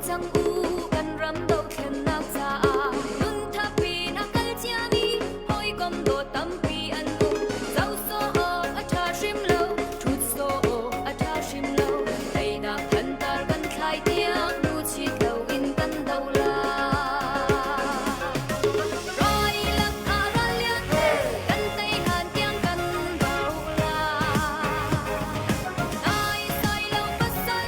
cang u kan ram dothlennak caah nunthap in a kal ciami hawikom dawt tampi an um. Zoh sawh awk a ṭha hrim lo, ṭhut sawh awk a ṭha hrim lo. Teinak thantar kan thlai tiang hnuchit loin kan do lai. Rai lakah ral lian kan tei hlan tiang kan do lai. Nai sai lo pasal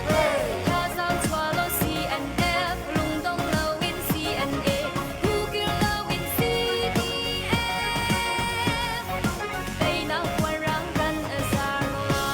thazaang chuah law CNF lungdong loin CNA hukir loin CDF teinak puanrang kan zar lai.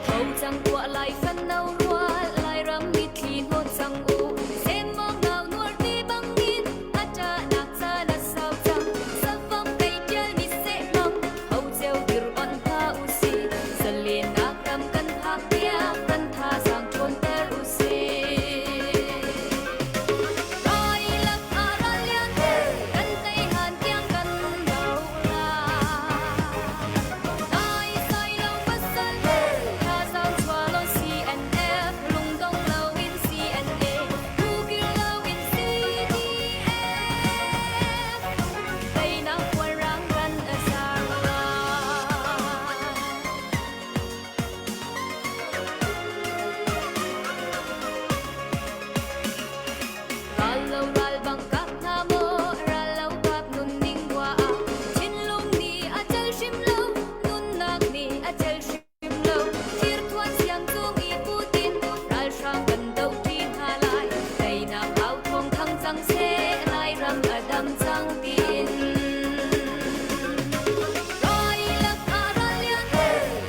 Tho cang tuah lai fan no rual Lairam mitthli hnawt cang u Semmawng nau nuar ti bangin a ṭahnak caan a sau cang Safam kei ṭial mi sehmang ho ceu dir onh hna u si Zalennak ram kan phak tiang kan thazaang ṭhawnter u sih Rai lakah ral lian kan tei han tiang kan do lai Nai sai lo pasal thazaang chuah law CNF lungdong loin CNA hukir loin CDF teinak puanrang kan zar lai. Ral lo ral bang kap hna maw ral lo kap nunning bua ah thinlung nih a cel hrim lo nunnak nih a cel hrim lo thirthuan siang cung i putin ralhrang kan do ṭi hna lai teinak au thawng thang cang seh Lairam a dam cang tiin Rai lakah ral lian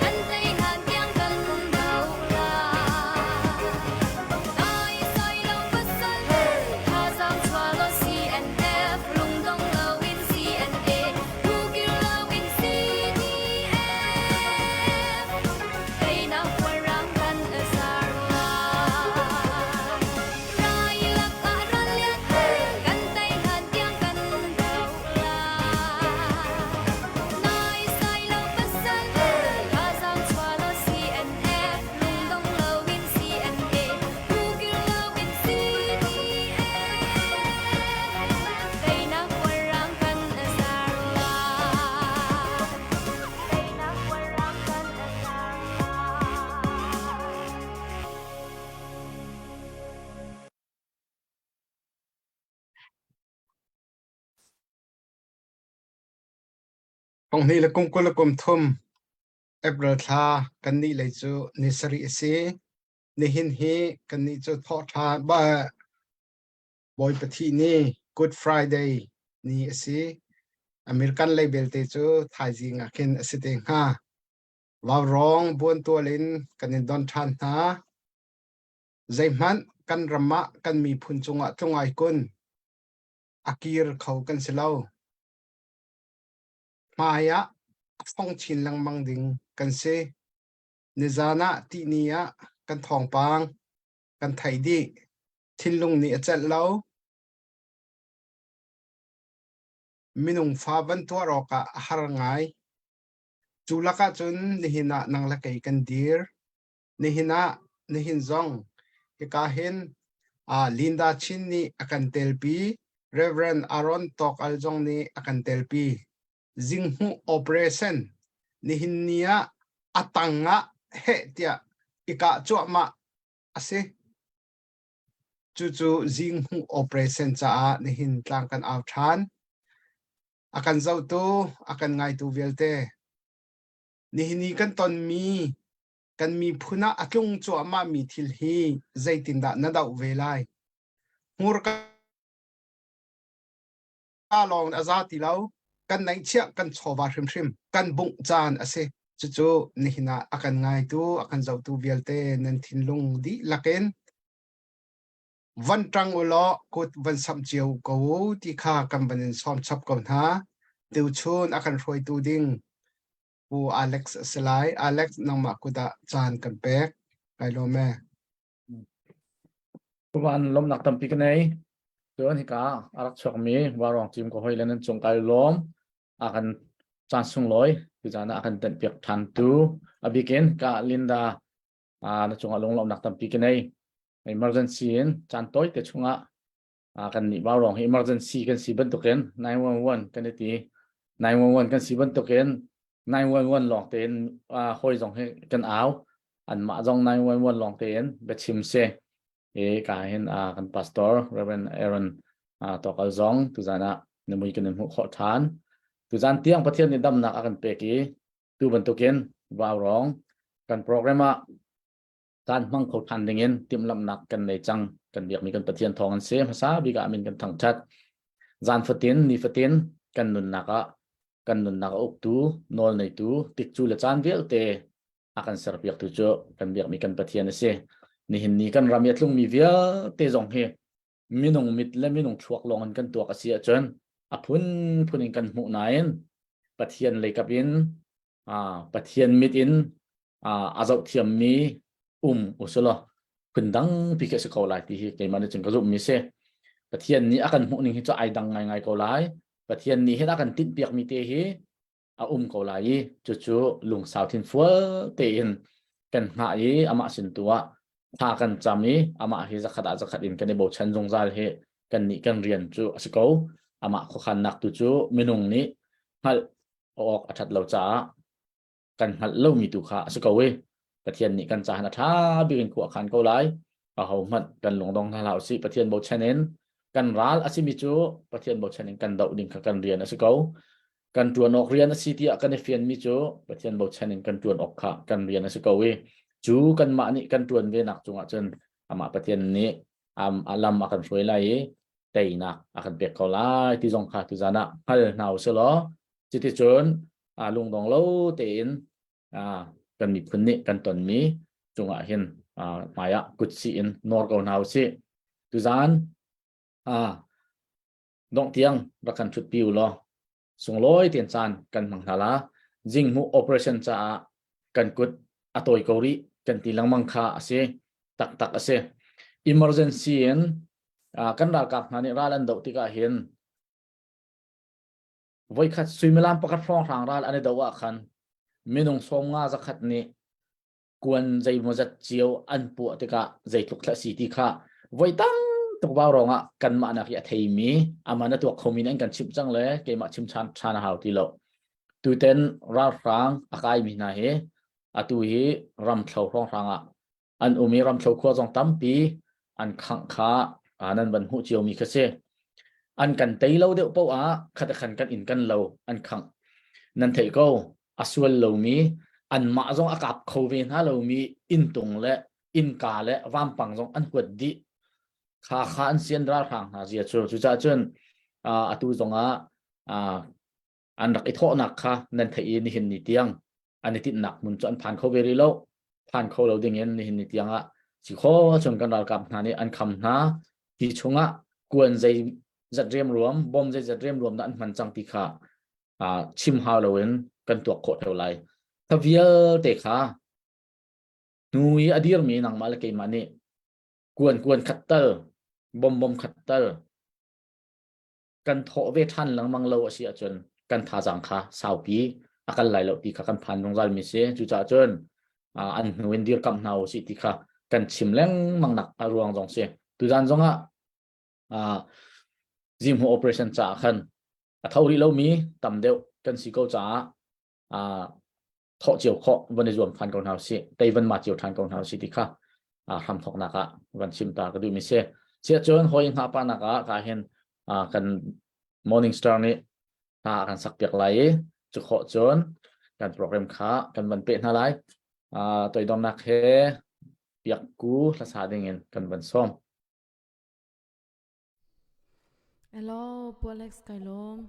kan tei hlan tiang kan do lai Nai sai lo pasal thazaang chuah law CNF lungdong loin CNA hukir loin CDF teinak puanrang kan zar lai. Rai lakah ral lian kan tei hlan tiang kan do lai. Nai sai lo pasal thazaang chuah law CNF lungdong loin CNA hukir loin CDF teinak puanrang kan zar lai. Teinak puanrang kan zar lai. Thonghnih le kum 20 le kum thum April thla kan nih lei cu ni sarih a si. Nihin hi kan nih cu thawhṭha ba Bawipa thih ni Good Friday ni a si. American lei belte cu thaizing ah khin a si te hnga. Vaurawng buantual in kan in don ṭhan hna. Zeihmanh kan ram ah kan miphun cungah tlung ai kun. A kir kho kan si lo. Hmai ah a fong chin lengmang ding kan si. Nizan ah tihni ah kan thawngpang kan theih dih. Thinlung nih a celh lo. Minung fa van tuar awkah a har ngai. Cu lakah cun nihin ah nang le kei kan dir. Nihin ah nihin zong hika hin uh, Linda Chin nih a kan telpi. Reverend Aaron Tawk Al zong nih a kan telpi. Zinghmuh operation nihin ni ah a tang ah heh tiah i kah cuahmah a si. Cucu zinghmuh operation caah nihin tlang kan au ṭhan. A kan zohtu, a kan ngaitu vialte nihin i kan tonmi kan miphun ah a tlung cuahmahmi thil hi zeitindah na doh ve lai? Hmurka lawng a za ti lo. Kan neihchiah kan chawva hrimhrim kan bungh caan a si. Cucu nihin ah a kan ngaitu, a kan zohtu vialte nan thinlung dihlak in van ṭang u law kut van samh cio ko u ti kha kan van in sawm chap ko hna. Tuchun a kan hruaitu ding Pu Alex a si lai. Alex, nangmah kut ah caan kan pek. Kai lawm e. Van lawmnak tampi ka nei. Cun hika a rak chuakmi Vaurawng team ka hoi le nan cung kai lawm. A kan. Caan sunglawi tuzaan ah a kan tenh piak ṭhan tu a bikin ka Linda na cungah lunglawmhnak tampi ka nei. Emergency in caan tawi te chungah kan nih vaurawng hi emergency kan si bantukin 911 kan i ti 911 kan si bantukin 911 lawng tein hawi zong hi kan au anmah zong 911 lawng tein biachim si i ka hin kan pastor Reverend Aaron tokal zong tuzan ah na mui kan in hmuh khawh ṭhan tuzan tiang Pathian nih damnak a kan pek i tu bantukin vaurawng kan program ah caan hmang kho ṭhan dingin timhlamhnak kan nei cang. Kan biakmi kan Pathian thawng an si. Hmasa bik ah min kan thangṭhat. Zan fatin, ni fatin kan nunnak ah kan nunnak a uktu, nawl neitu, tikcu le caan vialte a kan serpiaktu cu kan biakmi kan Pathian a si. Nihin ni kan ram i a tlungmi vialte zong hi minung mit le minung thluak lawng in kan tuak a si ahcun a phunphun in kan hmuh nain Pathian leikap in Pathian mit in a zohthiammi um usilaw phundang pi khi a si ko lai ti hi keimah nih cun ka zumhmi si. Pathian nih a kan hmuh ning hi cu ai dang ngaingai ko lai. Pathian nih hin a kan tinhpiakmi te hi a um ko lai i cucu lungsau thinfual tein kan hngah i amah sin tu ah thla kan cam i amah hi zakhat ah zakhat in kan i bochan zungzal hi kan nih kan rian cu a si ko. Amah khuakhannak tu cu minung nih hngalh awk a ṭhat lo caah kan hngalh lomi tu kha a si ko i Pathian nih kan cahan a ṭha bik in khua a khan ko lai. Aho hmanh kan lungdong hna hlah usih. Pathian bochan in kan ral a simi cu Pathian bochan in kan doh ding kha kan rian a si ko. Kan ṭuan awk rian a si tiah kan i fianmi cu Pathian bochan in kan ṭuan awk kha kan rian a si ko i cu kanmah nih kan ṭuan ve nak cungah cun amah Pathian nih a lam a kan hruai lai i teinak a kan pek ko lai ti zong kha tuzan ah hngal hna usih law cuticun lungdong lo tein kan miphun nih kan tonmi cungah hin hmai ah kut sih in nawr ko hna usih. Tuzan dongh tiang rak kan ṭhutpi u law sunglawi tein caan kan hmang hna la. Jinghmuh operation caah kan kut a tawi ko rih kan ti lengmang kha a si taktak a si. Emergency in kan ralkap hna nih ral an doh tikah hin Voikhat suimilam pakhat hrawnghrang ral an i doh ah khan minung 50 zakhat nih kuan zeimawzat cio an puah tikah zeitluk thla si ti kha voi tam tuk vau rongah kanmah nak i a theimi aman a tuak khomi an kan chimh cang le keimah chim ṭhan ṭhan a hau ti lo. Tuten ralhrang a kaimi hna hi atu hi ramthlo hrawnghrang ah an um i ramthlo khua zong tampi an khangh kha nan van hmuh ciomi kha si. An kan tei lo deuh paoh ah khat khan kan inn kan lo an khangh. Nan theih ko a sual lomi anmah zong a kap kho ve hna lomi inntung le innka le vampang zong an huat dih. Kha kha an sian ralhrang hna zia cu. Cucaah cun atu zongah an rak i thawhnak kha nan theih i nihin ni tiang an i tinhnak hmun cu an phan kho ve rih lo phan kho lo ding in nihin ni tiang ah si kho chung kan ralkap hna nih an kham hna ti chungah kuan zei zat rem ruam bom zei zat rem ruam dah an hman cang ti kha chim hau loin kan tuak khawh theo lai tha vialte kha hnu i a dirmi nangmah le keimah nih kuan kuan khat tal bom bom khat tal kan thawh ve ṭhan lengmang lo a si ahcun kan thazaang kha saupi a kal lai lo ti kha kan phan zungzal mi si. Cucaah cun an hnu in dirkamh hna usih ti kha kan chim lengmang nak a ruang zong si. Tuzan zongah zimhu operation caah khan a tho rih lomi tam deuh kan si ko caah thawh cio khawh van i zuam ṭhan ko hna usih tei van ma cio ṭhan ko hna usih ti kha hram thawknak ah van chim ta ka duhmi si. Siah cun hawi hna pa nak ah ka hin kan Morning Star nih hna kan sak piak lai i cu khawh cun kan program kha kan van peh hna lai. Toidornak he piak ku hlasa ding in kan van sawm. Hello, Pu Alex kai lawm.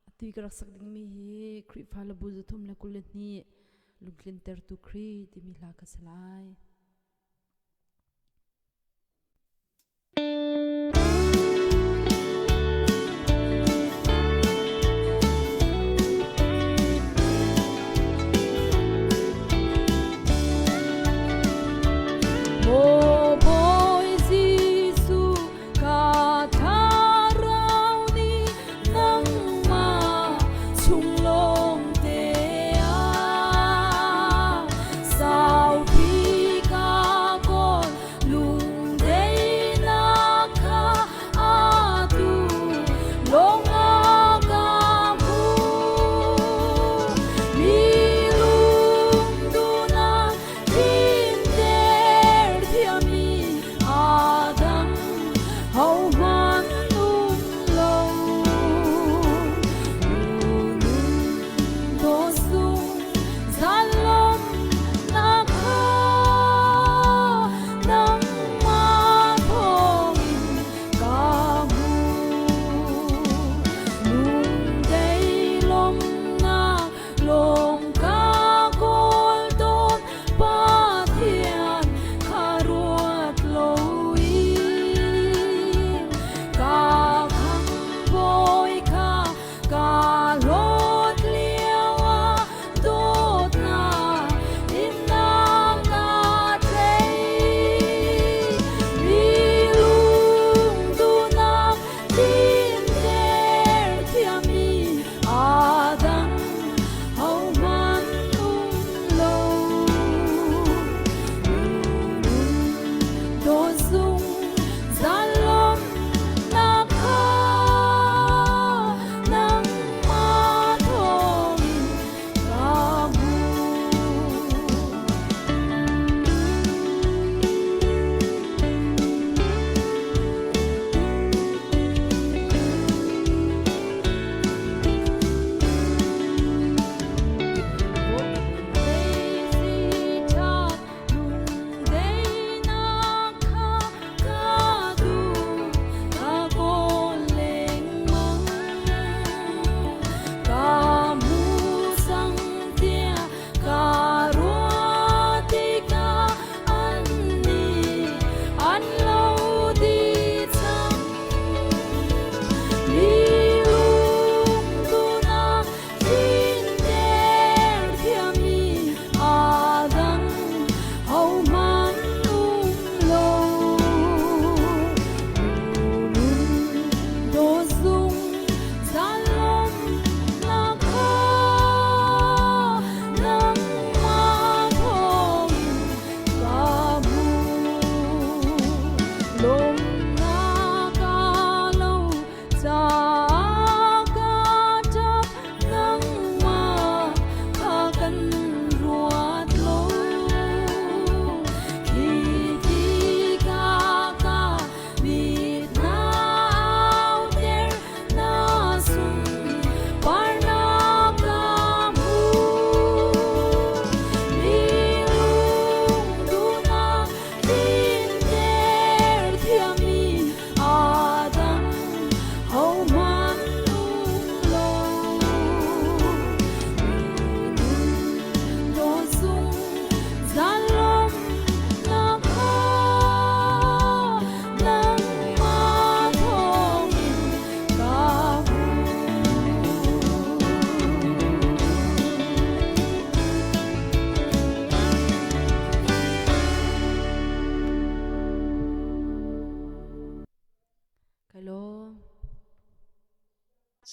Atu i ka rak sak dingmi hi Khrihfa le bu 322 lungtlintertu Khrih timi hla ka si lai. Maw Bawi Jesuh ka thlarau nih nangmah chung law.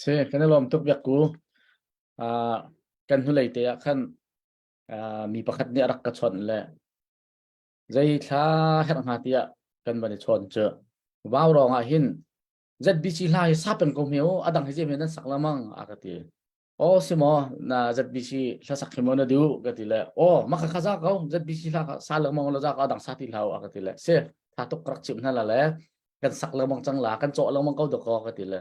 Si, kan i lawm tuk biak ku. Uh, kan hnulei te ah khan uh, mi pakhat nih a rak ka chawnh le zei thla herh hnga tiah kan van i chawn cu vau rong ah hin ZBC hla hi sa peng ko hme u adang hi zei nan sak lamang a ka ti aw si maw na ZBC hla sak hi maw na duh ka ti le aw maka kha za ko ZBC hla kha sa lengmang lo za ko adang sa ti hlau a ka ti le si tha tuk ka rak chimh hna la le kan sak lengmang cang la kan cawh lengmang ko dakaw ka ti le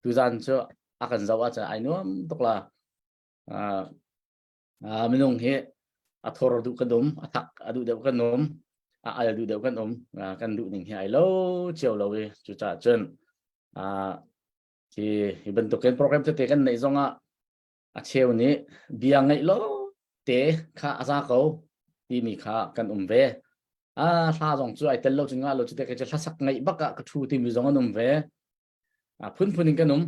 tuzan cu a kan zoh ahcun ai nuam tuk la uh, minung hi a thor duh kan um a thak a duh deuh kan um a al duh deuh kan um kan duh ning hi ai lo cio lo i cucaah cun hi hi bantukin program tete kan neih zongah a cheu nih bia ngeih lo te kha a za ko timi kha kan um ve a hla zong cu ai tel lo cu nga lo cu te ka hla sak ngeih bak ah ka thu timi zong an um ve a phunphun in kan um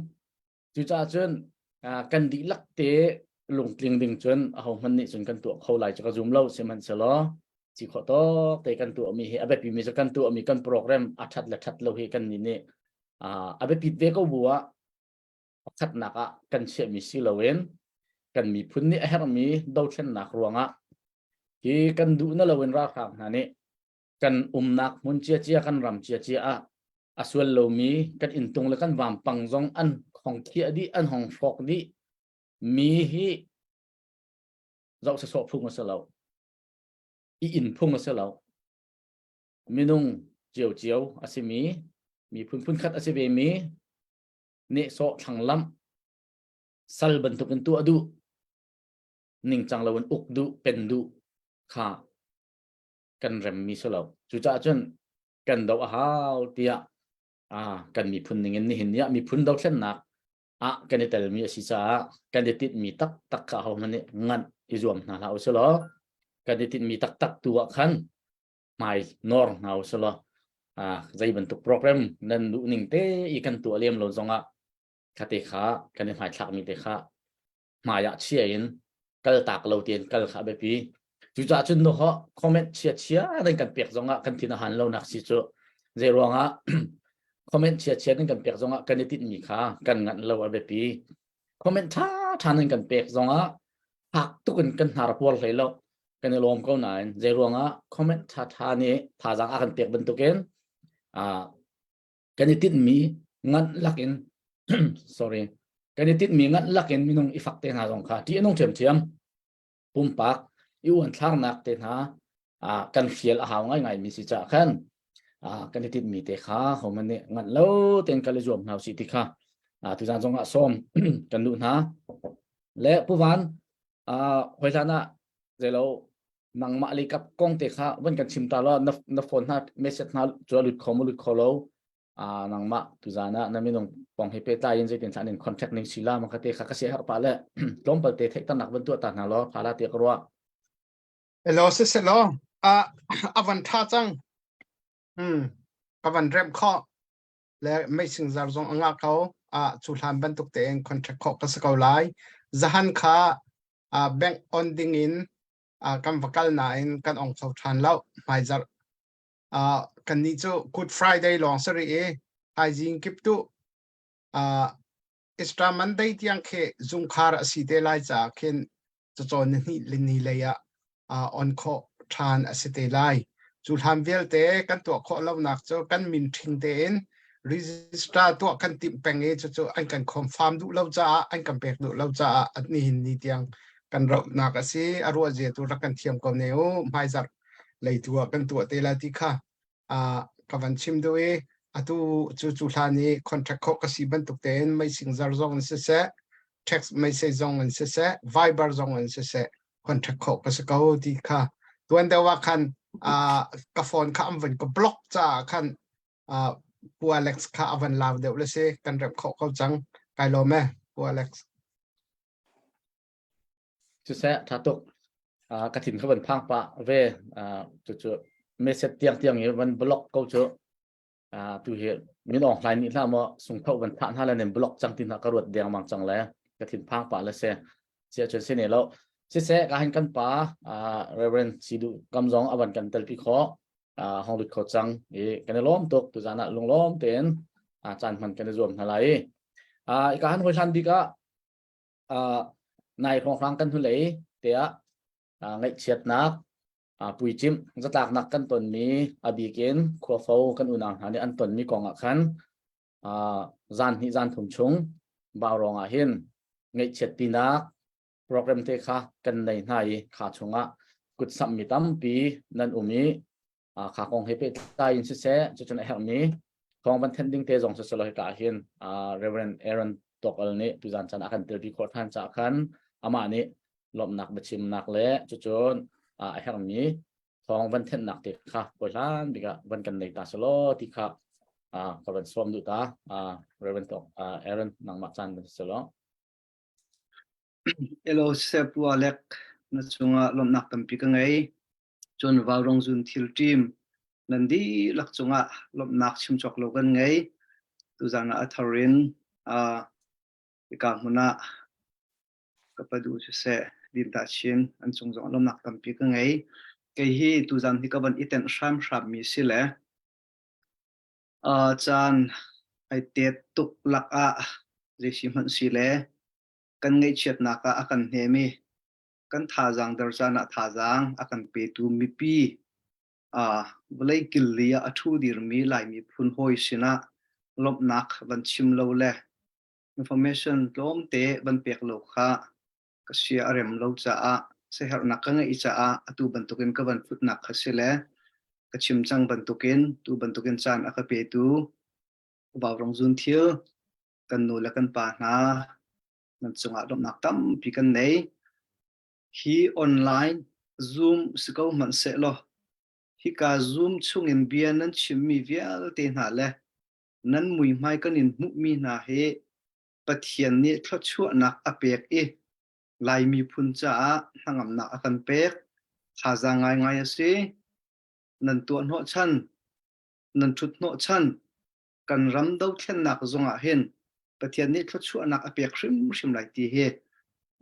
cucaah cun kan dihlak te lungtling ding cun aho hmanh nih cun kan tuah kho lai cu ka zum lo sihmanhsehlaw ci khawh tawk te kan tuahmi hi a biapi mi cu kan tuahmi kan program a that le that lo hi kan nih nih a biapit ve ko bu ah pakhatnak ah kan chiahmi si loin kan miphun nih a herhmi dothlennak ruangah hi kan duh na loin ralhrang hna nih kan umnak hmun ciacia kan ram ciacia ah a sual lomi kan inntung le kan vampang zong an hong khiah dih an hong hrawk dih mi hi zoh sawsawh phung a si lo i inn phung a si lo minung ciocio a simi miphun phunkhat a si ve mi nehsawh thlanglamh sal bantukin tuah duh ningcang loin uk duh pen duh kha kan remmi si lo cucaah cun kan do a hau tiah kan miphun ningin nihin ni ah miphun dothlennak ah kan i telmi a si caah kan i tinhmi taktak kha ahohmanh nih nganh i zuam hna hlah usih law kan i tinhmi taktak tu ah khan hmai nawr hna usih law zei bantuk program nan duh ning te i kan tuah lem lo zongah khate kha kan i hmaithlakmi te kha hmai ah chia in kal tak lo tein kal kha biapi cucaah cun no ho comment chia chia nan kan pek zongah kan thin a han lo nak si cu zei ruangah comment chia chia nan kan pek zongah kan i tinhmi kha kan nganh lo a biapi comment tha tha nan kan pek zongah fak tuk in kan hnar puar hlei lo kan i lawm ko nain zei ruangah comment tha tha nih thazaang a kan pek bantukin kan i tinhmi nganh lakin sorry kan i tinhmi nganh lakin minung i fak te hna zong kha ṭih a nung ṭhiamṭhiam pumpak i uanthlaknak te hna kan hrial a hau ngaingai mi si caah khan kan i tinhmi te kha homan nih nganh lo tein kal i zuam hna usih ti kha tuzan zong ah sawm kan duh hna le puvan hoi hlan ah zeilo nangmah le kap kong te kha van kan chim ta law na na phone hna message hna cu a lut kho mu lut kho lo a nangmah tuzan ah na minung kong he pehtlai in zeitin thlan in contact ning sila ma ka te kha ka se har pa le tlawmpal te theihternak van tuah ta hna law phala te ka ruah Hello se se lo a avan tha cang hmm ka van rem kho le meising zar zong anga ko a chu hlan bantuk tein contract kho ka se ko lai zahan kha bank on ding in kan va kal nain kan ong kho ṭhan lo hmaizarh kannih cu Good Friday lawng si rih i thaizing kip tu Easter Monday tiang khi zungkhar a si te lai caah khin cacawn ni hnih le ni lei ah on khawh ṭhan a si te lai. Cu hlan vialte kan tuah khawh lonak cu kan min ṭhing tein register tuah kan timh peng i cucu an kan confirm duh lo caah an kan pek duh lo caah nihin ni tiang kan rohnak a si. A ruah zia tu rak kan thiam ko ne u. Hmaizarh lei tu ah kan tuah te lai ti kha ka van chim duh i atu cu cu hlan i contract khawh ka si bantuk tein meising zar zong in siseh text message zong in siseh Viber zong in siseh contract khawh ka si ko ti kha tuan deuh ah khan ka phone kha an van ka block caah khan Pu Alex kha a van lau deuh le si kan rep khawh ko cang kai lawm e Pu Alex Siseh tha tuk ka thin kha van phang pah ve cu cu message tiang tiang i van block ko cu tu hi min ong hlai nih hlah maw sungtho van thah hna le nen block cang ti hna ka ruat deng mang cang le ka thin phang pah le se sia chun si ne lo siseh ka hin kan pa Reverend Sidu kam zong avan kan telpi kho hong lut kho cang i kan i lawm tuk tuzan ah lunglawm tein caan hman kan i zuam hna lai. Ika han hoi hlan bik ah nai hrawnghrang kan hnulei te ah ngaihchiatnak puicimh zatlaknak kan tonmi a bik in khuafo kan unau hna nih an tonmi kong ah khan zan hnih zan thum chung Vaurawng ah hin ngaihchiatpinak program te kha kan nei hna i kha chungah kutsamhmi tampi nan um i kha kong he pehtlai in siseh cucun a herhmi thawng van thenh ding te zong siseh hika ah hin Reverend Aaron Tokal nih tuzan caan a kan telpi khawh than caah khan amah nih lawmhnak biachimnak le cucun a herhmi thawng van thenhnak te kha hlan bik ah van kan nei ta selaw ti kha ka van sawm duh ta. Reverend Tok Aaron nangmah caan van selaw. Hello Sepu Alek na cungah lawmhnak tampi ka ngei. Cun Vaurong Zun thil team nan dihlak cungah lawmhnak chim cawk lo kan ngei. Tuzan ah a thar in hika hmun ah ka padu siseh Dinta Chin an cung zong lawmhnak tampi ka ngei. Kei hi tuzan hi ka van i tenh hramhram mi si le caan ai tet tuk lak ah zei si hmanh si le kan ngaihchiatnak ah a kan hnem i kan thazaang der caan ah thazaang a kan petu mipi vawlei killi ah a ṭhu dirmi Laimi phun hawi sinah lawmhnak van chim lo le information tlawmte van pek lo kha ka sia a rem lo caah siaherhnak ka ngeih caah atu bantukin ka van tlutnak kha si le ka chim cang bantukin tu bantukin caan a ka petu Vaurong Zun Thil kan nu le kan pa hna nan cungah lawmhnak tampi kan nei. Hi online Zoom si ko hmanh sehlaw hika Zoom chungin bia nan chimmi vialte hna le nan muihmai kan in hmuhmi hna hi Pathian nih thluachuahnak a pek i Lai miphun caah hnangamnak a kan pek. Thazaang ngaingai a si. Nan tuah hnawhchan, nan ṭhut hnawhchan, kan ram dothlennak zongah hin Pathian nih thluachuahnak a pek hrimhrim lai ti hi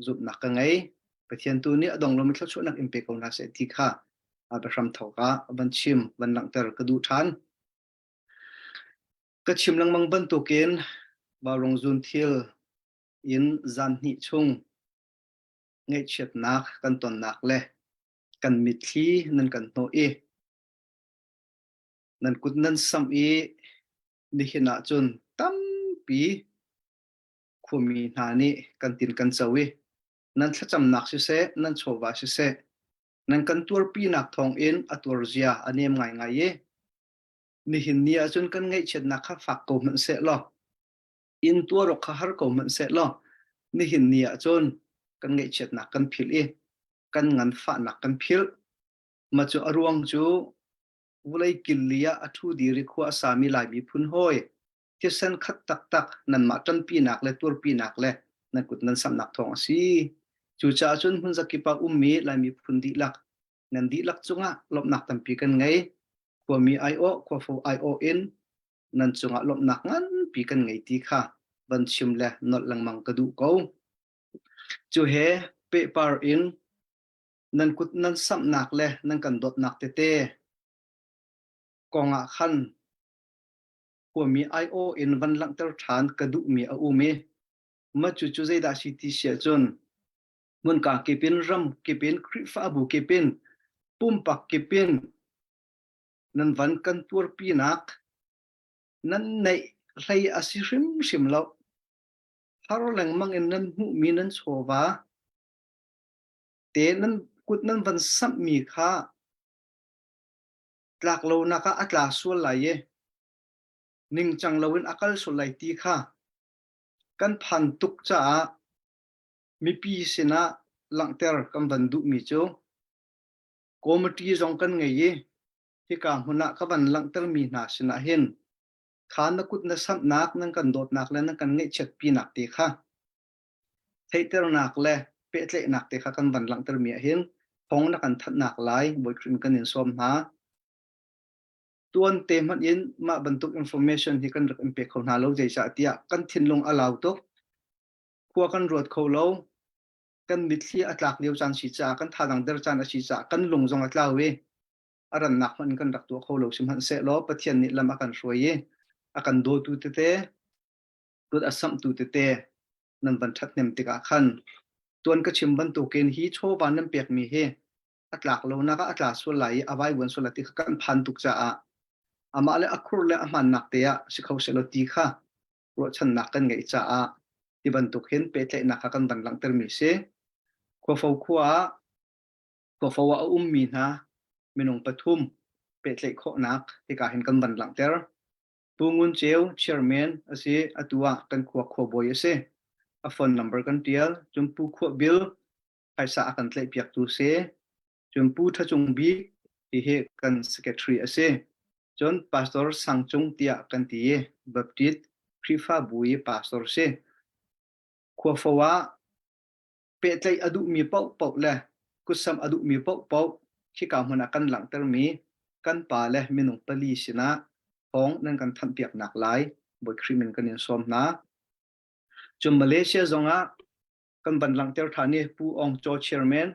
zumhnak ka ngei. Pathian tu nih a dong lomi thluachuahnak in pe ko hna seh ti kha a biahram thawk ah van chim, van langhter ka duh ṭhan. Ka chim lengmang bantukin Vaurong zun thil in zan hnih chung ngaihchiatnak kan tonnak le kan mitthli nan kan hnawh i nan kut nan samh i nihin ah cun tampi khuami hna nih kan tin kan co i nan thlacamnak siseh nan chawva siseh nan kan tuarpinak thawngin a tuarzia a nem ngaingai i nihin ni ahcun kan ngaihchiatnak kha fak ko hmanh seh law inn tuar awk kha har ko hmanh seh law nihin ni ahcun kan ngaihchiatnak kan philh i kan nganfahnak kan philh. Ma cu a ruang cu vulei killi ah a ṭhu dir i khua a sami Lai miphun hawi thisen khat taktak nanmah ṭanpinak le tuarpinak le nan kut nan samhnak thawng a si. Cucaah cun hmun zakip ah ummi Lai miphun dihlak nan dihlak cungah lawmhnak tampi kan ngei. Khuami aiawh, khuafo aiawh in nan cungah lawmhnak nganpi kan ngei ti kha van chim le nolh lengmang ka duh ko. Cu he pehpar in nan kut nan samhnak le nan kan dawtnak tete kong ah khan khuami aiawh in van langhter ṭhan ka duhmi a um i mah cu cu zeidah si ti si ahcun hmunka kip in ram kip in Khrihfabu kip in pumpak kip in nan van kan tuarpinak nan neih hlei a si hrimhrim lo. Har lengmang in nan hmuhmi nan chawva te nan kut nan van samhmi kha tlak lonak ah a tla sual lai i ningcang loin a kal sual lai ti kha kan phan tuk caah mipi sinah langhter kan van duhmi cu committee zong kan ngei i hika hmun ah ka van langhtermi hna sinah hin kha na kut na samhnak nan kan dawtnak le nan kan ngaihchiatpinak te kha theihternak le pehtlaihnak te kha kan van langhtermi ah hin thawng na kan thanhnak lai Bawi Khrih kan in sawm hna. Tuan te hmanh in mah bantuk information hi kan rak in pe kho hna lo zeicah tiah kan thinlung a lau tuk khua kan ruat kho lo kan mitthli a tlak lio caan si caah kan thadang der caan a si caah kan lung zong a tlau i a rannak hmanh in kan rak tuah kho lo sihmanhsehlaw Pathian nih lam a kan hruai i a kan dawtu tete. Kut a samhtu tete nan van ṭhathnem tikah khan tuan ka chim bantukin hi chawva nan pekmi hi a tlak lonak ah a tla sual lai i a vaivuan sual lai ti kha kan phan tuk caah amah le a khur le a hmannak te ah si kho sehlaw ti kha ruahchannak kan ngeih caah ti bantuk hin pehtlaihnak kha kan van langhtermi si. Khuafo khua ah khuafo ah a ummi hna minung pathum pehtlaih khawhnak hika hin kan van langhter. Pu Ngun Ceu chairman a si, atu ah kan khua khuabawi a si. A phone number kan tial. Cun Pu Khuah Bil phaisa a kan tlaihpiaktu si. Cun Pu Tha Cung Bik hihi kan secretary a si. Cun Pastor Sang Cung tiah kan ti i Baptist Khrihfabu i pastor si. Khuafo ah pehtlaih a duhmi paohpaoh le kutsamh a duhmi paohpaoh khika hmun ah kan langhtermi kan pa le minung pali sinah thawng nan kan thanhpiaknak lai Bawi Khrih min kan in sawm hna. Cun Malaysia zongah kan van langhter ṭhan i Pu Aung Chaw Chairman,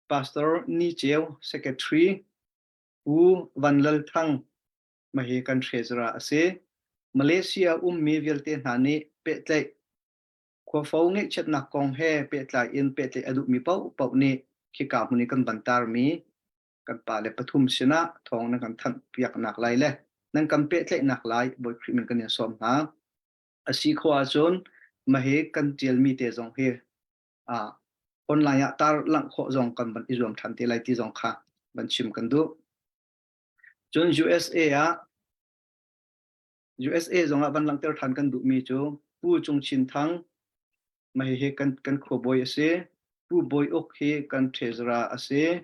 Pastor Ni Ceu Secretary, Pu Van Lal Thang mahi kan treasurer a si. Malaysia ummi vialte hna nih pehtlaih Khuafo ngeihchiatnak kong he pehtlai in pehtlaih a duhmi paohpaoh nih khika hmun i kan van tarmi kan pale pathum sinah thawng nan kan thanh piaknak lai le nan kan pehtlaihnak lai Bawi Khrih min kan in sawm hna. A si khawh ahcun mahi kan ṭialmi te zong hi ah online ah tar langh khawh zong kan van i zuam ṭhan te lai ti zong kha van chim kan duh. Cun USA ah USA zongah van langhter ṭhan kan duhmi cu Pu Cung Chin Thang mah hihi kan kan khuabawi a si. Pu Bawi Uk hi kan treasurer a si.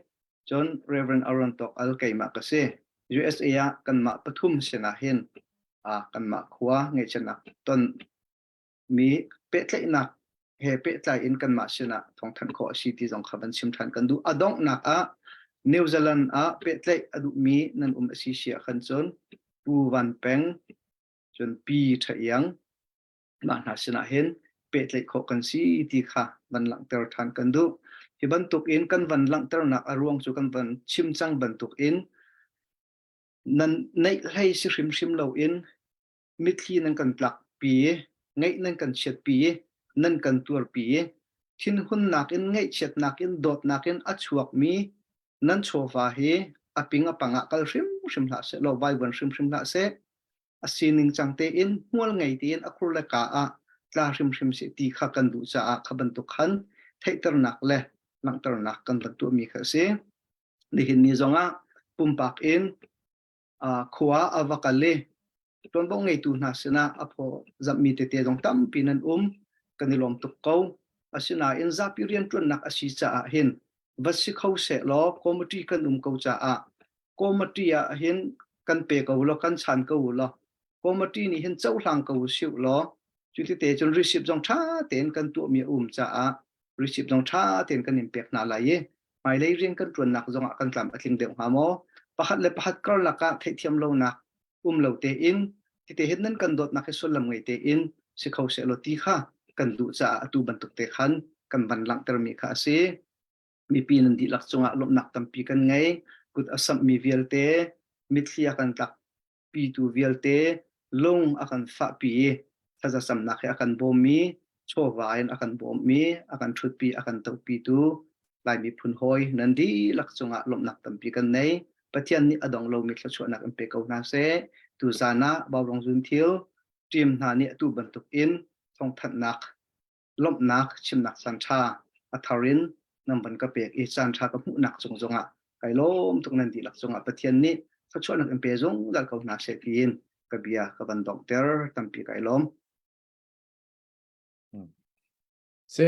Cun Reverend Aaron Tawk Al keimah ka si. USA ah kanmah pathum sinah hin ah kanmah khua ngeihchiatnak ton mi pehtlaihnak he pehtlai in kanmah sinah thawngthanh khawh a si ti zong kha van chim ṭhan kan duh. A donghnak ah New Zealand ah pehtlaih a duhmi nan um a si si ah khan cun Pu Van Peng cun Pi Ṭha Iang mah hna sinah hin pehtlaih khawh kan si ti kha van langhter ṭhan kan duh. Hi bantuk in kan van langhternak a ruang cu kan van chim cang bantuk in nan neih hlei si hrimhrim loin mitthli nan kan tlakpi i ngaih nan kan chiatpi i nan kan tuarpi i thinhunnak in ngaihchiatnak in dawtnak in a chuakmi nan chawva hi a ping a pang ah kal hrimhrim hlah seh law vaivuan hrimhrim hlah seh a sining cang tein hmual ngei tein a khur le ka ah tla hrimhrim seh ti kha kan duh caah kha bantuk khan theihternak le langhternak kan van tuahmi kha a si. Nihin ni zongah pumpak in khua a va kal i ṭuanvo ngeitu hna sinah a phaw zamhmi tete zong tampi nan um kan i lawm tuk ko asinain zapi rianṭuannak a si caah hin va si kho seh law committee kan um ko caah committee ah hin kan pe ko law kan chan ko law committee nih hin cohlang ko siu law cu tete cun receipt zong ṭha tein kan tuahmi a um caah receipt zong ṭha tein kan in pek hna lai i hmailei rian kan ṭuannak zongah kan tlam a tling deuh hnga maw? Pakhat le pakhat karlak ah theihthiam lonak um lo tein tite hin nan kan dawtnak hi sullam ngei tein si kho sehlaw ti kha kan duh caah atu bantuk te khan kan van langhtermi kha a si. Mipi nan dihlak cungah lawmhnak tampi kan ngei. Kut a samhmi vialte mitthli a kan tlak pitu vialte lung a kan fahpi i thlazacamnak he a kan bawmmi, chawva in a kan bawmmi, a kan ṭhutpi, a kan tohpitu Lai miphun hawi nan dihlak cungah lawmhnak tampi kan nei. Pathian nih a dong lomi thluachuahnak in pe ko hna seh. Tuzaan ah Vaurawng Zunthil team hna nih atu bantuk in thawngthanhnak lawmhnak chimnak caanṭha a thar in nan van ka pek i caanṭha ka hmuhnak cung zongah kai lawm tuk nan dihlak cungah Pathian nih thluachuahnak in pe zungzal ko hna seh tiin ka bia ka van donghter tampi kai lawm. Si,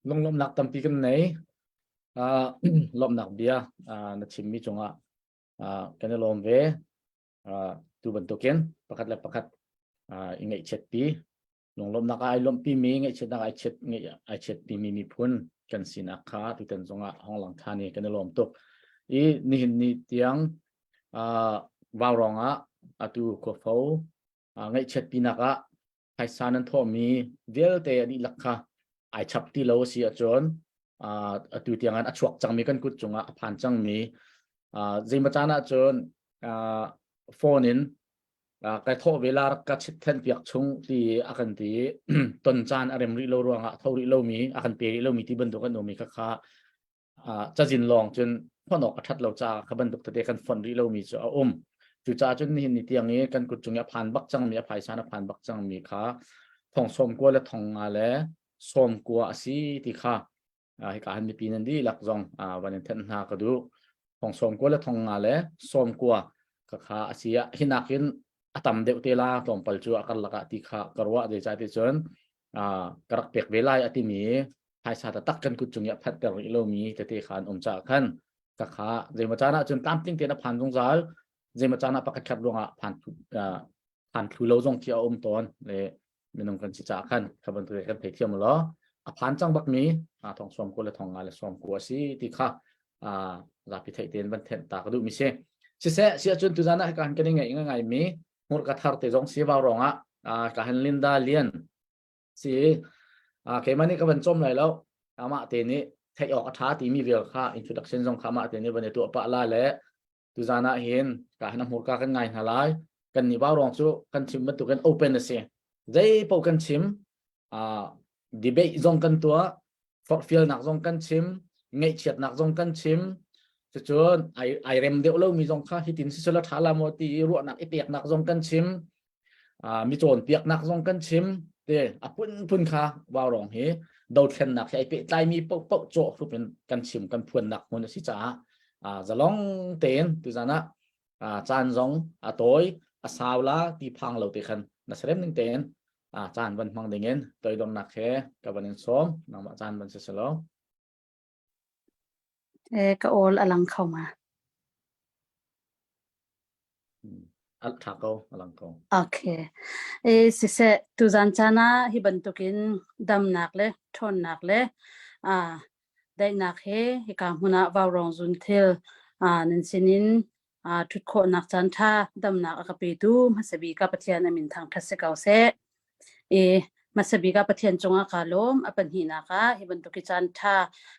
lunglawmhnak tampi kan nei. Uh, lawmhnak bia uh, na chimmi cungah uh, kan i lawm ve. Uh, tu bantukin pakhat le pakhat uh, i ngaihchiatpi Lunglawmhnak ah ai lawmhpimi, ngaihchiatnak ai chiat ai chiatpimi miphun kan sinak kha tutan zongah hong lang ṭhan i kan i lawm tuk. I nihin ni tiang uh, Vaurawng ah atu khuafo uh, ngaihchiatpinak ah phaisa nan thawhmi vialte a dihlak kha ai chap ti lo a si ahcun uh, atu tiang an a chuak cangmi kan kut cungah a phan cangmi uh, zeimaw caan ahcun uh, phone in Kai thawh ve la rak ka chit then piak chung ti a kan ti ton caan a rem rih lo ruangah tho rih lomi a kan pe rih lomi ti bantuk an um i khakha cazin lawng cun fonh awk a ṭhat lo caah kha bantuk tete kan fonh rih lomi cu a um. Cucaah cun nihin ni tiang i kan kut cung i a phan bak cangmi a phaisa a phan bak cangmi kha thong 90 le thong nga le 90 a si ti kha hika han mipi nan dihlak zong van in thenh hna ka duh. Thong 90 le thong nga le 90 kha kha a si ah hinak in a tam deuh te la tlawmpal cu a karlak ah ti kha ka ruah zeicah ti cun ka rak pek ve lai a timi phaisa taktak kan kut cung i a phanhter rih lomi tete kha an um caah khan ka kha zeimaw caan ah cun tlamtling tein a phan zungzal zeimaw caan ah pakhat khat ruangah phan phan thlu lo zong khi a um tawn le minung kan si caah khan kha bantuk kan theithiam law a phan cang bakmi thong 90 le thong nga le 90 a si ti kha zapi theih tein van thenh ta ka duh mi si siseh si ahcun tuzan ah kan kan i ngai ngai mi hmurka thar te zong si vau rong ah ka han Linda Lian si keimah nih ka van cawm lai lo amah te nih theih awk a ṭha timi vial kha introduction zong kha amah te nih van i tuah pah la le tuzan ah hin ka hin a hmurka kan ngai hna lai kan nih vau rong cu kan chim bantukin open a si zei paoh kan chim debate zong kan tuah forhfialnak zong kan chim ngaihchiatnak zong kan chim cucun ai ai rem deuh lomi zong kha hitin sisala ṭha la maw ti i ruahnak i peknak zong kan chim mi cawnpiaknak zong kan chim te a phunphun kha vaurawng hi dothlennak hi ai pehtlaimi paohpaoh cawh hrup in kan chim kan phuannak hmun a si caah zalong tein tuzan ah caan zong a tawi a sau la ti phang lo te khan na serem ning tein caan van hmang ding in toidornak he ka van in sawm nangmah caan van si selo Ka awl a lang kho ma? A ṭha ko, a lang ko. Okay. E, siseh, tuzan caan ah hi bantukin damnak le ṭhawnnak le ah daihnak he hika hmun ah vaurawng zun thil ah nan sinin ah ṭhut khawhnak caan ṭha damnak a ka petu hmasa bik ka Pathian a min thangṭhat si ko seh. I hmasa bik ah Pathian cungah kaa lawm. A pahnihnak ah hi bantuk i caan ṭha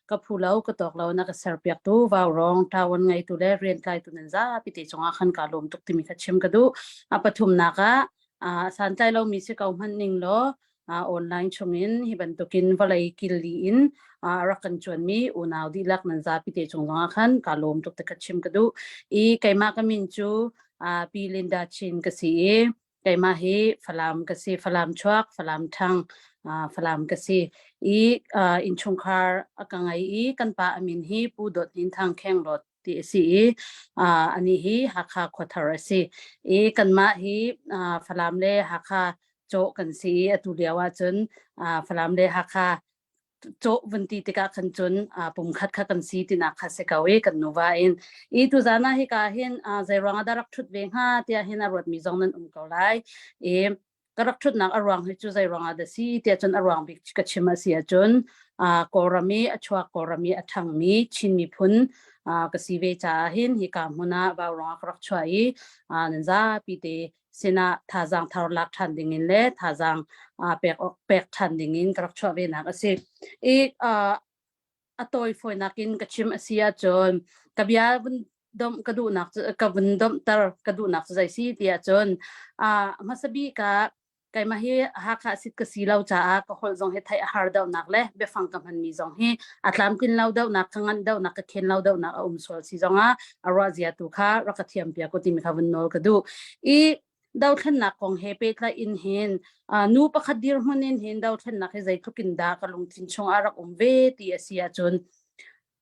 ka phu lo, ka tawk lo na ka serpiaktu vaurawng ṭawan ngeitu le riantlaitu nan zapi te cungah khan kaa lawm tuk timi kha chim ka duh. A pathumnak ah aa santlai lomi si ko hmanh ning law online chungin hi bantukin vawlei killi in a rak kan cuanmi unau dihlak nan zapi te cung zongah khan kaa lawm tuk ti kha chim ka duh. I keimah ka min cu Pi Linda Chin ka si i Keimah hi Falam ka si, Falam chuak, Falam ṭhang, Falam ka si. I innchungkhar a ka ngei i kan pa a min hi Pu Dawt Hnin Thang Khenglawt ti a si i anih hi Hakha khuathar a si. I kanmah hi Falam le Hakha cawh kan si i atu lio ahcun Falam le Hakha cawh vun ti tikah khan cun pumkhat kha kan si tinak kha si ko i kan nuva in i tuzan ah hika hin zei ruang ah dah rak ṭhut ve hnga tiah hin a ruatmi zong nan um ko lai i ka rak ṭhutnak a ruang hi cu zei ruang ah dah si tiah cun a ruang bik ka chim a si ahcun Kawlram i a chuak Kawlram i a ṭhangmi Chin miphun ka si ve caah hin hika hmun ah vauruang ah ka rak chuah i nan zapi te sinah thazaang thar lak ṭhan dingin le thazaang pek pek ṭhan dingin ka rak chuah ve nak a si. I a tawi fawinak in ka chim a si ahcun ka bia vun domh ka duhnak cu ka vun domhter ka duhnak cu zei si ti ahcun hmasa bik ah keimah hi Hakha sit ka si lo caah ka holh zong hi theih a har deuhnak le biafang ka hmanmi zong hi a tlamtlin lo deuhnak ka nganh deuhnak ka khen lo deuhnak a um sual si zongah a ruah zia tu kha rak ka thiam piak ko timi kha vun nawl ka duh i dothlennak kong he pehtlaih in hin nu pakhat dirhmun in hin dothlennak hi zeitluk in dah ka lungthin chung ah rak um ve ti a si ahcun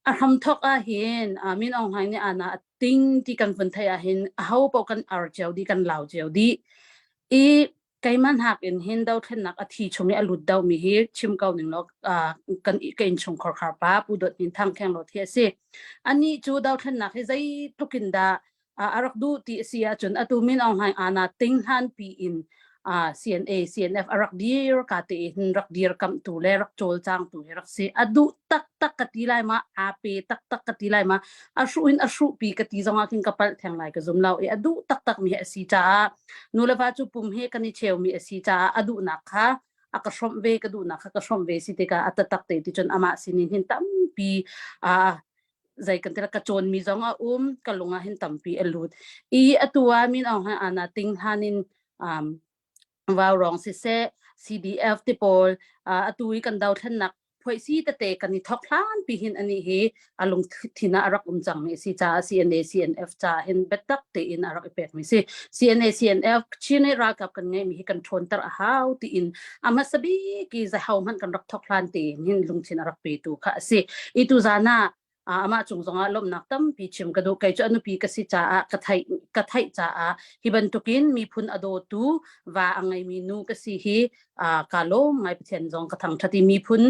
a hramthok ah hin Min Aung Hlaing nih ana a ting ti kan vun theih ah hin aho paoh kan ar cio dih kan lau cio dih i keimah hnak in hin dothlennak a thi chung i a lut do mi hi chim ko ning law kan ka innchung khorkhar pa Pu Dawt Hnin Thang Kheng Lawt hi a si anih cu dothlennak hi zeitluk in dah a rak duh ti a si ahcun atu Min Aung Hlaing ana ting hlan pi in CNA CNF a rak dir ka te hin rak dir kamtu le rak cawlcangtu hi rak si a duh taktak ka ti lai ma a pe taktak ka ti lai ma a hruh in a hruh pi ka ti zongah khin ka palh theng lai ka zum lo i a duh taktak mi hi a si caah nu le va cu pum he kan i cheu mi a si caah a duhnak kha a ka hrawmh ve ka duhnak kha ka hrawmh ve si tikah a tatak te ti cun amah sinin hin tampi a zei kan tila ka cawn mi zong a um ka lung ah hin tampi a lut i atu ah Min Aung Hlaing ana ting hlan in. Um, Vaurawng siseh, CDF te pawl atu i kan dothlennak phuaisi tete kan i thok hlan pi hin ani hi a lungthin ah a rak um cangmi a si caah CNA CNF ca hin biatak tein a rak i pekmi si. CNA CNF Chin i ralkap kan ngeihmi hi kan ṭhawnter a hau tiin a hmasa bik i zahau hmanh kan rak thok hlan tein hin lungthin a rak petu kha a si. I tuzan ah amah cung zongah lawmhnak tampi chim ka duh. Kei cu a nupi ka si caah ka theih ka theih caah hi bantukin miphun a dawtu va a ngeimi nu ka si hi ka lawm ngai. Pathian zong ka thangṭhat i miphun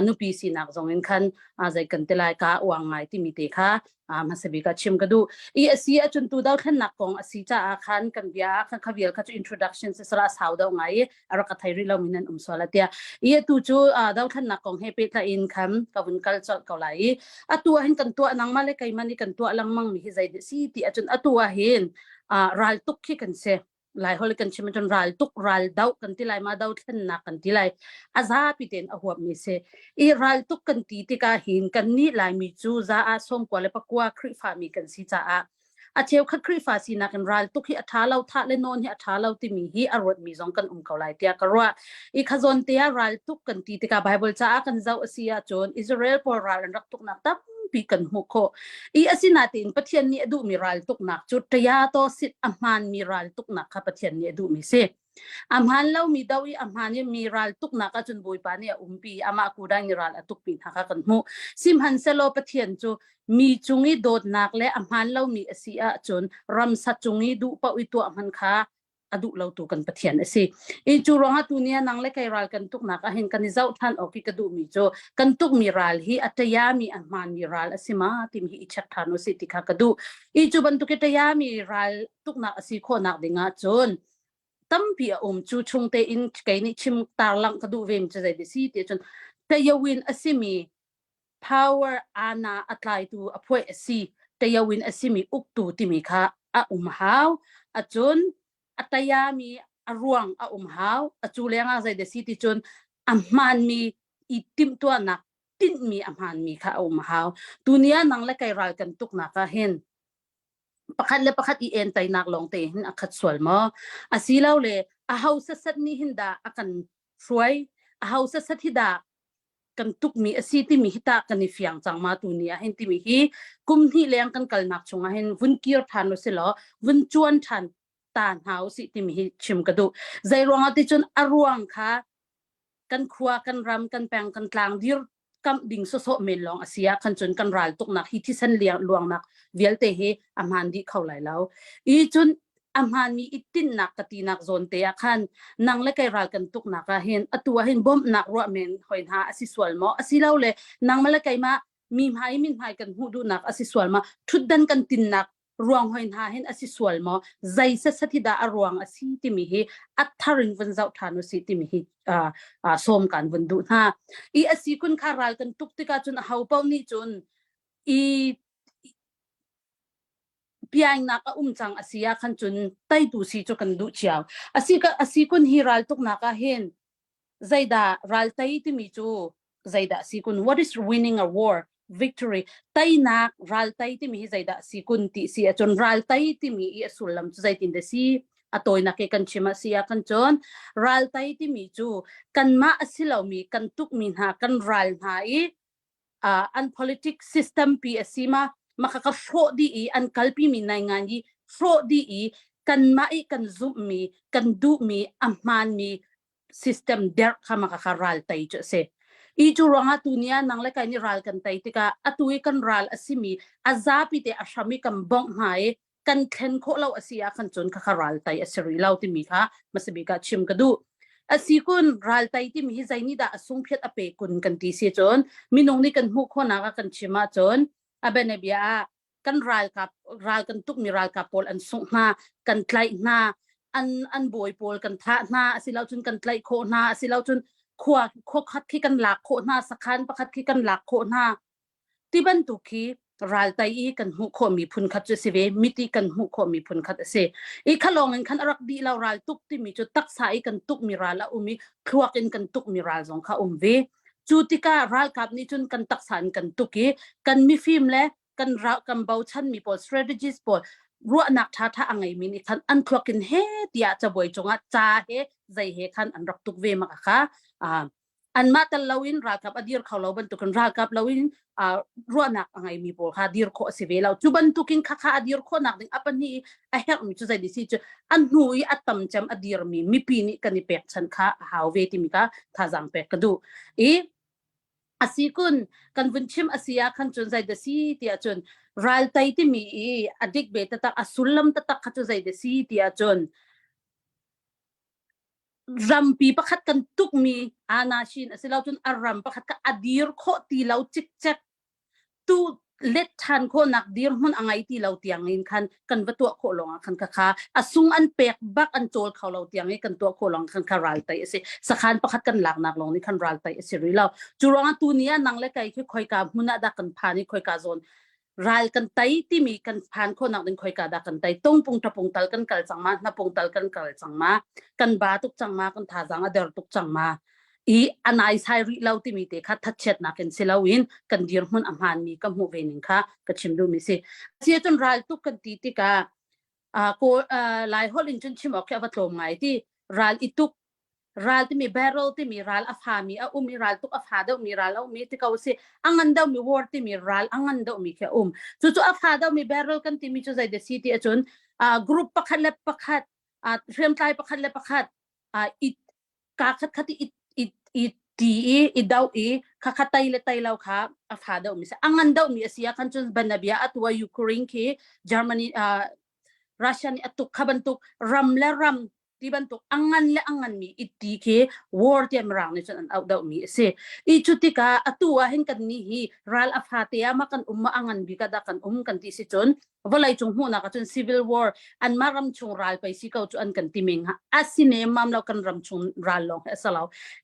nupi sinak zong in khan zei kan ti lai ka uang ngai timi te kha hmasa bik ah chim ka duh. I a si ahcun tu dothlennak kong a si caah khan kan bia khan kha vial kha cu introduction si sala sau deuh ngai i a rak ka thei rih lomi nan um sual tiah i atu cu dothlennak kong he pehtlai in khan ka vun kal colh ko lai i atu ah hin kan tuah nangmah le keimah nih kan tuah lengmang mi hi zei dah si ti ahcun atu ah hin ral tuk khi kan si. Lai hol kan chim ahcun ral tuk, ral doh kan ti lai ma, dothlennak kan ti lai, a zapi tein a huap mi si. I ral tuk kan ti tikah hin kan nih Laimi cu za ah 99 Khrihfa mi kan si caah a cheukhat Khrihfa sinak in ral tuk hi a ṭha lo, thah le nawn hi a ṭha lo timi hi a ruatmi zong kan um ko lai tiah ka ruah. I khazawn te ah ral tuk kan ti tikah Bible caah kan zoh a si ahcun Israel pawl ral an rak tuknak tampi kan hmuh khawh. I asinain Pathian nih a duhmi ral tuknak cu ṭaya sit a hmaanmi ral tuknak kha Pathian nih a duhmi si. A hmaan lomi do i a hmaan i mi ral tuknak ahcun Bawipa nih a umpi i amah kudai nih ral a tukpi hna kha kan hmuh. Sihmanhsehlaw Pathian cu mi cung i dawtnak le a hmaan lomi a si ahcun ramsa cung i duh paoh i tuah hman kha a duh lotu kan Pathian a si. I cu ruangah tuni ah nang le kei ral kan tuknak ahhin kan i zoh ṭhan awk i ka duhmi cu kan tukmi ral hi a ṭayami a hmaanmi ral a si ma timi hi i check ṭhan usih ti kha ka duh. I cu bantuk i ṭayami ral tuknak a si khawhnak ding ahcun tampi a um. Cu chung tein kei nih chim tarlangh ka duh ve mi cu zei si ti cun tayawin a simi power ana a tlaitu a phuai a si, tayawin a simi uktu timi kha a um hau. Acun a tayami a ruang a um hau. A cu lengah zei si ti cun a hmaanmi i timhtuahnak tinhmi a hmaanmi kha a um hau. Tuni ah nang le kei ral kan tuknak ah hin pakhat le pakhat i entainak lawng te hin a khat sual maw, asilole a ho sasat nih hin dah a kan hruai, a ho sasat hi dah kan tukmi a si timi hi tah kan i fiang cang ma tu ni ah hin timi hi kum hnih leng kan kalnak chungah hin vun kir ṭhan u si law vun cuan ṭhan ta hna u sih timi hi chim ka duh. Zei ruangah ti cun a ruang kha kan khua, kan ram, kan peng, kan tlang dir kamh ding sawsawh men lawng a si ah khan cun kan ral tuknak hi thisen luangnak vialte hi a hmaan dih kho lai lo. I cun a hmaanmi i tinhnak ka tinak zawn te ah khan nang le kei ral kan tuknak ah hin atu ah hin bawmhnak ruah men hoi hna a si sual maw, asilole nangmah le keimah mi hmai min hmai kan hmuh duhnak a si sual maw, ṭhutdan kan tinnak ruang hoi hna hin a si sual maw, zei sasat hi dah a ruang a si timi hi a thar in vun zoh ṭhan usih timi hi sawm kan vun duh hna. I a si kun kha ral kan tuk tikah cun aho paoh nih cun i piainak a um cang a si ah khan cun teitu si cu kan duh cio. A si ka a si kun hi ral tuknak ah hin zeidah ral tei timi cu zeidah si kun, what is winning a war, victory, teinak ral tei timi hi zeidah si kun ti si ahcun ral tei timi i a sullam cu zeitin dah si? A tawinak i kan chim a si ah kan cun ral tei timi cu kanmah a si lomi kan tukmi hna kan ral hna i uh, an politics system pi a si ma maka ka hrawh dih i an kalpi mi nai ngan i hrawh dih i kanmah i kan zumhmi kan duhmi a hmaanmi system derh kha maka kha ral tei cu a si. I cu ruangah tu ni ah nang le kai nih ral kan tei tikah atu i kan ral a simi a zapi te a hram i kan bongh hna i kan thlen khawh lo a si ah khan cun kha kha ral tei a si rih lo timi kha hmasabik ah chim ka duh. A si kun ral tei timi hi zei nih dah a sungphiat a pe kun kan ti si cun minung nih kan hmuh khawhnak ah kan chim ahcun a bianabia ah kan ralkap ral kan tukmi ralkap pawl an sungh hna, kan tlaih hna, an an bawi pawl kan thah hna, asilo cun kan tlaih khawh hna, asilo cun khua khua khat khi kan lak khawh hna, sakhan pakhat khi kan lak khawh hna ti bantuk khi ral tai i kan hmuh khawhmi phun khat cu si ve. Miti kan hmuh khawhmi phun khat a si i khalong in khan a rak dih lo. Ral tuk timi cu taksa i kan tukmi ral a um i thluak in kan tukmi ral zong kha um ve. Cu tikah ralkap nih cun kan taksa in kan tuk i kan mifim le kan ra kan bochanmi pawl strategist pawl. Ruahnak ṭhaṭha a ngeimi nih khan an thluak in he tiah cabuai cungah ca he zei he khan an rak tuk ve mak kha. Anmah tel loin ralkap a dir kho lo bantukin ralkap loin ruahnak a ngeimi pawl kha dir khawh a si ve lo. Cu bantukin khakha a dir khawhnak ding a pahnih i a herhmi cu zei si cu a hnu i a tam cem a dirmi mipi nih kan i pekchanh kha a hau ve timi kha thazaang pek ka duh. I a si kun kan vun chim a si ah khan cun zei dah si tiah cun ral tei timi i a dik ve taktak a sullam taktak kha cu zei dah si tiah cun rampi pakhat kan tukmi anashin a si lo cun a ram pakhat kha a dir khawh ti lo cikcek tu let ṭhan khawhnak dirhmun a ngei ti lo tiang in khan kan va tuah khawh lawngah khan kha a sung an pek bak an cawl kho lo tiang i kan tuah khawh lawng khan kha ral tai a si. Sakhan pakhat kan laknak lawng nih khan ral tai a si rih lo. Cu ruangah tu ni ah nang le kai khi khoika hmun ah dah kan phan i khoika zawn ral kan tai timi kan phan khawhnak ding khoika dah kan tai tungpung ṭapung tal kan kal cang ma hnapung tal kan kal cang ma kan ba tuk cang ma kan thazang a der tuk cang ma i a naisai rih lo timi te kha thatchiatnak in si loin kan dirhmun a hmaanmi ka hmuh ve ning kha ka chim duhmi si. Asi cun ral tuk kan ti tikah uh, Lai holh in cun chim awk khi a va tlawm ngai ti ral i tuk ral timi barrel timi ral a fami a um i ral tuk a fa deuhmi ral a um i ti ko si a ngan deuhmi war timi ral a ngan deuhmi khi a um. Cucu a fa deuhmi barrel kan timi cu zei da si ti ahcun uh, group pakhat le pakhat uh, hriamtlai pakhat le pakhat uh, i kaa khatkhat i i i ti i i do i khakha tai le tai lo kha a fa deuh mi si a ngan deuh mi a si ah khan cun banabia atu a Ukraine khi Germany uh, Russia nih a tuk kha bantuk ram le ram ti bantuk a ngan le a ngan mi i ti khi war tiah mirang nih cun an auh deuh mi a si. I cu tikah atu ah hin kan nih hi ral a fa te ah ma kan um ma a ngan bik ah dah kan um kan ti si cun vawlei cung hmuhnak ahcun civil war anmah ram chung ral pei si ko cu an kan ti ming a si nemmam lo. Kan ram chung ral lawng hi a si lo.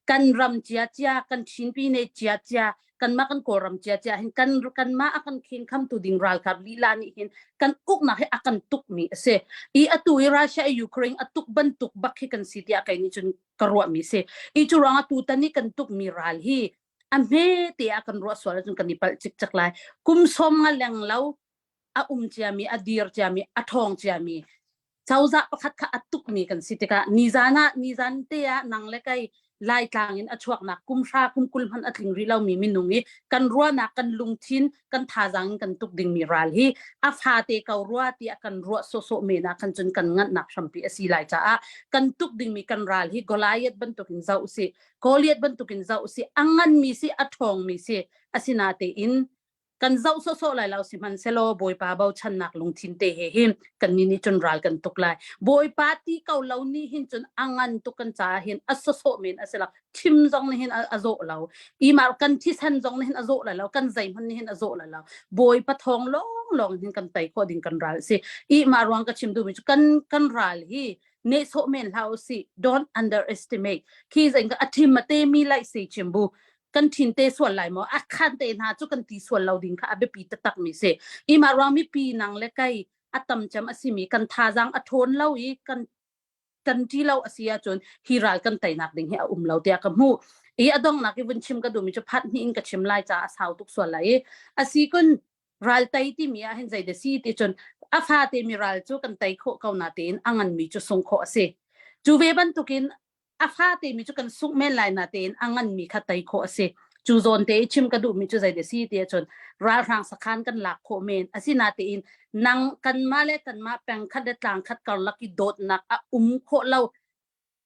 Kan ram cia cia kan Chinpi ne cia cia kanmah kan Kawlram cia cia hin kan kanmah a kan khen khamtu ding ralkap lila nih hin kan uknak hi a kan tukmi a si i atu i Russia i Ukraine a tuk bantuk bak hi kan si tiah kei nih cun ka ruahmi si. I cu ruangah tutan i kan tukmi ral hi a hme te ah kan ruah sual ahcun kan i palh cikcek lai. Kum sawm nga leng lo a um ciami, a dir ciami, a ṭhawng ciami cozah pakhat kha a tukmi kan si tikah nizan ah nizan te ah nang le kei Laitlang in a chuaknak kum hra kum 20 hmanh a tling rih lomi minung i kan ruahnak, kan lungthin, kan thazaang in kan tuk dingmi ral hi a fate ko rua tiah kan ruah sawhsawh men ah khan cun kan nganhnak hrampi a si lai caah kan tuk dingmi kan ral hi Goliath bantukin zoh usih, Goliath bantukin zoh usih, a nganmi si, a ṭhawngmi si, asinatein kan zoh sawhsawh lai lo. Sihmanhsehlaw Bawipa bochannak lungthin te he hin kan nih nih cun ral kan tuk lai. Bawipa ti ko lo nih hin cun a ngan tuk kan caah hin a sawsawh men a si lo. Thim zong nih hin a zawh lo imar kan thisen zong nih hin a zawh lai lo, kan zeihmanh nih hin a zawh lai lo. Bawipa thawng lawng lawng hin kan tei khawh ding kan ral si. I mah ruang ka chim duhmi cu kan kan ral hi nehsawh men hlah usih. Don't underestimate khi zein ka a thim a te mi lai si chim bu kan thin te sual lai maw a khan te hna cu kan ti sual lo ding kha a biapi taktak mi si. Ima ruang mi pi nang le kai a tam cem a simi kan thazang a ṭhawn lo i kan kan ṭi lo a si ahcun hi ral kan teinak ding hi a um lo tiah ka hmuh. I a donghnak i vun chim ka duhmi cu phat hnih in ka chim lai ca a sau tuk sual lai i a si kun ral tei timi ah hin zei da si ti cun a fate mi ral cu kan tei khawh ko na tein a nganmi cu sung khawh a si. Cu ve bantukin a fate mi cu kan sungh men lai na tein a nganmi kha tei khawh a si. Cu zawn te i chim ka duhmi cu zei si ti ahcun ralhrang sakhan kan lak khawh men asinatein nang kanmah le kanmah peng khat le tlang khat karlak i dawtnak a um khawh lo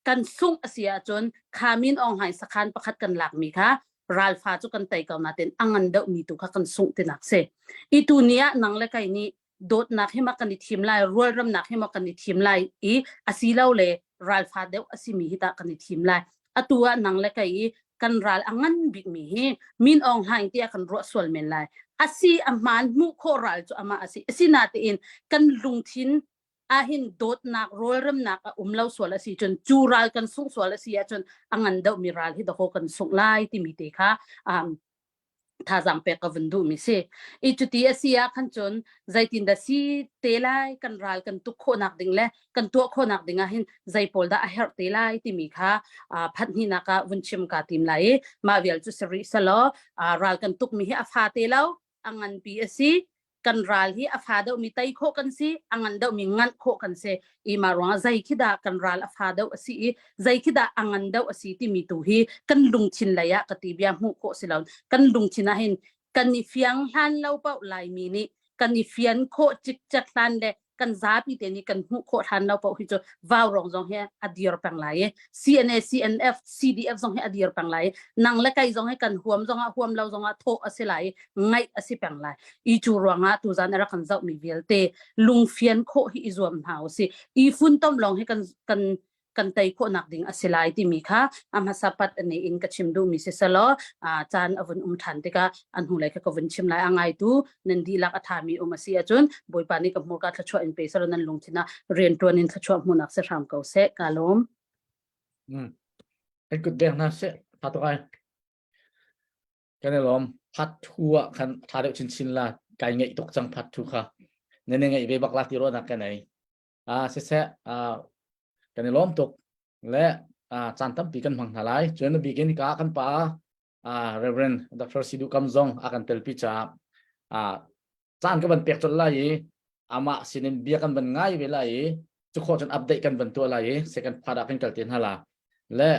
kan sungh a si ahcun kha Min Aung Hlaing sakhan pakhat kan lakmi kha ralfa cu kan tei ko natin a ngan deuhmi tu kha kan sungh tinak si. I tu ni ah nang le kai nih dawtnak hi ma kan i thim lai, rualremnak hi ma kan i thim lai i asilo le ralfa deuh a simi hi tah kan i thim lai? Atu ah nang le kei i kan ral a ngan bikmi hi Min Aung Hlaing tiah kan ruah sual men lai. Asi a hmaan hmuh khawh ral cu amah asi. Asinatein kan lungthin ahin dawtnak rawlremnak a um lo sual a si cun cu ral kan sungh sual a si ahcun a ngan deuhmi ral hi dakaw kan sungh lai timi te kha um, thazaang pek ka vun duhmi si. I cuti a si ah khan cun zeitin dah si te lai, kan ral kan tuk khawhnak ding le kan tuah khawhnak ding ah hin zei pawl dah a herh te lai timi kha phat hnihnak ah vun chim ka tim lai i mah vial cu si rih selaw ral kan tukmi hi a fa te lo, a nganpi a si. Kan ral hi a fa deuh mi tei khawh kan si, a ngan deuh mi nganh khawh kan si. I ma ruangah zei khi dah kan ral a fa deuh a si i zei khi dah a ngan deuh a si timi tu hi kan lungthin lei ah ka ti bia hmuh khawh si lo. Kan lungthin ah hin kan i fiang hlan lo paoh Laimi nih kan i fian khawh cikcek hlan le kan zapi te nih kan hmuh khawh hlan lo paoh hi cu vaurawng zong hi a dir peng lai i CNA CNF CDF zong hi a dir peng lai i nang le kai zong hi kan huam zong ah huam lo zong ah thawh a si lai i ngaih a si peng lai i cu ruangah tuzan a rak kan zohmi vialte lungfian khawh hi i zuam hna usih i funtom lawng hi kan kan kan tei khawhnak ding a si lai timi kha a hmasa pat ani in ka chim duhmi si selaw caan a vun um ṭhan tikah a hnulei kha ka vun chim lai. A ngaitu nan dihlak a thami um a si ahcun Bawipa nih ka hmurka thluachuah in pe selaw nan lungthin ah rianṭuan in thluachuah hmuhnak si hram ko seh. Ka lawm. Kan kut deng hna seh. Tha tuk ai. Kan i lawm. Part 2 ah khan tha deuh chinchin la. Kai ngeih tuk cang part 2 kha. Ne ne ngeih ve bak la ti ruahnak ka nei. Siseh, kan i lawm tuk le caan tampi kan hmang hna lai. Cun a bik in ka kan pa Reverend Dr. Sidu Kam zong a kan telpi caah caan ka van pek colh lai i amah sinin bia kan van ngai ve lai i cu khawh cun update kan van tuah lai i second part ah kan kal te hna la. Le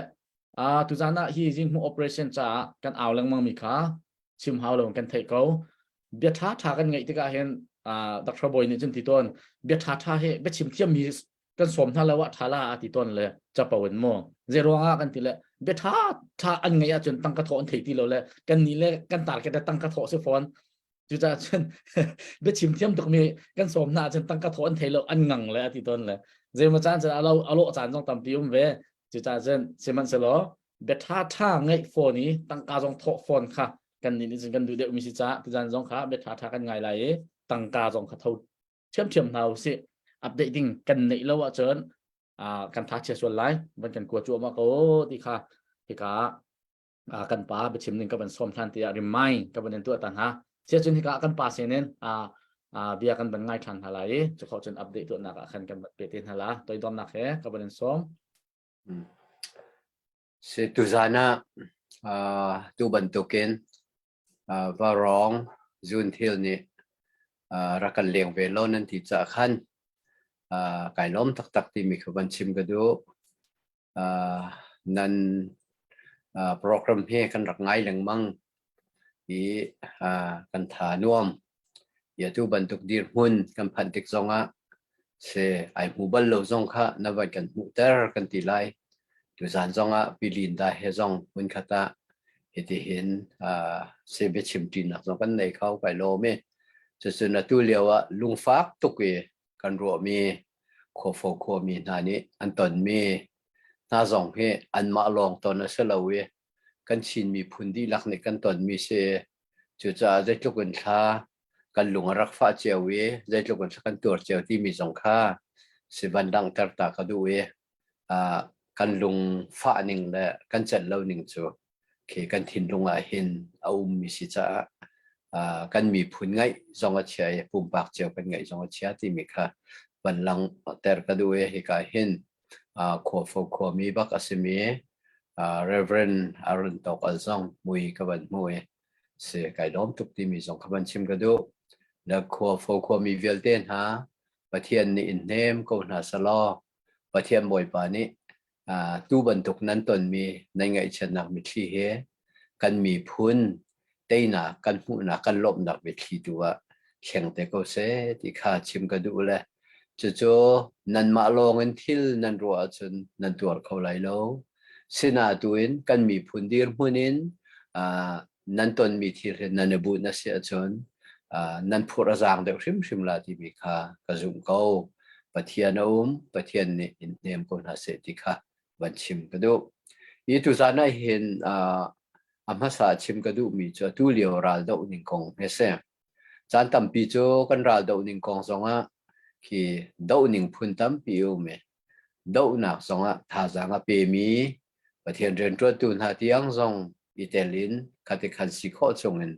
tuzan ah hi zinghmuh operation caah kan au lengmang mi kha chim hau lo kan theih ko. Bia ṭha ṭha kan ngeih tikah hin Dr. Bawi nih cun ti tawn bia ṭha ṭha hi bia chim thiam mi kan sawm hna lo ah ṭha la a ti tawn le capo in mu zei ruangah kan ti le bia ṭha ṭha an ngeih ahcun tangka thawh an thei ti lo le kan nih le kan target le tangka thawh si fawn cucaah cun bia chim thiam tuk mi kan sawm hna ahcun tangka thawh an thei lo an ngang le a ti tawn le zeimaw caan cun alo alo caan zong tampi um ve cucaah cun sihmanhsehlaw bia ṭha ṭha ngeih fawn i tangka zong thawh fawn kha kan nih nih cun kan duh deuh mi si caah tuzan zong kha bia ṭha ṭha kan ngai lai i tangka zong kha tho ṭhiamṭhiam hna usih. Update ding kan neih lo ahcun kan tha chia sual lai van kan kua cuahmah ko ti kha hika kan pa biachim ning ka van sawm ṭhan tiah remind ka van in tuah ta hna. Siacun hika kan pa sinin bia kan van ngai ṭhan hna lai i cu khawh cun update tuahnak ah khan kan van pe te hna la toidornak he ka van in sawm. Si tuzan ah tu bantukin Vaurawng zunthil nih rak kan leng ve lo nan ti caah khan kai lawm taktak timi kha van chim ka duh. Nan program hi kan rak ngai lengmang i kan tha nuam. I atu bantuk dirhmun kan phanh tik zongah si ai hmu bal lo zong kha na van kan hmuhter kan ti lai. Tuzan zongah Pi Linda he zong hmunkhat ah hitihin si biachim ṭinak zong kan nei kho kai lawm i cucun atu lio ah lungfak tuk i kan ruahmi khuafo khuami hna nih an tonmi hna zong hi anmah lawng ton a si lo i kan Chin miphun dihlak nih kan tonmi si. Cucaah zeitluk in thla kan lung a rak fah cio i zeitluk in thla kan tuar cio timi zong kha si van langhter ta ka duh i kan lung fah ning le kan celh lo ning cu khi kan thinlung ah hin a ummi si caah kan miphun ngaih zong a chia i pumpak cio kan ngaih zong a chia timi kha van langhter ka duh i hika hin khuafo khuami bak a simi Reverend Aaron Tawk Al zong mui ka van hmu i si kai lawm tuk timi zong kha van chim ka duh. Le khuafo khuami vialte hna Pathian nih in hnem ko hna selaw Pathian Bawipa nih tu bantuk nan tonmi nan ngaihchiatnak mitthli he kan miphun teinak kan hmuhnak kan lawmhnak mitthli tu ah thleng te ko seh ti kha chim ka duh le cucu nanmah lawng in thil nan ruah ahcun nan tuar kho lai lo. Sinatuin kan miphun dirhmun in nan tonmi thil hi nan i bunh a si ahcun nan phurh a zaang deuh hrimhrim la timi kha ka zumh ko. Pathian a um, Pathian nih in hnem ko hna seh ti kha van chim ka duh. Hi tuzan ah hin a hmasa chim ka duhmi cu atu lio ral doh ning kong hi a si. Caan tampi cu kan ral doh ning kong zongah khi doh ning phun tampi a um i dohnak zongah thazaang a pemi Pathian rianṭuantu hna tiang zong i tel in khati khan si khawh chungin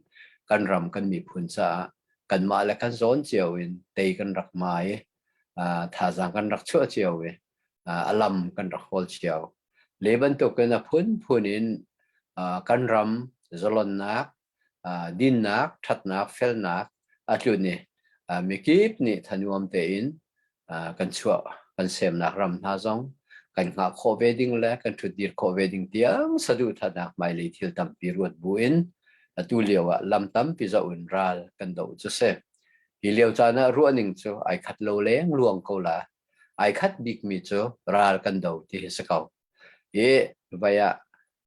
kan ram kan miphun caah kanmah le kan zawn cio in tei kan rak ma i thazaang kan rak chuah cio i a lam kan rak hawl cio. Le bantukin a phunphun in kan ram zalonnak, dinnak, ṭhatnak, felnak a tlun i. Mikip nih thanuam tein kan chuah kan semnak ram hna zong kan hngah khawh ve ding le kan ṭhutdir khawh ve ding tiang saduhthahnak hmailei thil tampi ruat buin atu lio ah lam tampi zoh in ral kan doh cu si. Hi lio caan ah ruahning cu ai khat lo leng luang ko la. Ai khat bikmi cu ral kan do ti hi si ko. I vai ah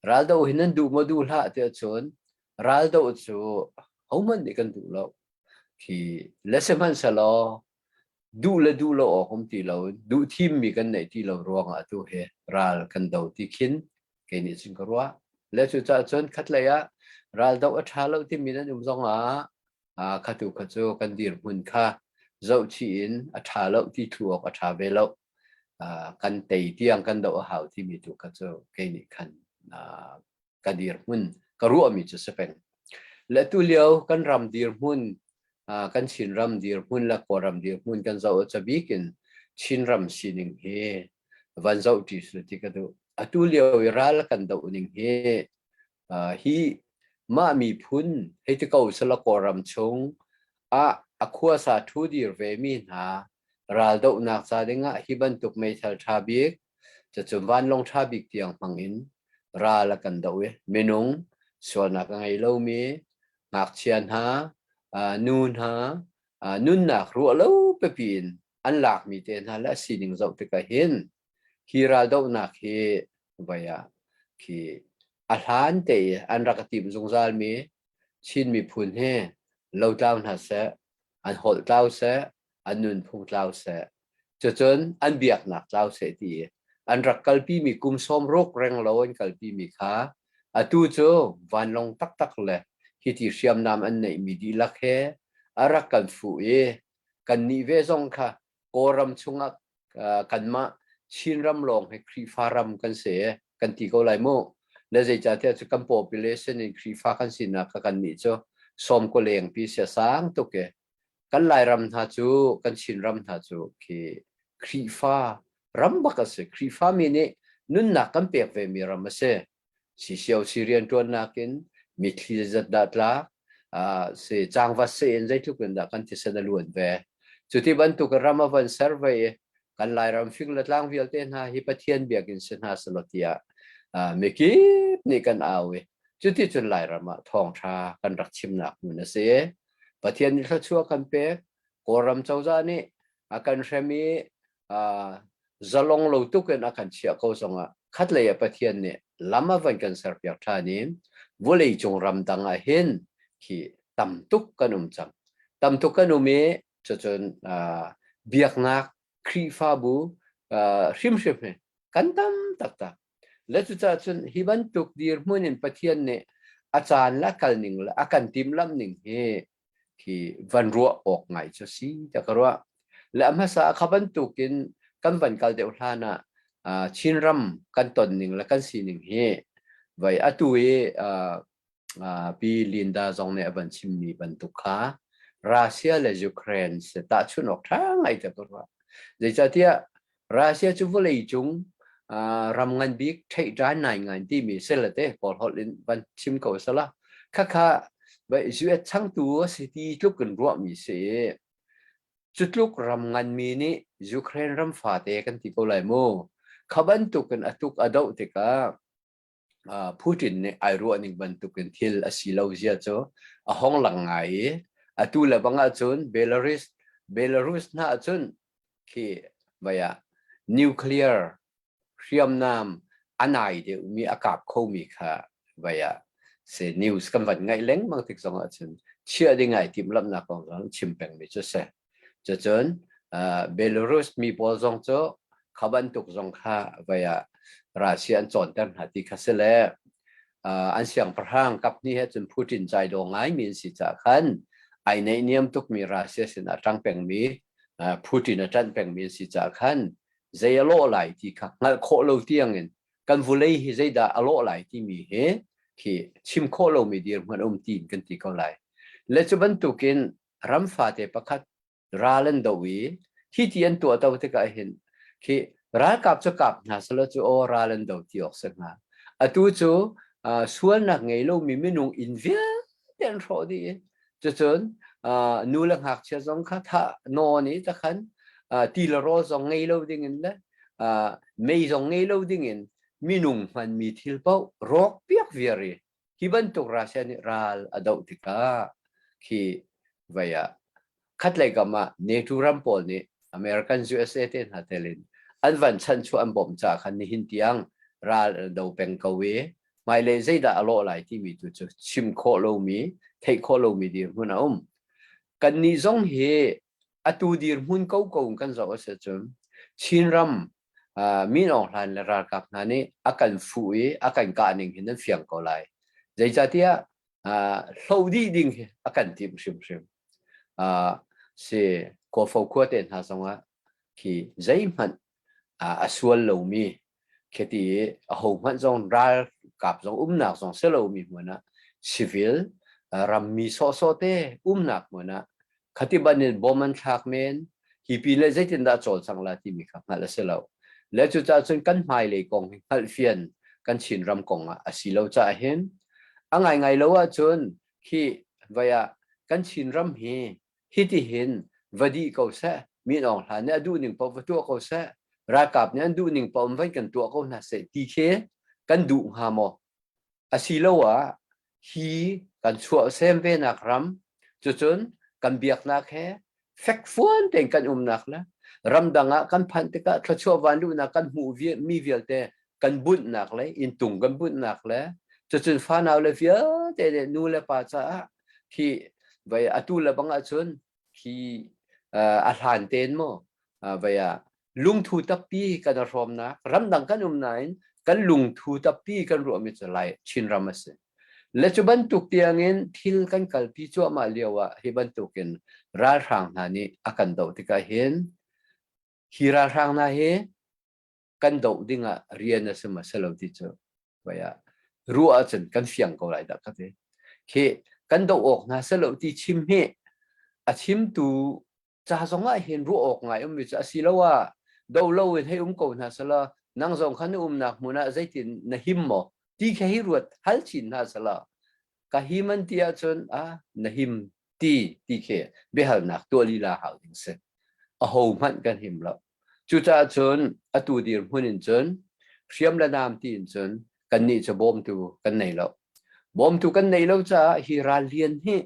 raldo hi nan duh maw duh hlah tiah cun raldo cu hohmanh nih kan duh lo. Khi le sihmanhsehlaw duh le duh lo awk um ti lo duh thimmi kan neih ti lo ruangah atu hi ral kan do ti khin kei nih cun ka ruah. Le cucaah cun khatlei ah ral doh a ṭha lo timi nan um zongah khatu kha cu kan dirhmun kha zohchih in a ṭha lo ti thlu awk a ṭha ve lo. Kan tei tiang kan doh a hau timi tu kha cu kei nih khan ka dirhmun ka ruahmi cu si peng. Le tu lio kan ram dirhmun kan Chinram dirhmun le Kawlram dirhmun kan zoh cabik in Chinram sining hi van zoh ṭi su ti ka duh. Atu lio i ral kan doh ning hi hi mah miphun hei ti ko sala Kawlram chung ah a khuasa ṭhu dir ve mi hna ral dohnak ca dingah hi bantuk meithal ṭha bik cucu vanlawng ṭha bik tiang hmang in ral a kan doh i minung sualnak a ngei lomi ngakchia hna, nu hna, nunnak ruah lo pipi in an lakmi te hna le a sining zoh tikah hin hi raldohnak hi vai ah khi a hlan te i an rak tim zungzalmi Chin miphun hi lotlau hna seh, an holh tlau seh, an nunphung tlau seh, Cucun an biaknak tlau seh ti i an rak kalpimi kum sawmruk renglo an kalpimi kha atu cu vanlawng taktak le hiti hriamnam an neihmi dihlak he a rak kan fuh i kannih ve zong kha Kawlram chungah kanmah Chinram lawng hi Khrihfa ram kan si kan ti ko lai mu. Le zeicahtiah cu kan population in Khrihfa kan sinak kha kannih cu sawm ko lengpi sia sang tuk i Kan Lairam hna cu, kan Chinram hna cu khi Khrihfa ram bak a si. Khrihfa mi nih nunnak kan pek vemi ram a si. CCOC rianṭuannak in mitthli zeizat dah tlak, uh, si cangvat se in zeitluk in dah kan thisen a luan ve. Cuti bantuk ram a van ser ve i kan Lairam fing le tlang vialte hna hi Pathian biakinn si hna selaw tiah uh, mikip nih kan au i cuti cun Lairam ah thawngṭha kan rak chimnak hmun a si. Pathian nih thluachuah kan pek. Kawlram cozah nih a kan hrem i zalong lo tuk in a kan chiah ko zongah khatlei ah Pathian nih lam a van kan serpiak ṭhan i vawleicung ramdang ah hin khi tam tuk kan um cang. Tam tuk kan um i cucun biaknak Khrihfabu hrimhrim hi kan tam taktak. Le cucaah cun hi bantuk dirhmun in Pathian nih a caan le a kalning le a kan timhlamh ning hi khi van ruah awk ngai cu si tiah ka ruah. Le a hmasa kha bantukin kan van kal deuh hlan ah Chinram kan ton ning le kan sining hi vai atu i Pi Linda zong nih a van chimmi bantuk kha Russia le Ukraine si tahchunh awk ṭha ngai te ka ruah. Zeicahtiah Russia cu vawleicung ram ngan bik theih ṭan nai ngai timi selate kawl holh in van chim ko sala khakha US changtu a si ti tluk in ruahmi si i cu tluk ram nganmi nih Ukraine ram fate kan ti ko lai mu kha bantukin a tuk a doh tikah Putin nih ai ruah ning bantukin thil a si lo zia cu a hong lang ngai i atu le bang ahcun Belarus Belarus hna ahcun khi vai ah nuclear hriamnam a nai deuhmi a kap khomi kha vai ah se news kan van ngaih lengmang tik zong ahcun chiah ding ai timhlamhnak kong zong chim pengmi cu si. Cucun Belarus mi pawl zong cu kha bantuk zong kha vai ah Russia an cawnter hna ti kha si le an siangpahrang kaphnih he cun Putin cai daw ngaimi an si caah khan ai neihniam tukmi Russia sin ah ṭang pengmi Putin a ṭanh pengmi an si caah khan zei a lawh lai ti kha hngalh khawh lo tiangin kan vulei hi zeidah a lawh lai timi hi khi chim khawh lomi dirhmun a um tiin kan ti ko lai. Le cu bantukin ram fate pakhat ral an do i hi ti an tuah to tikah hin khi ralkap cu kap hna selaw cu aw ral an do ti awk si hnga. Atu cu sualnak ngei lomi minung inn vialte an hrawh dih i cucun Nu le ngakchia zong kha thah nawn i takhan ti le rawl zong ngei lo ding in le mei zong ngei lo ding in minung hmanmi thil paoh rawk piak viar i hi bantuk Russia nih ral a doh tikah khi vai ah khatlei kam ah NATO ram pawl nih American USA te hna tel in an van chanchuah an bawmh caah khan nihin tiang ral an do peng ko i hmailei zeidah a lawh lai timi tu cu chim khawh lomi theih khawh lomi dirhmun a um. Kannih zong hi atu dirhmun ko ko kan zoh a si cun Chinram Min Aung Hlaing le ralkap hna nih a kan fuh i a kan kah ning hin an fiang ko lai. Zeicahtiah hloh dih ding hi a kan timh hrimhrim. Si Kawfo khua te hna zongah khi zeihmanh a sual lomi khiti i ahohmanh zong ralkap zong umnak zong si lomi hmun ah civil rammi sawhsawh te umnak hmun ah khati banin bom an thlak men hi pin le zeitindah cawlcang la timi kha hngalh a si lo. Le cucaah cun kan hmailei kong hi hngalhfian kan Chinram kong ah a si lo caah hin a ngaingai lo ahcun khi vai ah kan Chinram hi hitihin va dih ko seh Min Aung Hlaing nih a duh ning paoh va tuah ko seh ralkap nih an duh ning paoh in van kan tuah ko hna seh ti khi kan duh hnga maw? Asiloah hi kan chuahsem venak ram cucun kan biaknak he fekfuan tein kan umnak le ramdang ah kan phanh tikah thluachuah vanluhnak kan hmuh mi vialte kan bunhnak le inntung kan bunhnak le cucun fanau le vialte nih nu le pa caah hi vai atu le bang ahcun hi a hlan tein maw vai ah lungthu tappi kan i hrawmnak ramdang kan um nain kan lungthu tappi kan ruahmi cu Lai Chinram a si. Le cu bantuk tiangin thil kan kalpi cuahmah lio ah hi bantukin ralhrang hna nih a kan doh tikah hin hi ralhrang hna hi kan doh dingah rian a si ma si lo ti cu vai ah ruah ahcun kan fiang ko lai dah ka ti. Khi kan doh awk hna si lo ti chim hi a chimtu ca zong ah hin ruah awk ngai ummi cu asiloah do lo in hei um ko hna sala nang zong kha na umnak hmun ah zeitin na him maw ti kha hi ruat hal chin hna sala ka him an ti ahcun a na him ti ti khi biahalnak tuah lila hau ding si aho hmanh kan him lo cucaah cun atu dirhmun in cun hriam le nam ti in cun kannih cu bawmtu kan nei lo bawmtu kan nei lo caah hi ral lian hi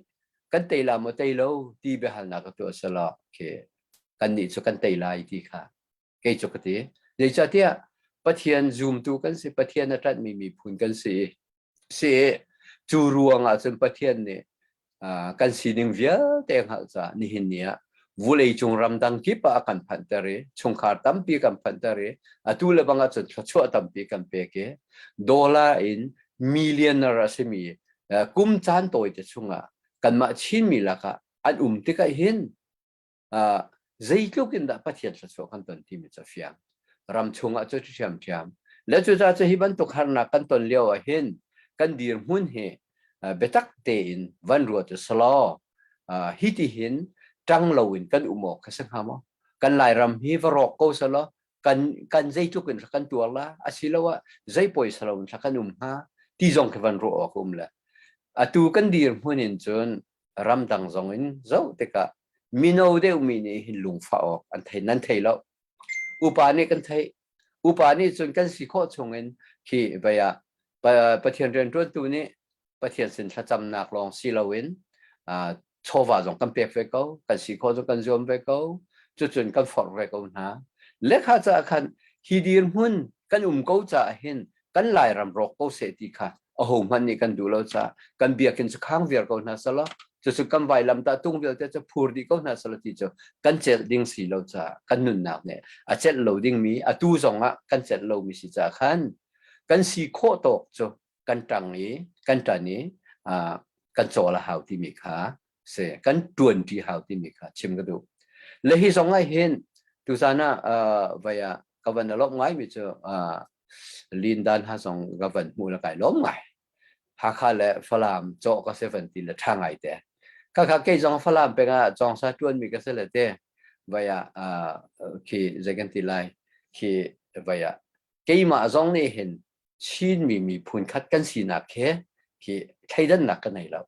kan tei la maw tei lo ti biahalnak ka tuah sala khi kannih cu kan tei lai ti kha kei cu ka ti zeicahtiah Pathian zumtu kan si Pathian a ṭanhmi miphun kan si si cu ruang ah cun Pathian nih kan sining vialte hngalh caah nihin ni ah vulei cung ramdang kip ah a kan phanhter i chungkhar tampi kan phanhter i atu le bang ah cun thluachuah tampi kan pek i dollar in millionaire a simi kum caan tawite chungah kanmah Chinmi lakah an um tikah hin zeitluk in dah Pathian thluachuah kan ton timi cu a fiang. Ram chungah cu ṭhiamṭhiam. Le cucaah cu hi bantuk harnak kan ton lio ah hin kan dirhmun hi biatak tein van ruat u selaw hi ti hin ṭang loin kan um awk kha si hnga maw? Kan Lairam hi va rawk ko selaw kan kan zeitluk in kan tuar la asiloah zei poisa lo in kan um hnga ti zong khi van ruah awk um le atu kan dirhmun in cun ramdang zong in zoh tikah mino deuhmi nih hin lungfah awk an thei nan thei lo upa nih kan theih upa nih cun kan si khawh chung in khi vai ah Pathian rianṭuantu nih Pathian sin thlacamnak lawng si loin chawva zong kan pek ve ko kan si khawh zong kan zuam ve ko cucun kan forh ve ko hna lekha caah khan hi dirhmun kan um ko caah hin kan Lairam rawk ko seh ti kha aho hmanh nih kan duh lo caah kan biakinn cu khang viar ko hna selaw cucu kan vailam ta tung vialte cu phur dih ko hna selaw ti cu kan celh ding si lo caah kan nunnak nih a celh lo dingmi atu zong ah kan celh lomi si caah khan kan si khawh tawk cu kan ṭang i kan ṭan i kan cawl a hau timi kha si kan ṭuanṭi hau timi kha chim ka duh. Le hi zong ah hin tuzan ah vai ah ka van lawmh ngaimi cu Lindan ha zong ka van hmuh le kai lawm ngai. Hakha le Falam cawh ka se van ti le ṭha ngai te. Khakha kei zong Falam peng ah cawngsa ṭuanmi ka si le te vai ah khi zei kan ti lai khi vai ah keimah zong nih hin Chinmi miphun khat kan sinak he khi thleidannak ka nei lo.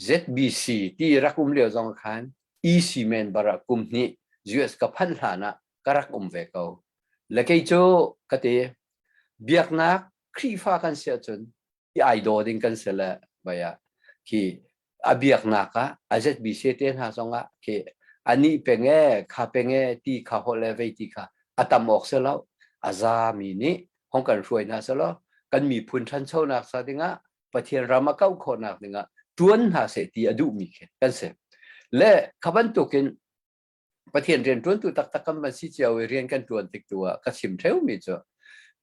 ZBC ti rak um lio zong khan EC member ah kum hnih US ka phanh hlan ah ka rak um ve ko. Le kei cu ka ti biaknak Khrihfa kan si ahcun i ai daw ding kan si le vai ah khi a biaknak ah a ZBC te hna zong ah khi ani peng e kha peng e ti kha holh le vei ti kha a tam awk si lo a za mi nih hong kan hruai hna selaw kan miphun ṭhanchonak sa dingah Pathian ram a kauh khawhnak dingah ṭuan hna seh ti a duhmi khi kan si. Le kha bantukin Pathian rian ṭuantu taktak kan van si cio i rian kan ṭuan tik tu ah ka chim ṭheumi cu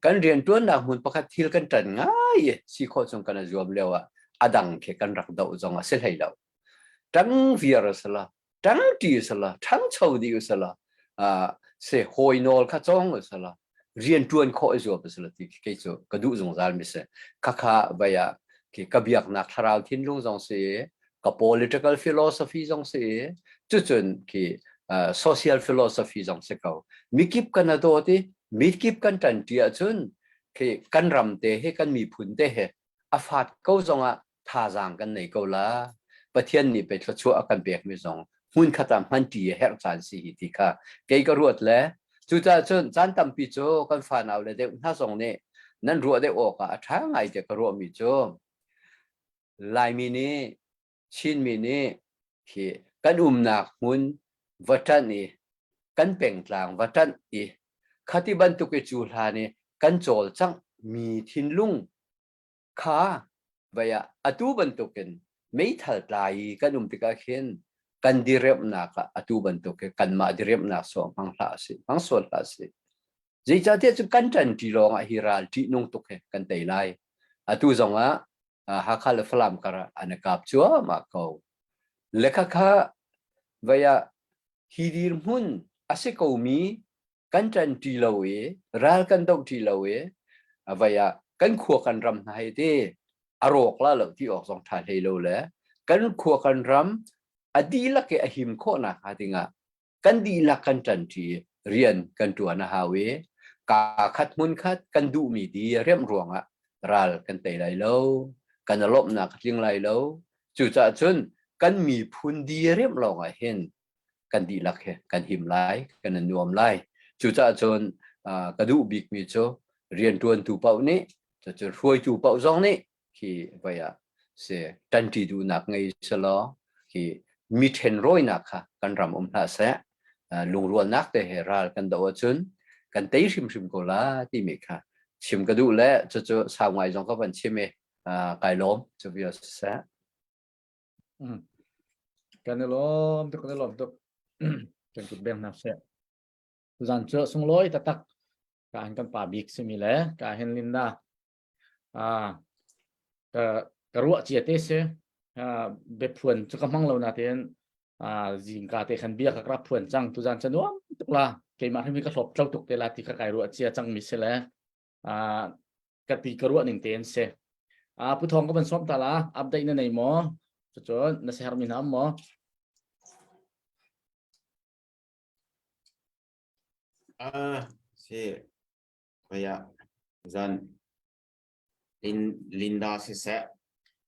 kan rian ṭuannak hmun pakhat thil kan ṭan ngai i si khawh chung kan i zuam lio ah a dang khi kan rak doh zong a si hlei lo. Ṭang viar a si la, ṭangṭi usila ṭhangcho dih usila se hawi nawl kha cawng usila rian ṭuan khawh i zuam usila ti kei cu ka duh zungzal mi si khakha vai ah khi ka biaknak thlarau thinlung zong si ka political philosophy zong si cucun khi social philosophy zong si ko mikip kan a dawt i mikip kan ṭanṭi ahcun khi kan ram te he kan miphun te he a fat ko zongah thazaang kan nei ko la. Pathian nih pei thluachuah a kan pekmi zong hmunkhat ah hmanṭi a herh caan si hi ti kha kei ka ruat le cucaah cun caan tampi cu kan fanau le deuh hna zong nih nan ruah deuh awk ah a ṭha ngai tiah ka ruahmi cu Laimi nih Chinmi nih khi kan umnak hmun va ṭanh i kan pengtlang va ṭanh i khati bantuk i cu hlan i kan cawlcangh mi thinlung Kha vei ah atu bantukin meithal tlai i kan um tikah khin kan diriamhnak ah atu bantuk hi kanmah diriamhnak sawh hmang hlah sih, hmang sual hlah sih. Zeicahtiah cu kan ṭanṭi lawngah hi ral ṭihnung tuk hi kan tei lai. Atu zongah Hakha le Falam kar ah an i kap cuahmah ko. Le khakha vei ah hi dirhmun a si komi kan ṭanṭi lo i ral kan dohṭi lo i vai ah kan khua kan ram hna hi ti a rawk la lo ti awk zong ṭha hlei lo le kan khua kan ram a dihlak i a him khawhnak hnga dingah kan dihlak kan ṭanṭi rian kan ṭuan a hau i kaa khat hmun khat kan duhmi di remh ruangah ral kan tei lai lo kan i lawmhnak a tling lai lo cucaah cun kan miphun di remh lawngah hin kan dihlak he kan him lai kan i nuam lai cucaah cun ka duh bikmi cu rianṭuantu paoh nih cucu hruaitu paoh zong nih khi voi ah si ṭanṭi duhnak ngei selaw khi mi ṭhenrawinak kha kan ram um hlah seh lungrualnak te he ral kan doh ahcun kan tei hrimhrim ko la timi kha chim ka duh le cucu sau ngai zong ka van chim i kai lawm cu vial siseh. Kan i lawm tuk, kan i lawm tuk. Kan kut beng hna seh. Zan cu sunglawi taktak ka an kan pa bik simi le ka hin Linda ah ka ka ruah cia te si biaphuan cu ka hmang lo na tein zingka te khan bia ka ra phuan cang tu zan cu nuam tuk la keimah hrim hi ka hlawp tlo tuk te la ti ka kai ruah cia cang mi si le ka ti ka ruah ning tein si. Pu Thawng ka van sawm ta la, update na nei maw? Cucun na siaherh mi hna um maw? Ah, si. Kaya zan Lin, Linda siseh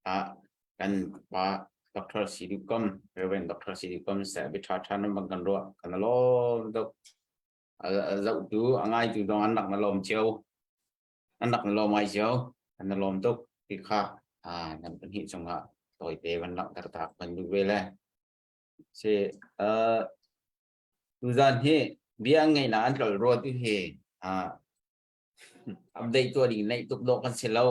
ah kan pa Dr. Sidukom, Reverend Dr. Sidukom seh bi tha tha nan bang kan ruah kan lawm tuk. A zohtu a ngaitu zong an rak na lawm cio an rak na lawm ngai cio an na lawm tuk ti kha nan pahnih cungah tawite van langhter tak van duh ve le si tuzan hi bia ngei na an tlol rua tu hi update tuah ding neih tuk dawh kan si lo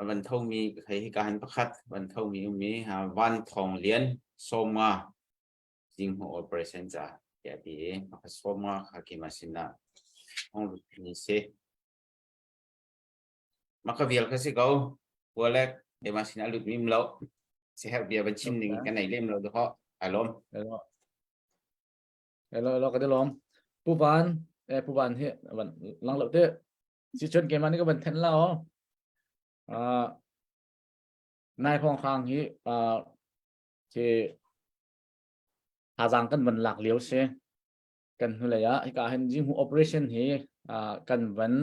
a van thomi hei hi ka han pakhat van thomi ummi van thong lian sawma zinghmuh operation ca tiah ti i pakhat sawm nga kha keimah sinah hong lut ni si. Maka vial kha si ko. Walek keimah sinah lut mim lo. Siherh bia van chim ning kan nei lem lo doho. Ai lawm. Hello. Hello, hello, ka lawm. Pu Van, eh Pu Van hi van lang lo te. Si chun keimah ni ka van then la o. Ah nai phong khang hi ah khi thazaang kan van lak lio si. Kan hnulei ah hika hin Jinghu operation hi kan van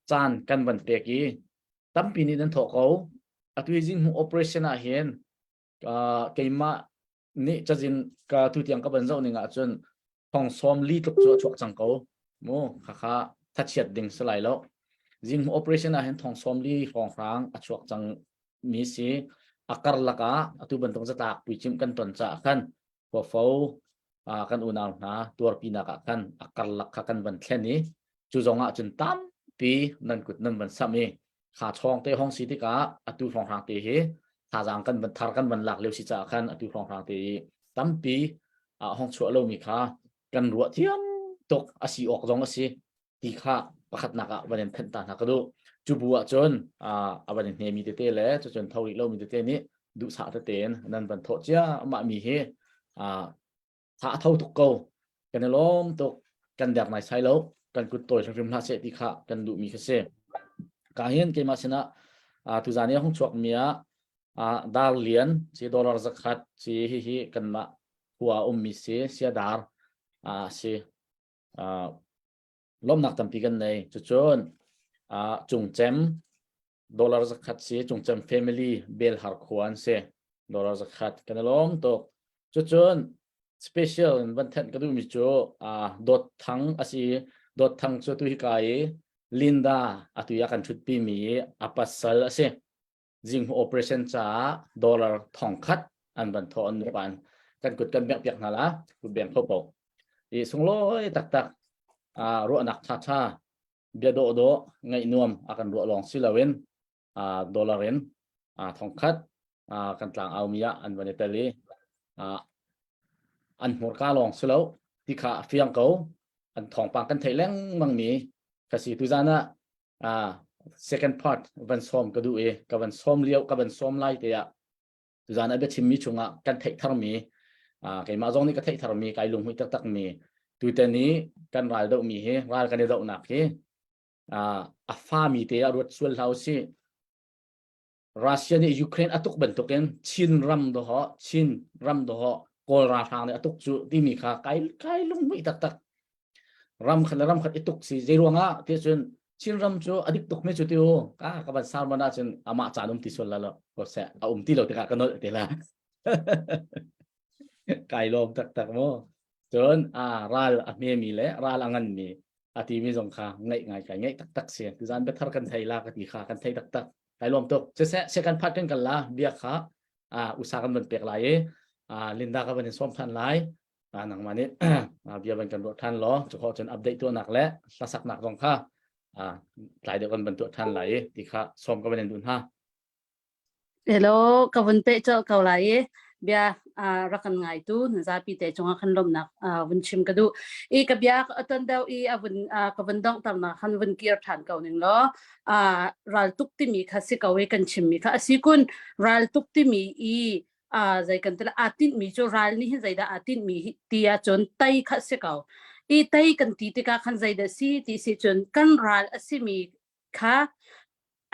caan kan van pek i tampi nih nan thawh ko. Atu hi Jinghu operation ah hin. Keimah nih cazin ka tu tiang ka ban zoh ning ahcun thong sawm li tluk cu a chuak cang ko mu khakha thachiat ding si lai lo. Zinghmuh operation ah hin thong sawm li hrawnghrang a chuak cang mi si. A karlak ah atu bantuk zatlak puicimh kan ton caah khan khuafo kan unau hna tuarpinak ah khan a karlak kha kan van thlen i cu zong ah cun tampi nan kut nan van samh i kha chawng te hong si tikah atu hrawnghrang te hi thazaang kan van thar kan van lak lio si caah khan atu hrawnghrang te hi tampi a hong chuah lomi kha kan ruah thiam tuk a si awk zong a si ti kha pakhatnak ah van in thenh ta hna ka duh. Cu bu ah cun a van in hnemi tete le cucun tho rih lomi tete nih duhsah tete in nan van thawh cia mah mi hi tha a tho tuk ko. Kan i lawm tuk. Kan dek nai sai lo. Kan kut tawi hrimhrim hlah seh ti kha kan duhmi kha si. Ka hin keimah sinah tuzan i a hung chuak mi ah dar lian ci dollar zakhat ci hihi kanmah khua ummi si sia dar si lawmhnak tampi kan nei. Cucun cungcem dollar zakhat si cungcem family belhar khua an si dollar zakhat kan i lawm tuk. Cucun special in van thenh ka duhmi cu Dawt Thang a si. Dawt Thang cu tu hika i Linda atu i a kan ṭhutpi mi a pasal a si. Zinghmuh operation caah dollar thongkhat an van thawh an nupa in kan kut kan bengh piak hna la kut beng kho ko i sunglawi taktak ruahnak ṭha ṭha bia dawh dawh ngaih nuam a kan ruah lawng si loin dollar in thongkhat kan tlang aumi ah an van i tel i an hmurka lawng si lo ti kha a fiang ko an thawngpang kan theih lengmang mi ka si tuzan ah ah second part van sawm ka duh i ka van sawm lio ka van sawm lai te ah tuzan a biachimmi chungah kan theih tharmi keimah zong nih ka theih tharmi kai lunghmuih taktak mi tuten i kan ral dohmi hi ral kan i dohnak hi a fami te ah ruat sual hlah usih Russia nih Ukraine a tuk bantukin Chin ram doho Chin ram doho Kawl ralhrang nih a tuk cu timi kha kai kai lunghmuih taktak ram khat le ram khat i tuk si zei ruangah ti cun Chin ram cu a dik tuk mi cu tiu ka ka van sermon ah cun amah caan um ti sual la lo ko seh a um ti lo tikah ka nolh te la kai lawm taktak mu cun a ral a hme mi le ral a ngan mi a ti mi zong kha ngaih ngai kai ngaih taktak si tuzan biathar kan thei la ka ti kha kan thei taktak kai lawm tuk siseh second part kan kal la bia kha a usa kan van pek lai i Linda ka van in sawm than lai nangmah nih bia van kan ruah than law cu khawh cun update tuahnak le hlasaknak zong kha tlai deuh kan van tuah than lai i ti kha sawm ka van in duh hna Hello, ka vun peh colh ko lai i bia rak kan ngaitu na zapi te cungah khan lawmhnak vun chim ka duh. I ka bia a ton deuh i a vun ka vun donghternak khan vun kir ṭhan ko ning law ral tuk timi kha si ko i kan chimmi kha a si kun ral tuk timi i zei kan ti aa tinhmi cu ral nih hin zeidah aa tinhmi ti ahcun tei kha si ko. I tei kan ti tikah khan zeidah si ti si cun kan ral a simi kha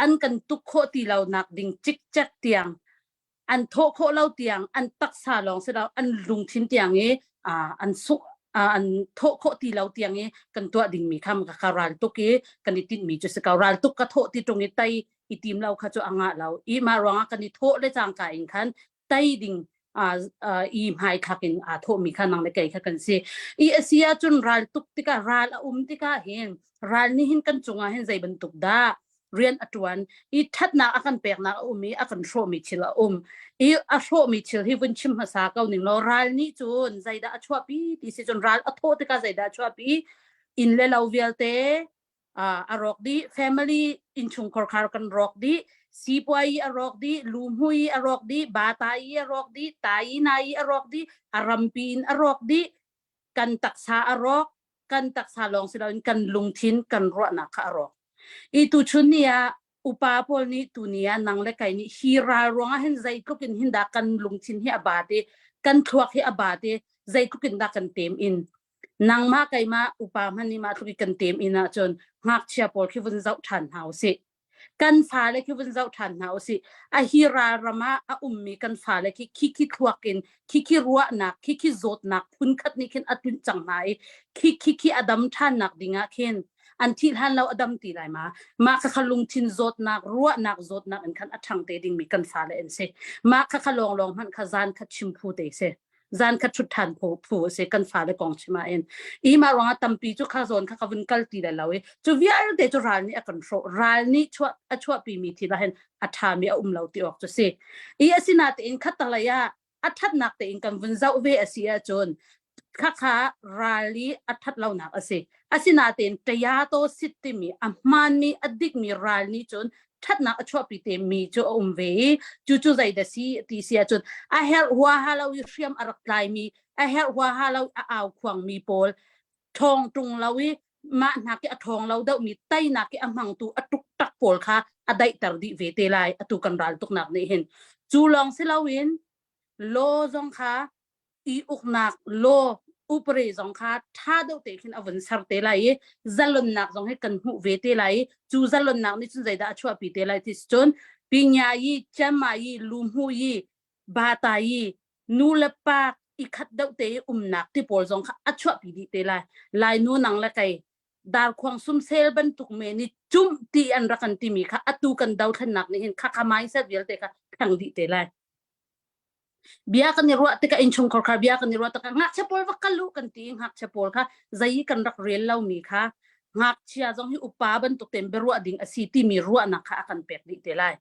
an kan tuk khawh ti lo nak ding cikcek tiang an thawh khawh lo tiang an taksa lawng si lo an lungthin tiang i an suk an thawh khawh ti lo tiang i kan tuah dingmi kha ka ral tuk i kan i tinhmi cu si ko ral tuk ka thawh ti ṭung i tei i tim lo kha cu a ngah lo i mah ruangah kan i thawh le cangka in khan tei ding i hmaithlak in aa thawhmi kha nang le kei kha kan si i a si ahcun ral tuk tikah ral a um tikah hin ral nih hin kan cungah hin zei bantuk dah rian a ṭuan i ṭhatnak a kan peknak a um i a kan hrawhmi thil a um i a hrawhmi thil hi vun chim hmasa ko ning law ral nih cun zeidah a chuahpi ti si cun ral a thawh tikah zeidah a chuahpi inn le lo vialte a rawk dih family innchungkhar khar kan rawk dih sipuai a rawk dih luhmui a rawk dih batai a rawk dih tai nai a rawk dih a rampi in a rawk dih kan taksa a rawk kan taksa lawng si loin kan lungthin kan ruahnak kha a rawk i tu chun ni ah upa pawl nih tuni ah nang le kai nih hi ral ruangah hin zeitluk in hin dah kan lungthin hi a ba te kan thluak hi a ba te zeitluk in dah kan tem in nangmah keimah upa hmanh nih mah tluk i kan tem in ahcun ngakchia pawl khi vun zoh ṭhan hna usih kan fale khi vun zoh ṭhan hna usih a hi ral ram ah a ummi kan fale khi khi khi thluak in khi khi ruahnak khi khi zawtnak phun khat nih khin a tlunh cang hna i khi khi khi a dam ṭhannak ding ah khin. An thih hlan lo a dam ti lai ma? Mah khakha lungthin zawtnak, ruahnak zawtnak in khan a ṭhang te dingmi kan fale an si. Mah khakha lawnglawng hmanh kha zan khat chim phu te si. Zan khat ṭhut ṭhan phu phu a si kan fale kong chim ah in. I mah ruangah tampi cu kha zawn kha ka vun kal ti lai lo i cu vialte cu ral nih a kan hrawh. Ral nih chuah a chuahpimi thil ah hin a ṭhami a um lo ti awk cu si. I asinatein khattalei ah a ṭhatnak tein kan vun zoh ve a si ahcun khakha ral i a ṭhat lonak a si. Asinatein tayato sit timi a hmaanmi a dikmi ral nih cun ṭhatnak a chuahpi te mi cu a um ve i cu cu zeidah si ti si ahcun a herh huaha lo i hriam a rak tlaimi a herh huaha lo a au khuangmi pawl ṭhawng ṭung lo i mah hna khi a ṭhawng lo deuhmi teinak khi a hmangtu a ṭukṭak pawl kha a daihter dih ve te lai atu kan ral tuknak nih hin cu lawng si loin law zong kha i uknak law upare zong kha ṭha deuh te khin a vun ser te lai i zalonnak zong hi kan hmuh ve te lai i cu zalonnak nih cun zeidah a chuahpi te lai ti cun pinya yi chiama yi luhmu yi bata yi nu le pa i khat deuh te i umnak ti pawl zong kha a chuahpi dih te lai. Lai nu nang le kei darkhuang sumsel bantuk men i cumh ti an rak kan timi kha atu kan dothlennak nih hin khakha mindset vialte kha thleng dih te lai. Bia kan i ruah tikah innchungkhar kha bia kan i ruah tikah ngakchia pawl va kal u kan ti i ngakchia pawl kha zei kan rak rel lomi kha ngakchia zong hi upa bantuk tein biaruah ding a si timi ruahnak kha a kan pek dih te lai.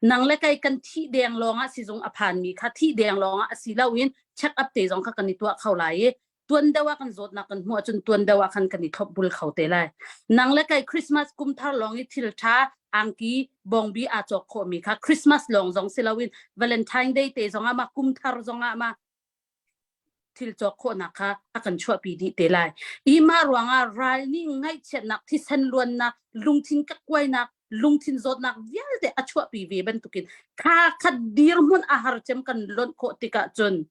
Nang le kei kan thih deng lawngah sizung a phanmi kha thih deng lawngah a si loin check up te zong kha kan i tuah kho lai i tuan deuh ah kan zawtnak kan hmuh ahcun tuan deuh ah khan kan i thlopbul kho te lai. Nang le kei Christmas kum thar lawng i thil ṭha angki bawngbi aa cawk khawhmi kha Christmas lawng zong si loin Valentine Day te zongah ma kum thar zongah ma thil cawk khawhnak kha a kan chuahpi dih te lai. I mah ruangah ral nih ngaihchiatnak, thisen luannak, lungthin kakkuainak, lungthin zawtnak vialte a chuahpi ve bantukin kha khat dirhmun a har cem kan lonh khawh tikah cun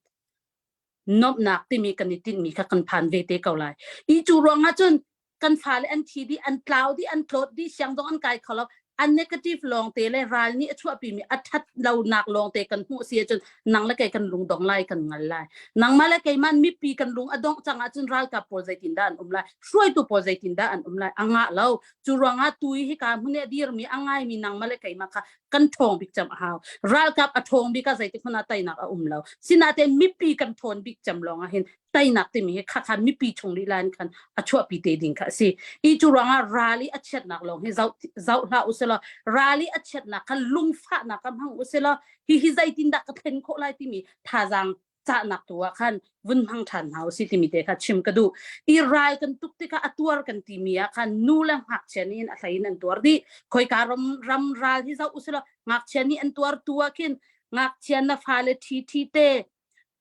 nuamhnak timi kan i tinhmi kha kan phan ve te ko lai. I cu ruangah cun kan fale an thi dih an tlau dih an tlawt dih siang zong an kai kho lo an negative lawng te le ral nih a chuahpi mi a that lonak lawng te kan hmuh si ahcun nang le kei kan lung dong lai kan ngal lai nangmah le keimah mipi kan lung a dongh cang ahcun ralkap pawl zeitin dah an um lai hruaitu pawl zeitin dah an um lai a ngah lo cu ruangah tu hi ka hmun i a dirmi a ngaimi nangmah le keimah kha kan ṭhawng bik cem a hau ralkap a ṭhawng bik ah zeitik hmanh ah teinak a um lo sinain mipi kan ṭhawn bik cem lawng ah hin teinak timi hi khakha mipi chung lila in khan a chuahpi te ding kha a si i cu ruangah ral i a chiatnak lawng hi zoh zoh hlah usila ral i a chiatnak kha lungfahnak ka hmang usila hi hi zeitin dah ka thlen khawh lai timi thazaang cahnak tu ah khan vun hmang ṭhan hna usih timi te kha chim ka duh i ral kan tuk tikah a tuar kan timi ah khan nu le ngakchia nih in a hlei in an tuar dih khoika ram ram ral hi zoh usila ngakchia nih an tuar tu ah khin ngakchia na fale ṭhi ṭhi te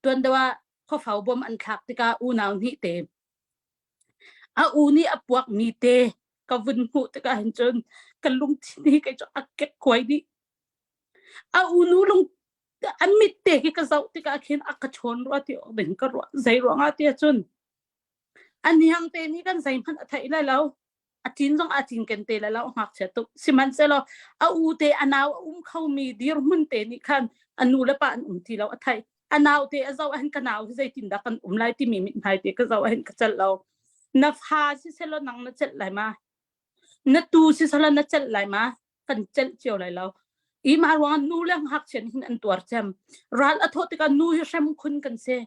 tuan deuh ah khuafo bom an thlak tikah unau hnih te a u nih a puak mi te ka vun hmuh tikah hin cun ka lungthin hi kei cu a kek kuai dih a unu lung an mit te khi ka zoh tikah khin a ka chawn rua ti awk ding ka ruah zei ruangah ti ahcun a niang te nih kan zeihmanh a theih lai lo a cin zong a cinken te lai lo ngakchia tuk sihmanhsehlaw a u te a nau a um khomi dirhmun te nih khan a nu le pa an um ti lo a theih a nau te a zoh ahhin ka nau hi zeitin dah kan um lai timi mithmai te ka zoh ahhin ka celh lo na fa si selaw nang na celh lai ma na tu si selaw na celh lai ma kan celh cio lai lo i mah ruangah nu le ngakchia nih hin an tuar cem ral a thawh tikah nu hi hrem khun kan si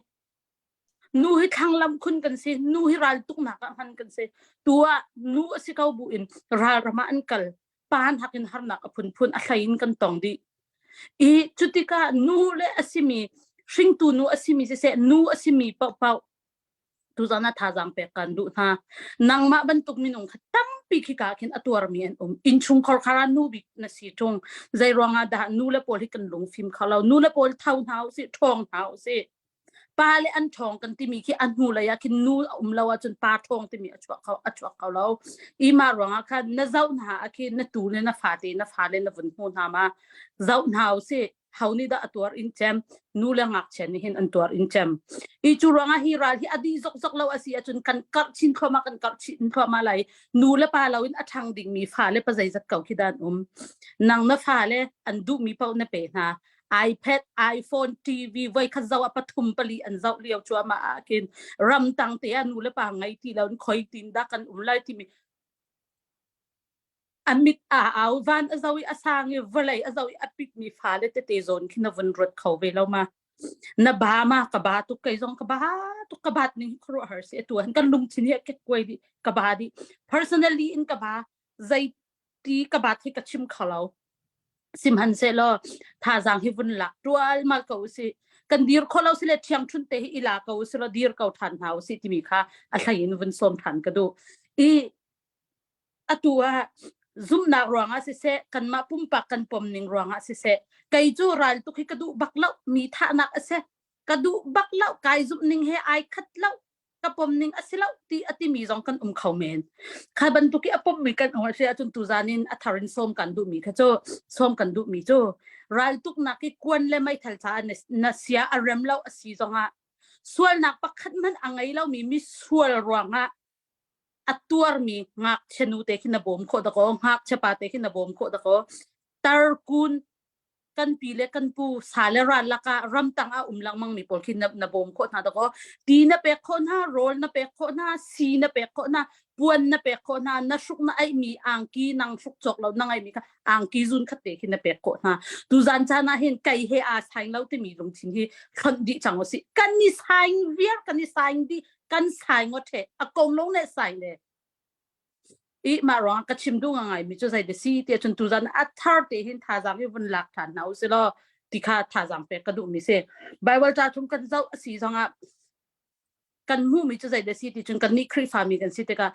Nu hi thlanglam khun kan si, nu hi ral tuknak ah hman kan si. Tu ah nu a si ko bu in ral ram ah an kal. Pa hnak in harnak a phunphun a hlei in kan tong dih. I cutikah nu le a simi hringtu nu a simi siseh nu a simi paohpaoh tuzan ah thazaang pek kan duh hna. Nangmah bantuk minung kha tampi khika khin a tuarmi an um. Innchungkhar khar ah nu bik na si ṭung. Zei ruangah dah nu le pawl hi kan lungfim kho lo. Nu le pawl tho hna usih, ṭhawng hna usih. Pa le an ṭhawng kan timi khi a hnu lei ah khin nu a um lo ahcun pa ṭhawng timi a chuak kho a chuak kho lo. I mah ruangah khan na zoh hna ah khin na tu le na fate na fale na vun hmu hna ma zoh hna usih ho nih dah a tuar in cem nu le ngakchia nih hin an tuar in cem i cu ruangah hi ral hi a dih zokzok lo a si ahcun kan karh chin thluahmah kan karh chin thluahmah lai nu le pa lo in a ṭhang dingmi fale pa zeizat ko khi dah an um nang na fale an duhmi paoh na pe hna iPad, iPhone, TV voikhat zoh ah pathum pali an zoh lio cuahmah ah khin ramtang te ah nu le pa ngei ti lo in khoi tin dah kan um lai timi. A mit aa au, van a zo i a sang i vawlei a zo i a pitmi fale tete zawn khi na vun ruat kho ve lo ma. Na ba ma ka ba tuk kei zong ka ba tuk ka bat ning khuaruahhar si atu han kan lungthin hi a kekkuai dih ka ba dih. Personally in ka ba zei ti ka bat hi ka chim kho lo. Sihmanhsehlaw thazaang hi vun lak ṭualmal ko usih. Kan dir kho lo sile ṭhiangṭhunh te hi i la ko usih law dir ko ṭhan hna usih timi kha a hlei in vun sawm ṭhan ka duh. I atu ah zumhnak ruangah siseh, kanmah pumpak kan pom ning ruangah siseh, kei cu ral tuk hi ka duh bak lo, mi thahnak a si. Ka duh bak lo, kai zumh ning he ai khat lo, ka pom ning a si lo ti a timi zong kan um kho men. Kha bantuk i a pommi kan um a si ahcun tuzan in a thar in sawm kan duhmi kha cu sawm kan duhmi cu raltuknak i kuan le meithal caah na sia a rem lo a si zongah sualnak pakhat hmanh a ngei lomi misual ruangah a tuarmi ngakchia nu te khi na bawm khawh dakaw ngakchia pa te khi na bawm khawh dakaw tarkun kan pi le kan pu sa le ral lakah ramtang ah um lengmang mi pawl khi na, na bawm khawh hna dakaw ti na pek khawh hna rawl na pek khawh hna si na pek khawh hna puan na pek khawh hna na hruk na aih mi angki nang hruk cawk lo na ngai mi kha angki zun khat te khi na pek khawh hna tu zan caan ah hin kai he aa saing lo timi lungthin hi hlonh dih cang usih kan ni saing viar kan ni saing dih kan sai ngawt he a kong lo ne sai le i mah ruang ka chim duh ngai mi cu zei de si ti cun tuzan a thar te hin thazaang hi vun lak than hna usih law ti kha thazaang pek ka duh mi si bible ca chung kan zoh a si zongah kan hmuh mi cu zei de si ti cun kan nih Khrihfa mi kan si tikah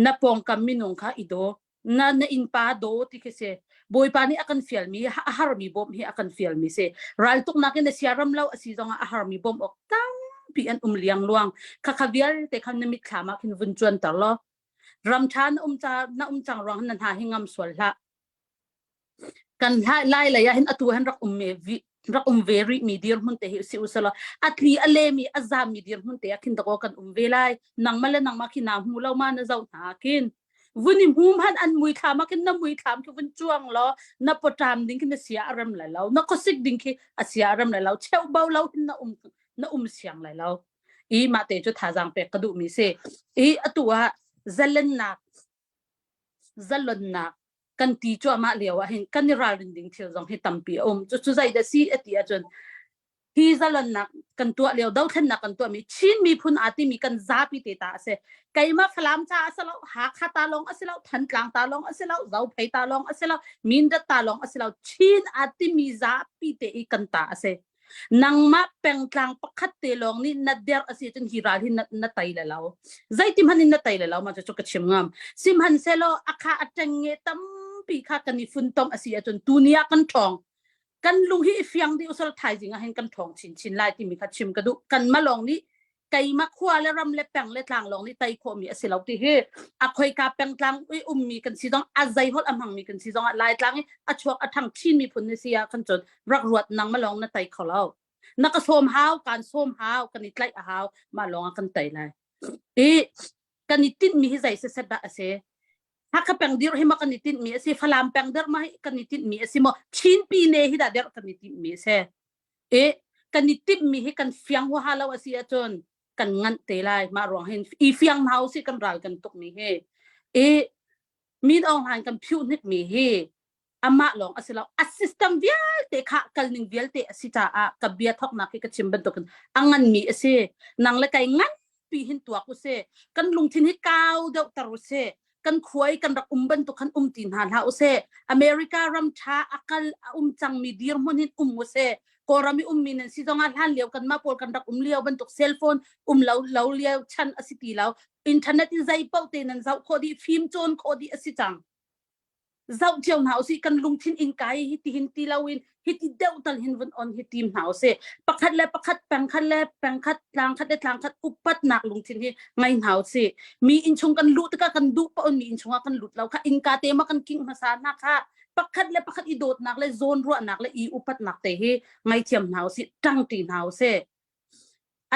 na pawngkam minung kha i daw na na innpa daw ti khi si bawipa nih a kan fialmi a harmi bawmh hi a kan fialmi si raltuknak in a siaram lo a si zongah a harmi bawmh awk tampi an um liang luang khakha vialte khan na mitthlam ah khin vun cuanter law ram ṭha na um ca na um cang ruang na hna hi ngam sual hlah Kan lai lei ah hin atu hin rak um me rak um ve rih mi dirhmun te hi si usalaw a tli a le mi a zam mi dirhmun te ah khin dakaw kan um ve lai nangmah le nangmah khi na hmu lo ma na zoh hna khin vun i hmum han an mui thlam ah khin na mui thlam khi vun cuang law na pawṭam ding khi na sia a rem lai lo na khuasik ding khi a sia a rem lai lo cheu bo lo hin na um na um siang lai lo i mah te cu thazaang pek ka duh mi si i atu ah zalennak zalonnak kan ti cuahmah lio ah hin kan i ralrin ding thil zong hi tampi a um. Cucu zeidah si a ti ahcun hi zalonnak kan tuah lio dothlennak kan tuahmi Chin miphun aa timi kan zapi te ta a si. Keimah Falam ca a si lo, Hakha ta lawng a si lo, Thantlang ta lawng a si lo, Zophei ta lawng a si lo, Mindat ta lawng a si lo, Chin aa timi zapi te i kan ta a si. Nangmah pengtlang pakhat te lawng nih na der a si cun hi ral hi na, na tai le lo. Zeiti hmanh in na tai le lo ma cu ka chim ngam. Sihmanhsehlaw a kha a ṭengnge tampi kha kan i funtom a si ahcun tuni ah kan ṭhawng. Kan lung hi i fiang dih usal thaizing ah hin kan ṭhawng chinchin lai timi kha chim ka duh. Kanmah lawng nih keimah khua le ram le peng le tlang lawng nih tei khawhmi a si lo ti hi a khoika pengtlang i ummi kan si zong a zei holh a hmangmi kan si zong ah Laitlang i a chuak a ṭhang Chin miphun ni si ah khan cun rak ruat nang ma lawng na tei kho lo na ka sawm hau kan sawm hau kan i tlaih a hau mah lawng ah kan tei lai i kan i tinhmi hi zei set dah a si Hakha peng dir hi ma kan i tinhmi a si Falam peng dir ma hi kan i tinhmi a si maw Chin pine hi dah der kan i tinhmi a si i kan i timhmi hi kan fiang huaha lo a si ahcun kan nganh te lai mah ruang hin i fiang hna usih kan ral kan tukmi hi i Min Aung Hlaing kan phiuh hnikmi hi amah lawng a si lo a system vialte kha kalning vialte a si caah ka bia thoknak hi ka chim bantukin a nganmi a si nang le kai ngan pi hin tuak usih kan lungthin hi kau deuh ter usih kan khuai kan rak um bantuk khan um ti hna hlah usih America ram tha a kal a um cangmi dirhmun hin um usih Kawlram i ummi nan si zongah hlan lio kan mah pawl kan rak um lio bantuk cell phone um lo lo lio chan a si ti lo internet in zei paoh te nan zoh khawh dih fim cawn khawh dih a si cang zoh cio hna usih kan lungthin in kai hi ti hin ti loin hi ti deuh tal hin vun on hi tim hna usih pakhat le pakhat pengkhat le pengkhat tlangkhat le tlangkhat upatnak lungthin hi ngai hna usih mi innchung kan luh tikah kan duh paoh mi innchung ah kan lut lo kha innka te ma kan king hmasa hna kha pakhat le pakhat i dawtnak le zawn ruahnak le i upatnak te hi ngaithiam hna usih ṭangṭi hna usih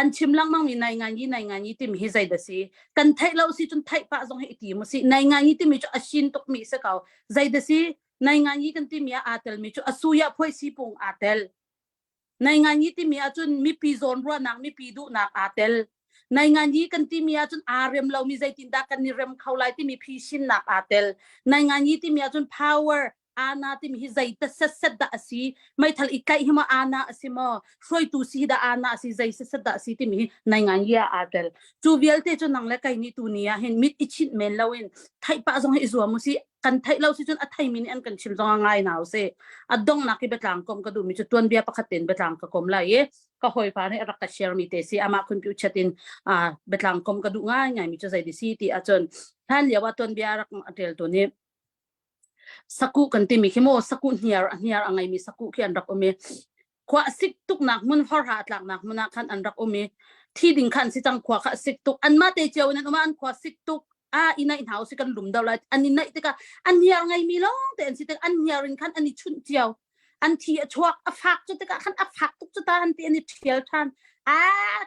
an chim lengmang mi nai ngai nai ngai ni timi hi zei da si kan theih lo si cun theih pah zong hi i tim si nai ngai ni timi cu a sin tuk mi si ko zei da si nai ngai ni kan timi ah aa tel mi cu a suya phoi si pung aa tel nai ngai ni timi ah cun mipi zawn ruahnak mipi duhnak aa tel. Nai ngan yi kan timi ahcun aa rem lomi zeitindah kan i rem kho lai timi phisinnak aa tel. Nai ngan yi timi ahcun power ana timi hi zei ta set set dah a si meithal i tlaih hi maw ana a si maw hruaitu si hi dah ana a si zei set set dah a si timi hi nai ngan yi ah aa tel. Cu vialte cu nang le kai nih tu ni ah hin mit i chinh men loin theih pah zong hi i zuam u si kan theih lo si cun a theimi nih an kan chim zong a ngai na u si. A donghnak i biatlang kom ka duhmi cu tuanbia pakhat tein biatlang ka kom lai i ka hawipa nih a rak ka share mi te si amah khunpi chat in biatlang kom ka duh ngai ngai mi cu zei si ti ahcun hlan lio ah tuanbia rak a ṭial tu nih sakuh kan timi khi maw sakuh hniar a hniar a ngeimi sakuh khi an rak um i khua a sik tuknak hmun horha a tlaknak hmun ah khan an rak um i thi ding khan si cang khua kha a sik tuk anmah te cio in an um ah an khua sik tuk a i naih hna usih kan lum deuh lai an i naih tikah an hniar ngeimi lawng te an si tik an hniar in khan an i chunh cio an thi a chuak a fak cu tikah khan a fak tuk cu ta an ti an i ṭhial ṭhan a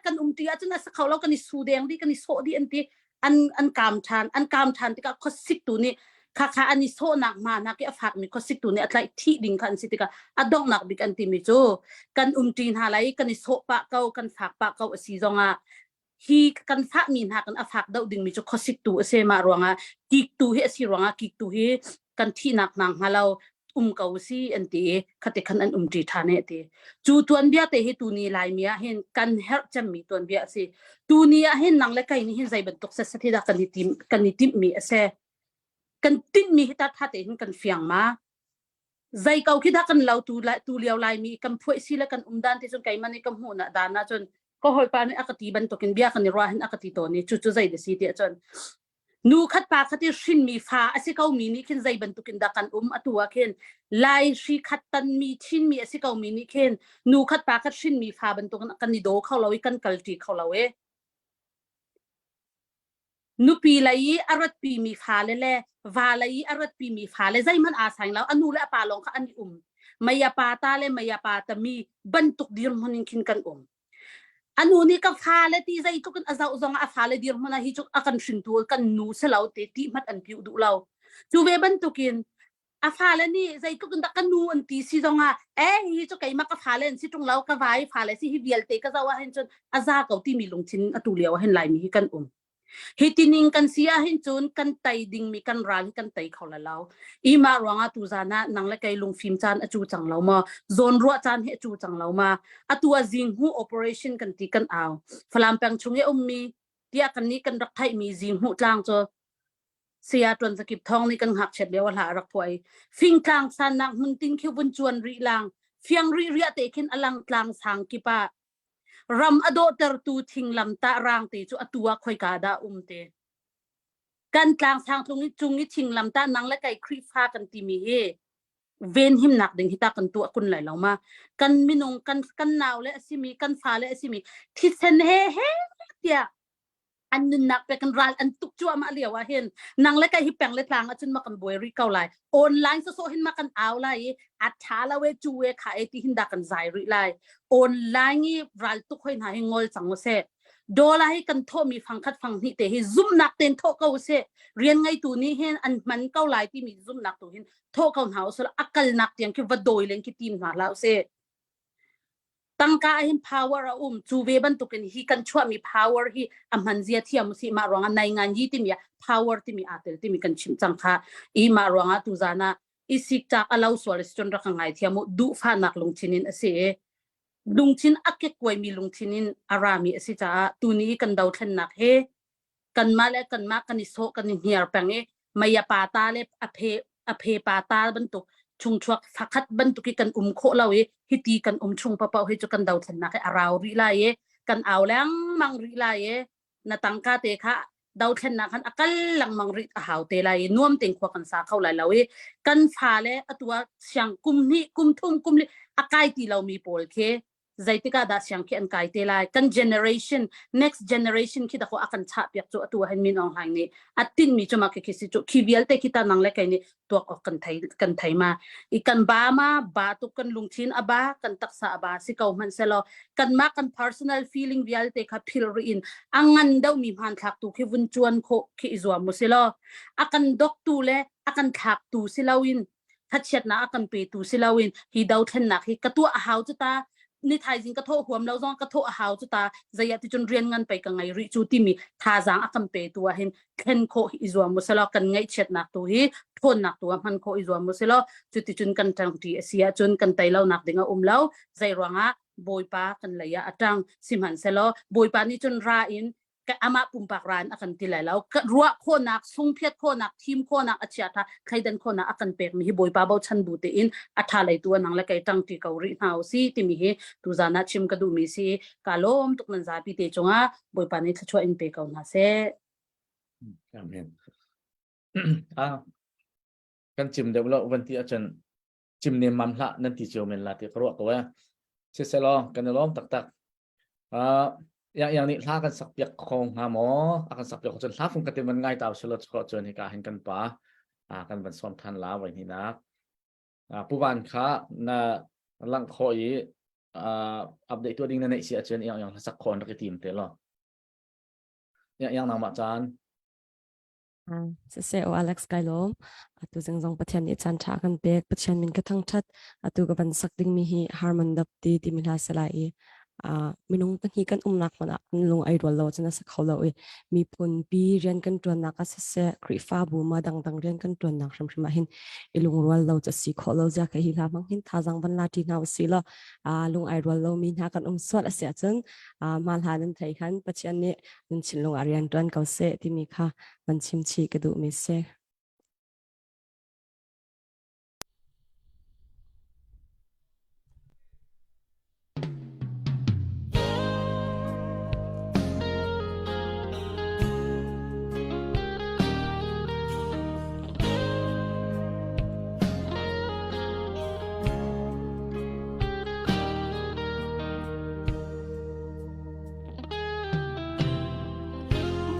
kan um ṭi ahcun a sa kho lo kan i su deng dih kan i sawh dih an ti an an kaam ṭhan an kaam ṭhan tikah khuasik tu nih kha kha an i sawhnak hma hna khi a fakmi khuasik tu nih a tlaih thih ding kha an si tikah a donghnak bik an timi cu kan um ṭi hna lai kan i sawh pah ko kan fak pah ko a si zongah hi kan fahmi hna kan a fak deuh dingmi cu khuasik tu a si mah ruangah kik tu hi a si ruangah kik tu hi kan thihnak hna hnga lo um ko si an ti i khati khan an um ṭi ṭhan e ti cu tuanbia te hi tuni laimi ah hin kan herh cemmi tuanbia a si tuni ah hin nang le kei nih hin zei bantuk set set hi dah kan i tim kan i timhmi a si kan tinhmi hi ta tha te hin kan fiang ma Zei ko khi dah kan lo tu, tu lio laimi kan phuai si le kan um dan ti cun keimah nih ka hmuh na dan ah cun ka hawipa nih a ka ti bantukin bia kan i ruah hin a ka ti tawn i cucu zei da si ti ahcun nu khat pa khat i hrinmi fa a si ko mi nih khin zei bantukin dah kan um atu ah khin lai hri khat tanmi Chinmi a si ko mi nih khin nu khat pa khat hrinmi fa bantukin kan i daw kho lo i kan kalṭi kho lo i Nupi lei i a ratpimi fale le va lei i a ratpimi fale zeihmanh aa saing lo. A nu le a pa lawng kha an i um. Mei a pa ta le mei a pa tami bantuk dirhmun in khin kan um. A nu nih ka fale ti zeitluk in a zoh zongah a fale dirhmun ah hi cu a kan hringtu kan nu si lo te ti hmanh an piuh duh lo. Cu ve bantukin a fale nih zeitluk in dah ka nu an ti si zongah eh hi cu keimah ka fale an si ṭung lo ka vai fale si hi vialte ka zoh ah hin cun a za ko timi lungthin atu lio ah hin laimi hi kan um hi tining kan si ah hin cun kan tei dingmi kan ral hi kan tei kho la lo i mah ruangah tu zan ah nang le kei lungfim caan a cu cang lo ma zawn ruah caan hi a cu cang lo ma atu a zing hu operation kan ti kan au falam peng chung i ummi tiah kan nih kan rak theihmi zing hmuh tlang cu Saya Tuan Zakip Thawng nih kan ngakchiat lio a hla a rak phuah i fingtlang sannak hmun tin khi vun cuan rih lang fiang rih riah te khin a lang tlang sang kip ah ram a dawhtertu thinglam tah rang te cu atu ah khoika dah um te kan tlang sang tlung i cung i thinglam tah nang le kai Khrihfa kan timi hi ven himnak ding hi ta kan tuah kun lai lo ma kan minung kan kan nau le asimi kan fa le asimi thisen he he tiah an nunnak pek in ral an tuk cuahmah lio ah hin nang le kai hi peng le tlang ahcun ma kan buai rih ko lai online so so hin ma kan au lai i a tha lo e cu e kha e ti hin da kan zai rih lai online i ral tuk hoi hna hi ngol cang u se dola hi kan thawh mi fangkhat fang hnih te hi zumnak ten thawh ko se rian ngeitu nih hin an hman ko lai timi zumnak tu hin thawh ko hna usula akalnak tiang khi va doi len khi tim hna hlah use Tangka ah hin power a um. Cu ve bantukin hi kan chuahmi power hi a hman zia thiam usih. Mah ruangah nai ngan yi timi ah power timi aa tel timi kan chimh cang kha. I mah ruangah tuzaan ah i sikcak a lo sual a si cun rak ka ngaithiam u. Duhfahnak lungthin in a si i lungthin a kekkuaimi lungthin in a rami a si caah tuni i kan dothlennak hi kanmah le kanmah kan i sawh kan i hniar peng i mei a pa ta le a phe a phe pa ta bantuk chungchuak fakhat bantuk i kan um khawh lo i hiti kan um chung paoh hi cu kan dothlennak hi a rau rih lai i kan au lengmang rih lai i na tangka te kha dothlennak khan a kal lengmang rih a hau te lai i nuam tein khua kan sa kho lai lo i kan fale atu ah siang kum hnih kum thum kum li a kai ti lomi pawl khi zeitik ah dah siang khi an kai te lai kan generation next generation khi dako a kan chah piak cu atu han min ong hlaing nih a tin mi chu ma khi khi si chu khi vialte khi ta nang le kai nih tuak ok kan thei kan thei ma i kan ba ma ba tu kan lungthin a ba kan taksa a ba si ko hman selo kan ma kan personal feeling vialte kha phil ri in a ngan deuh mi hman thlak tu khi vun chuan kho khi i zuam mu si lo a kan dok tu le a kan thlak tu si lo in thachiatnak a kan petu si loin hi dothlennak hi ka tuah a hau cu ta. Ni thaizing ka thawh huam lo zong ka thawh a hau cu ta, zei ah ti cun rian ngan pei ka ngei rih cu timi thazaang a kan pe tu ah hin thlen khawh i zuam u selaw, kan ngaihchiatnak tu hi ṭhawnnak tu ah hman khawh i zuam u selaw, cuticun kan ṭangṭi a si ahcun kan tei lonak ding a um lo. Zei ruangah Bawipa kan lei ah a ṭang sihmanhsehlaw Bawipa nih cun ra in amah pumpak ra in a kan ti lai lo. Ruah khawhnak, sungphiat khawhnak, thim khawhnak, a chia ṭha thleidan khawhnak a kan pekmi hi Bawipa bochan bu tein a ṭha lei tu nang le kei ṭangṭi ko rih hna u si timi hi tuzan ah chim ka duhmi si. Ka lawm tuk nan zapi te cungah Bawipa nih thluachuah in pe ko hna seh. Amen. Ah, kan chim deuh lo van ti ahcun chim nem mam hlah nan ti cio men la ti ka ruah ko eh. Siselaw kan i lawm taktak. Uh, yang yang nih hla kan sak piak kho hnga maw? A kan sak piak cun hla fung ka tin van ngai taw selo chko cun hika hin kan pa a kan van som than la voi hnih nak. Pu Van kha na lang kho i update tu ding na neih si ahcun yang yang hlasak kho an rak i tim te lo. Yang yang nangmah caan. Siseh o Alex kai lawm. Atu zing zong Pathian nih caan ṭha kan pek. Pathian min ka thangṭhat. Atu ka van sak dingmi hi Harmon Dapti timi hla si lai i minung pahnih kan umnak hmun ah kan lung ai rual lo cun a si kho lo i miphun pi rian kan ṭuannak ah siseh Khrihfabu ma dangdang rian kan ṭuannak hrimhrim ah hin i lungrual lo cu a si khawh lo zia kha hi hla hmang hin thazaang van la ṭi hna usih law lung ai rual lomi hna kan um sual a si ahcun mah hla nan thei khan Pathian nih nan thinlung ah rian ṭuan ko seh timi kha van chim chih ka duhmi si.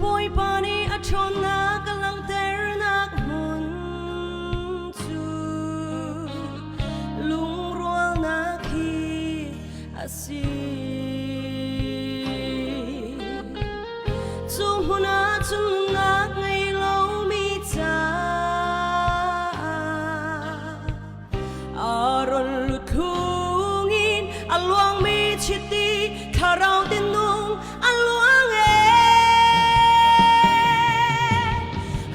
Bawipa nih a ṭhawnnak a langhternak hmun cu lungrualnak hi a si. Cu hmun ah cun nunnak ngei lomi caah Aaron luthlung in a luangmi chiti thlarau tinung a luang e.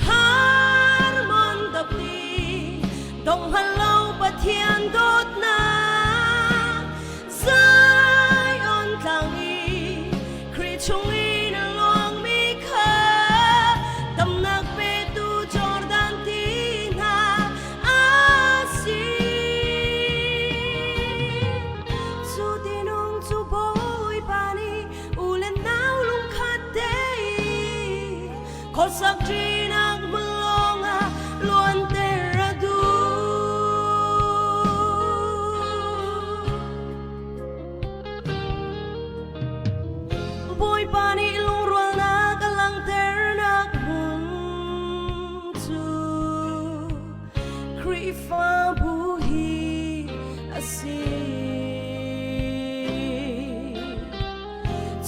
Harmon dapti dong hal lo Pathian dawtnak Zion tlang i Khrih chung in a luangmi kha damnak petu Jordan ti hna a si. Cu tinung cu Bawipa nih u le nau lungkhat tein khuasak ṭinak hmun lawngah luanter a duh. Bawipa nih lungrualnak a langhternak hmun cu Khrihfabu hi a si.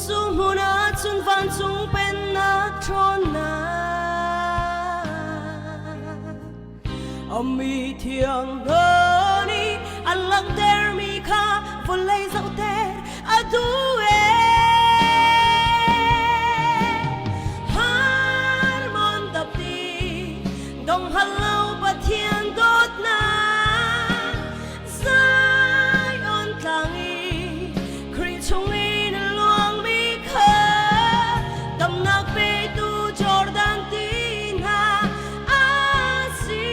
Cu hmun ah cun vancung pennak ṭhawnnak a mi thiang hna nih an langhtermi kha vawlei zohter a duh e. Harmon dapti dong hal lo Pathian dawtnak Zion tlang i Khrih chung in a luangmi kha damnak petu Jordan ti hna a si.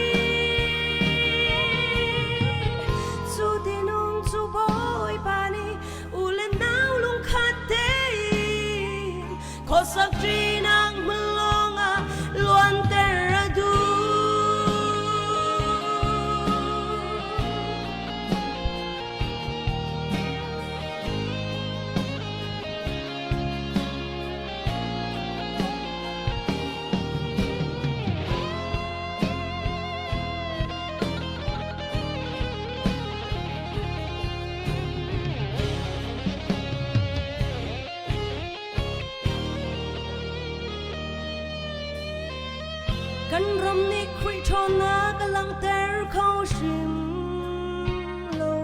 Cu tinung cu Bawipa nih u le nau lungkhat tein khuasak ṭinak hmun lawngah luanter a duh. Kan ram nih Khrih ṭhawnnak a langhter kho hrim lo.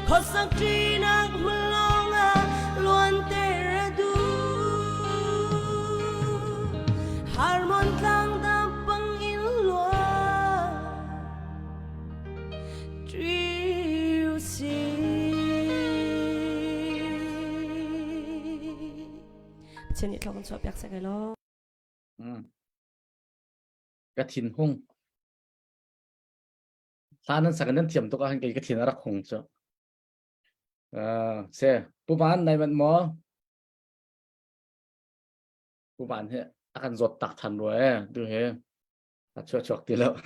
Khuasak ṭinak hmun lawngah luanter a duh. Harmon tlang dap bangin luang ṭi usih. Pathian nih thlawk in chuahpiak seh law. Ka thin hung. Hla nan sak nan thiam tuk ah kei ka thin a rak hung cu. Uh, se, Pu Van nai manh maw? Pu Van he a kan zawt tak than rua e, tu he a chuak chuak ti lo.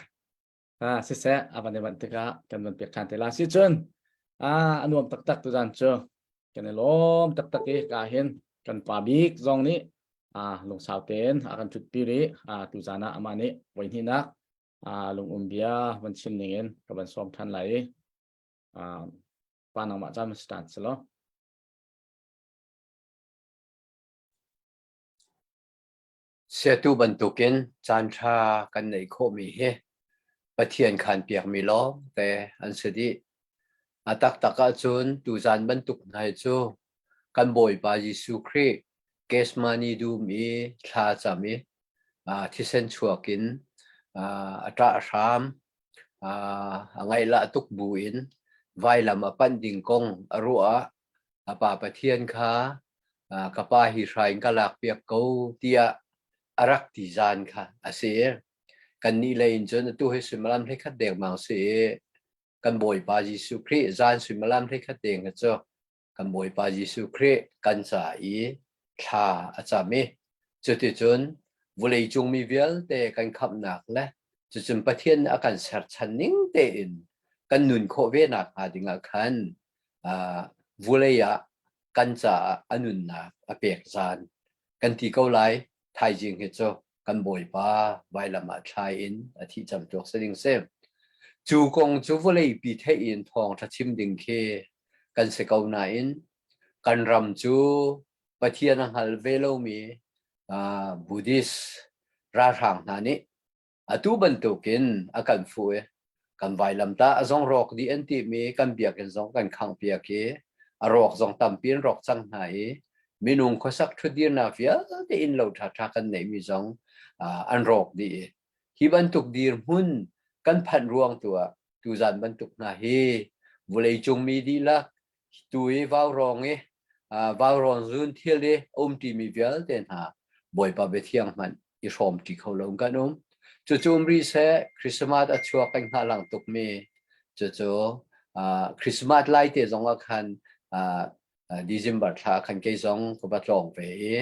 Ah, siseh, a van i manh tikah kan van pek than te la. Si cun, ah, a nuam taktak tu zan cu. Kan i lawm taktak i ka hin kan pa bik zong nih ah lungsau tein a kan thut pi rih. Ah, tu zan ah amah nih voi hnihnak lungum bia van chim ning in ka van sawm than lai i pa nangmah caan si tan si lo. Siatu bantukin caan ṭha kan neih khawhmi hi Pathian khan piakmi lawng te an si dih. A taktak ahcun tuzaan bantuk hna hi cu kan Bawipa Jesuh Khrih Gethsemane dum i thla cam i thisen chuak in a ṭah hram. A ngaihlah tuk buin vailam a panh ding kong a ruah ah a Pa Pathian kha ka pa hi hrai in ka lakpiak ko tiah a rak ti zan kha a si. Kannih lei in cun atu hi suimilam 11 dengmang si i kan Bawipa Jesuh Khrih zan suimilam 11 deng kha cu kan Bawipa Jesuh Khrih kan ca i thla a cam i cuticun vawleicung mi vialte kan khamhnak le cucun Pathian nih a kan serchan ning tein kan nun khawh ve nak hnga dingah khan vulei ah kan caah a nunnak a pek zan kan ti ko lai thaizing hi cu kan Bawipa vailam ah thlai in a thih camtuak si ding si. Cu kong cu vawleipi theih in thawngṭha chim ding khi kan si ko nain kan ram cu Pathian a hngal ve lomi uh, Buddhist ralhrang hna nih atu bantukin a kan fuh i kan vailamtah a zong rawk dih an timi kan biakinn zong kan khanghpiak i a rawk zong tampi in rawk cang hna i minung khuasak ṭhutdirnak vialte inn lo ṭhaṭha kan neihmi zong an rawk dih i hi bantuk dirhmun kan phanh ruang tu ah tuzan bantuk hna hi vawleicung mi dihlak tu i vaurawng i vaurawng zun thil i a umṭimi vialte hna Bawipa biathiang hmanh i hrawmṭi kho lo kan um. Cucu um rih seh, Christmas a chuak kan hngahhlang tukmi cucu Christmas lai te zong ah khan December thla khan kei zong ka va tlawng ve i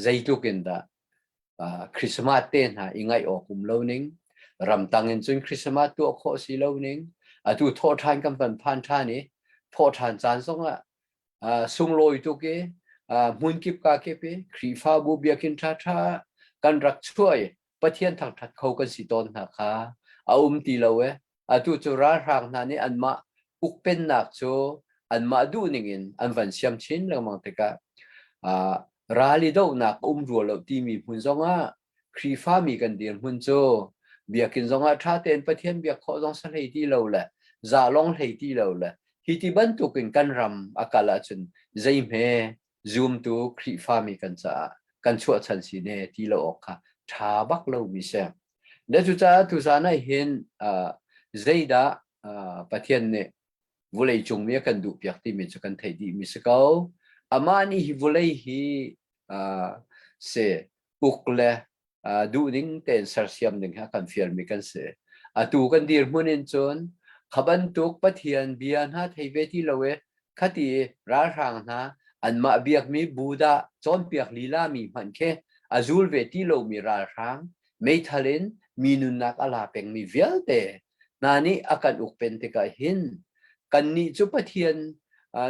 zeitluk in dah Christmas te hna i ngaih awk um lo ning, ramtang in cun Christmas tuah khawh si lo ning, atu thawhṭhan kan van phan ṭhan i thawhṭhan caan zongah sunglawi tuk i hmunkip ka kip i Khrihfabu biakinn ṭhaṭha kan rak chuah i Pathian thangṭhat kho kan si tawn hna kha a um ti lo e. Atu cu ralhrang hna nih anmah ukpennak cu anmah duhning in an van siam chin lengmang tikah ral i dohnak um rua lo timi hmun zongah Khrihfami kan dirhmun cu biakinn zongah ṭha tein Pathian biak khawh zong sa hlei ti lo le za lawng hlei ti lo le hi ti bantukin kan ram a kal ahcun zeihme zumtu Khrihfami kan caah kan chuahchan si ne ti lo awk kha ṭha bak lomi si. Le cucaah tuzaan ah hin zeidah Pathian nih vulei cung mi a kan duhpiak timi cu kan theih dihmi si ko. Amah nih hi vulei hi si uk le duhning tein sersiam ding hi a kan fialmi kan si. Atu kan dirhmun in cun kha bantuk Pathian bia hna thei ve ti lo i khati ralhrang hna anmah biakmi Buddha cawnpiak lila mi hmanh khi a zul ve ti lomi ralhrang meithal in mi nunnak a la pengmi vialte hna nih a kan uk pen tikah hin kannih cu Pathian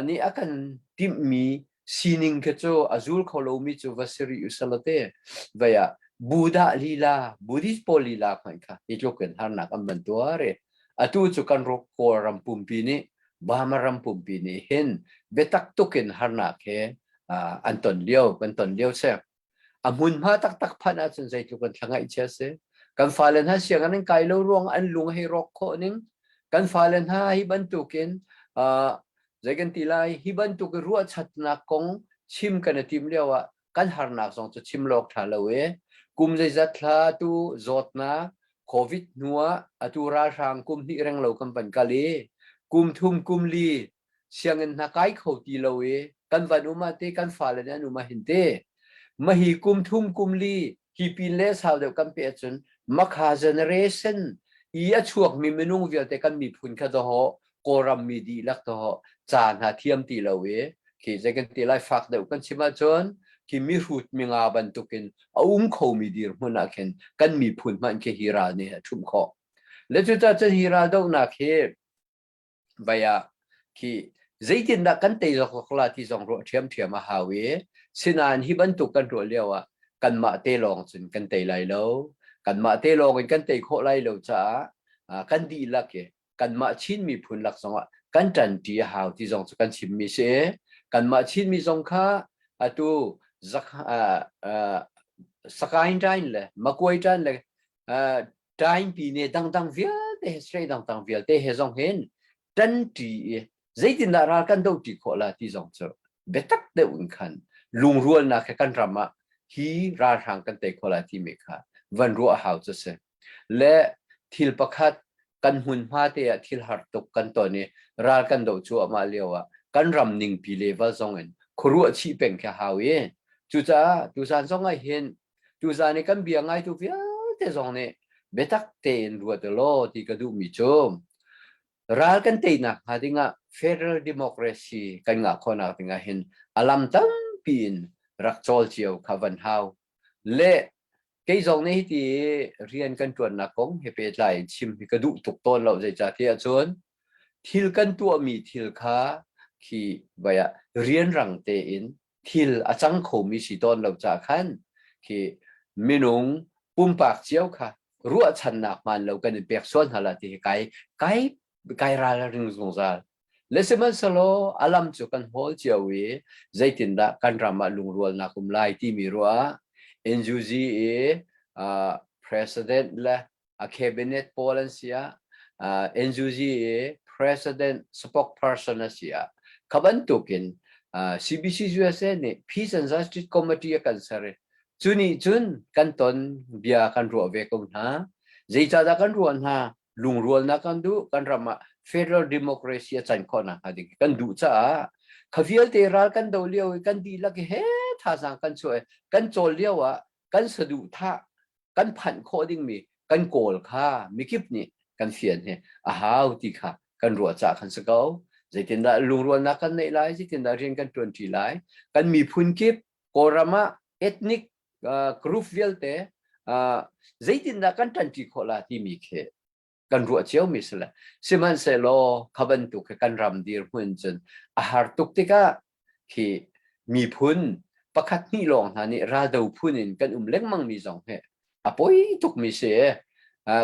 nih a kan timhmi sining khi cu a zul kho lomi cu va si rih usalaw te vei ah Buddha lila Buddhist pawl lila hmanh kha hi tluk in harnak an van tuar i atu cu kan ro Kawlram pumpi nih Burma ram pumpi nih hin biatak tuk in harnak he an ton lio kan ton lio si a hmunhma taktak phanh ahcun zeitluk in thla ngaihchia si kan fale hna sianginn an kai lo ruang an lung hei rawk khawh ning. Kan fale hna hi bantukin uh, zei kan ti lai hi bantuk ruahchatnak kong chim kan i tim lio ah kan harnak zong cu chim lawk ṭha lo e. Kum zeizat thla tu zawtnak COVID hnu ah atu ralhrang kum hnih reng lo kan van kal i kum thum kum li sianginn hna kai kho ti lo i kan van um ah te kan fale nih an um ah hin te mahi kum thum kum li hi pin le sau deuh kan pe ahcun makha generation i a chuakmi minung vialte kan miphun kha doho Kawlram mi dihlak doho ca hna thiam ti lo i khi zei kan ti lai fak deuh kan chim ahcun khi mihrut minga bantukin a um khomi dirhmun ah khin kan miphun hmanh khi hi ral nih a ṭhumh khawh. Le cucaah cun hi ral dohnak hi vai ah khi zeitindah kan tei zokzok la ti zong ruah ṭhiamṭhiam a hau i sinain hi bantuk kan ruah lio ah kanmah te lawng cun kan tei lai lo. Kanmah te lawng in kan tei khawh lai lo caah kan dihlak i kanmah Chin miphun lak zongah kan ṭanṭi a hau ti zong cu kan chimmi si. Kanmah Chinmi zong kha atu zak Sakaing ṭain le Makuai ṭan le ṭainpi ne dangdang vialte he sre dangdang vialte he zong hin ṭanṭi i zeitindah ral kan dohṭi khawh la ti zong cu biatak deuh in khan lungrualnak he kan ram ah hi ralhrang kan tei khawh la timi kha van ruah hau cu si. Le thil pakhat kan hmunhma te ah thil har tuk kan ton i ral kan doh cuahmah lio ah kan ram ningpi level zong in khuaruah chih peng khi a hau i cucaah tuzan zong ah hin tuzan i kan bia ngaitu vialte zong nih biatak tein ruat law ti ka duhmi cu ral kan teinak hnga dingah federal democracy kan ngah khawhnak dingah hin a lam tampi in rak cawl cio kha van hau le Kei zong nih hiti rian kan ṭuannak kong he pehtlai in chim hi ka duh tuk tawn lo zeicahtiah cun thil kan tuahmi thil kha khi vai ah rianrang tein thil a cang khomi si tawn lo caah khan khi minung pumpak cio kha ruahchannak hmaan lo kan in pek sual hna la ti hi kai kai kai ral a ring zungzal. Le sihmanhsehlaw a lam cu kan hawl cio i zeitindah kan ram ah lungrualnak um lai timi ruah ah NUG i uh, president le a cabinet pawl an si ah uh, NUG i president spokesperson a si ah kha bantukin uh, CBC USA nih Peace and Justice Committee a kan ser i cu nih cun kan ton bia kan ruah ve ko hna. Zeicahdah kan ruah hna? Lungrualnak kan duh kan ram ah federal democracy a can khawh nakhnga ding kan duh caah kha vialte ral kan do lio i kan dihlak i he thazaang kan chuah i kan cawl lio ah kan saduhthah kan phanh khawh dingmi kan kawl kha mikip nih kan fian hi a hau ti kha kan ruah caah kan si ko. Zeitindah lungrualnak kan neih lai zeitindah rian kan ṭuanṭi lai kan miphun kip Kawlram ah ethnic group vialte zeitindah kan ṭanṭi khawh la timi khi kan ruah ciomi si le sihmanhsehlaw kha bantuk khi kan ram dirhmun cun a har tuk tikah khi miphun pakhat hnih lawng hna nih raldo phun in kan um lengmang mi zong hi a poi tukmi si.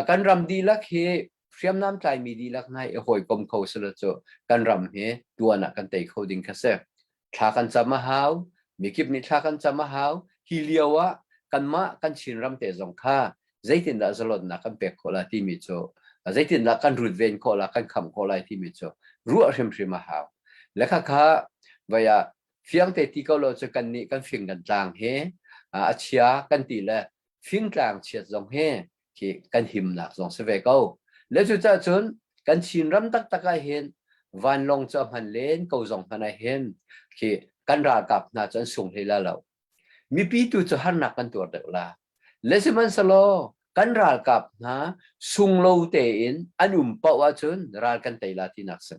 Kan ram dihlak hi hriamnam tlaimi dihlak hna i hawikom kho sila cu kan ram hi tuan ah kan tei kho ding kha si. Thla kan cam a hau, mikip nih thla kan cam a hau. Hi lio ah kanmah kan Chinram te zong kha zeitindah zalonnak kan pek khawh la timi cu zeitindah kan rutven khawh la kan kham khawh lai timi cu ruah hrimhrim a hau. Le khakha vai ah fiangte ti ko lo cu kan nih kan fing kan tlang hi a chia kan ti le fingtlang chiat zong hi khi kan himnak zong si ve ko. Le cucaah cun kan Chinram taktak ah hin vanlawng cu a hman len ko zong hmanh ah hin khi kan ralkap hna cu an sung hlei la lo. Mipi tu cu harnak kan tuar deuh la. Le sihmanhsehlaw kan ralkap hna sung lo tein an um paoh ahcun ral kan tei la tinak si.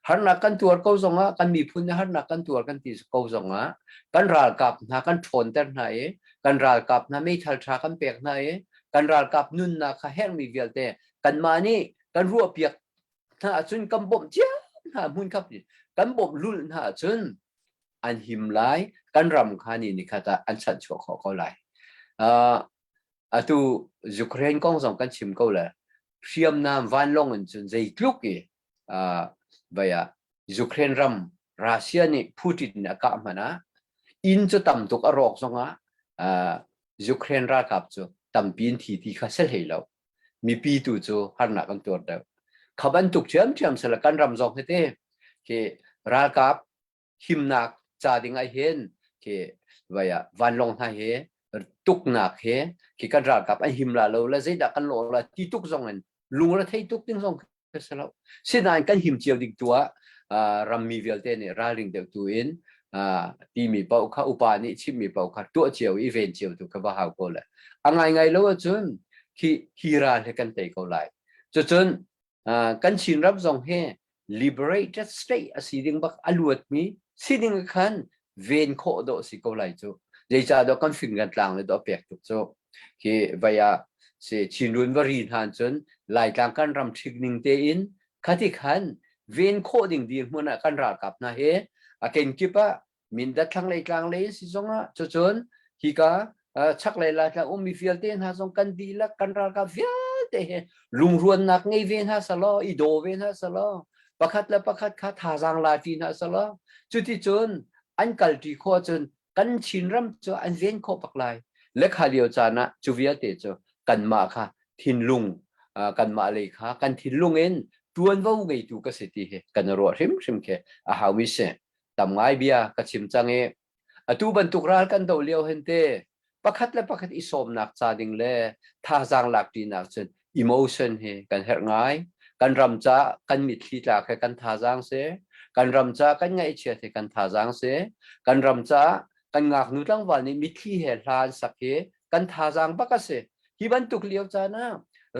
Harnak kan tuar ko zongah kan miphun nih harnak kan tuar kan ti ko zongah kan ralkap hna kan ṭhawnter hna i kan ralkap hna meithal ṭha kan pek hna i kan ralkap nunnak kha herhmi vialte kanmah nih kan ruahpiak hna ahcun kan bawmh cia hna hmun khat kan bawmh lulh hna ahcun an him lai kan ram kha ni nikhat ah an chanhchuah khawh ko lai. Uh, atu Ukraine kong zong kan chim ko le hriamnam vanlawng in cun zeitluk i uh, vai ah Ukraine ram Russia nih Putin a kah hmanh ah inn cu tam tuk a rawk zongah uh, Ukraine ralkap cu tampi in thi ti kha se hlei lo. Mipi tu cu harnak an tuar deuh. Kha bantuk ṭhiamṭhiam sila kan ram zong hi te khi ralkap himnak ca ding ah hin khi vai ah vanlawng hna hi tuknak he khi kan ralkap an him la lo le zeidah kan lawh la ti tuk zong in lungre thei tuk ding zong ka si lo. Sinain kan him cio ding tu ah rammi vialte nih ralring deuh tu in timi paoh kha upa nih chimmi paoh kha tuah cio i ven cio tu kha va hau ko le. A ngaingai lo ahcun khi hi ral he kan tei ko lai. Cucun kan Chin ram zong hi liberated state a si ding bak a luatmi si ding khan ven khawh dawh si ko lai cu. Zeicah dawh kan fing kan tlang le dawh pek tuk cu. Khi vai ah si Chinrun va ri hna cun Laitlang kan ram ṭhik ning tein khati khan ven khawh ding dirhmun ah kan ralkap hna he a kenkip ah Mindat thlanglei tlanglei si zongah cucun hika chaklei Laitlang ummi vialte hna zong kan dihlak kan ralkap vialte he lungruannak ngei ve hna selaw i daw ve hna selaw pakhat le pakhat kha thazaang la ṭi hna selaw cuticun an kalṭi khawh cun kan Chinram cu an ven khawh bak lai. Le kha lio caan ah cu vialte cu kanmah kha thinlung kanmah lei kha kan thinlung in ṭuanvo ngeitu ka si ti hi kan ruah hrimhrim khi a haumi si. Tam ngai bia ka chim cang i atu bantuk ral kan do lio hin te pakhat le pakhat i sawmnak ca ding le thazaang lak ṭinak cun emotion hi kan herh ngai. Kan ram ca kan mitthli tlak he kan thazaang si. Kan ram ca kan ngaihchiat he kan thazaang si. Kan ram ca kan ngaknu tlangval nih mitthli he hla an sak hi kan thazaang bak a si. Hi bantuk lio caan ah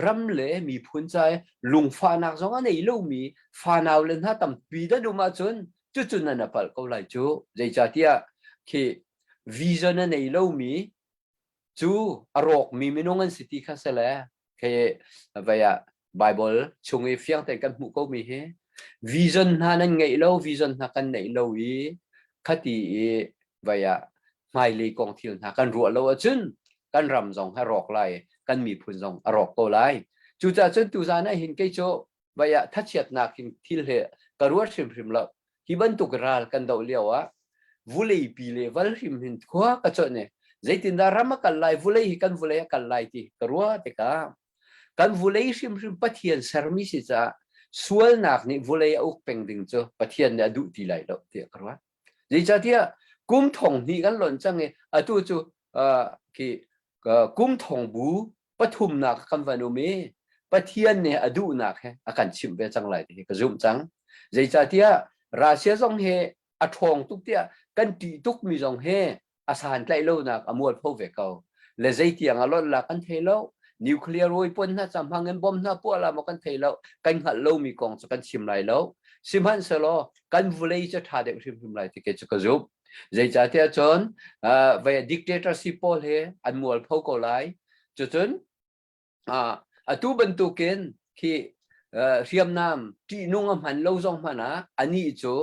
ram le miphun ca i lungfahnak zong a nei lomi fanau le hna tampi dan um ahcun cucu nan a palh ko lai cu. Zeicahtiah khi vision a nei lomi cu a rawkmi minung an si ti kha si le khi vei ah Bible chung i fiang tein kan hmuh ko mi hi vision hna nan ngeih lo vision hna kan neih lo i khati i vei ah hmailei kong thil hna kan ruah lo ahcun kan ram zong a rawk lai kan miphun zong a rawk ko lai cucaah cun tuzan ah hin kei cu vai ah thachiatnak in thil he ka ruat hrimhrim lo hi bantuk ral kan doh lio ah vulei pi le val hrim hin khua ka chawnh i zeitindah ram a kal lai vulei hi kan vulei a kal lai ti ka ruah tikah kan vulei hrimhrim Pathian sermi si caah sualnak nih vulei a uk peng ding cu Pathian nih a duh ti lai lo tiah ka ruat zeicahtiah kum thong hnih kan lonh cang i atu cu khi kum thong bu pathumnak kan van um i Pathian nih a duhnak he a kan chimh ve cang lai ti hi ka zumh cang. Zeicahtiah Russia zong hi a ṭhawng tuk tiah kan ṭih tukmi zong hi a santlaih lonak a mualpho ve ko. Le zeitiang a lonh la kan thei lo. Nuclear weapon hna ca hmang in bomb hna puah la maw kan thei lo. Kan hngalh lomi kong cu kan chim lai lo. Sihmanhsehlaw kan vulei cu ṭha deuh hrimhrim lai ti kei cu ka zumh. Zeicahtiah cun uh, dictatorship pawl hi an mualpho ko lai. Cucun uh, atu bantukin khi uh, hriamnam ṭihnung a hman lo zong hmanh ah anih cu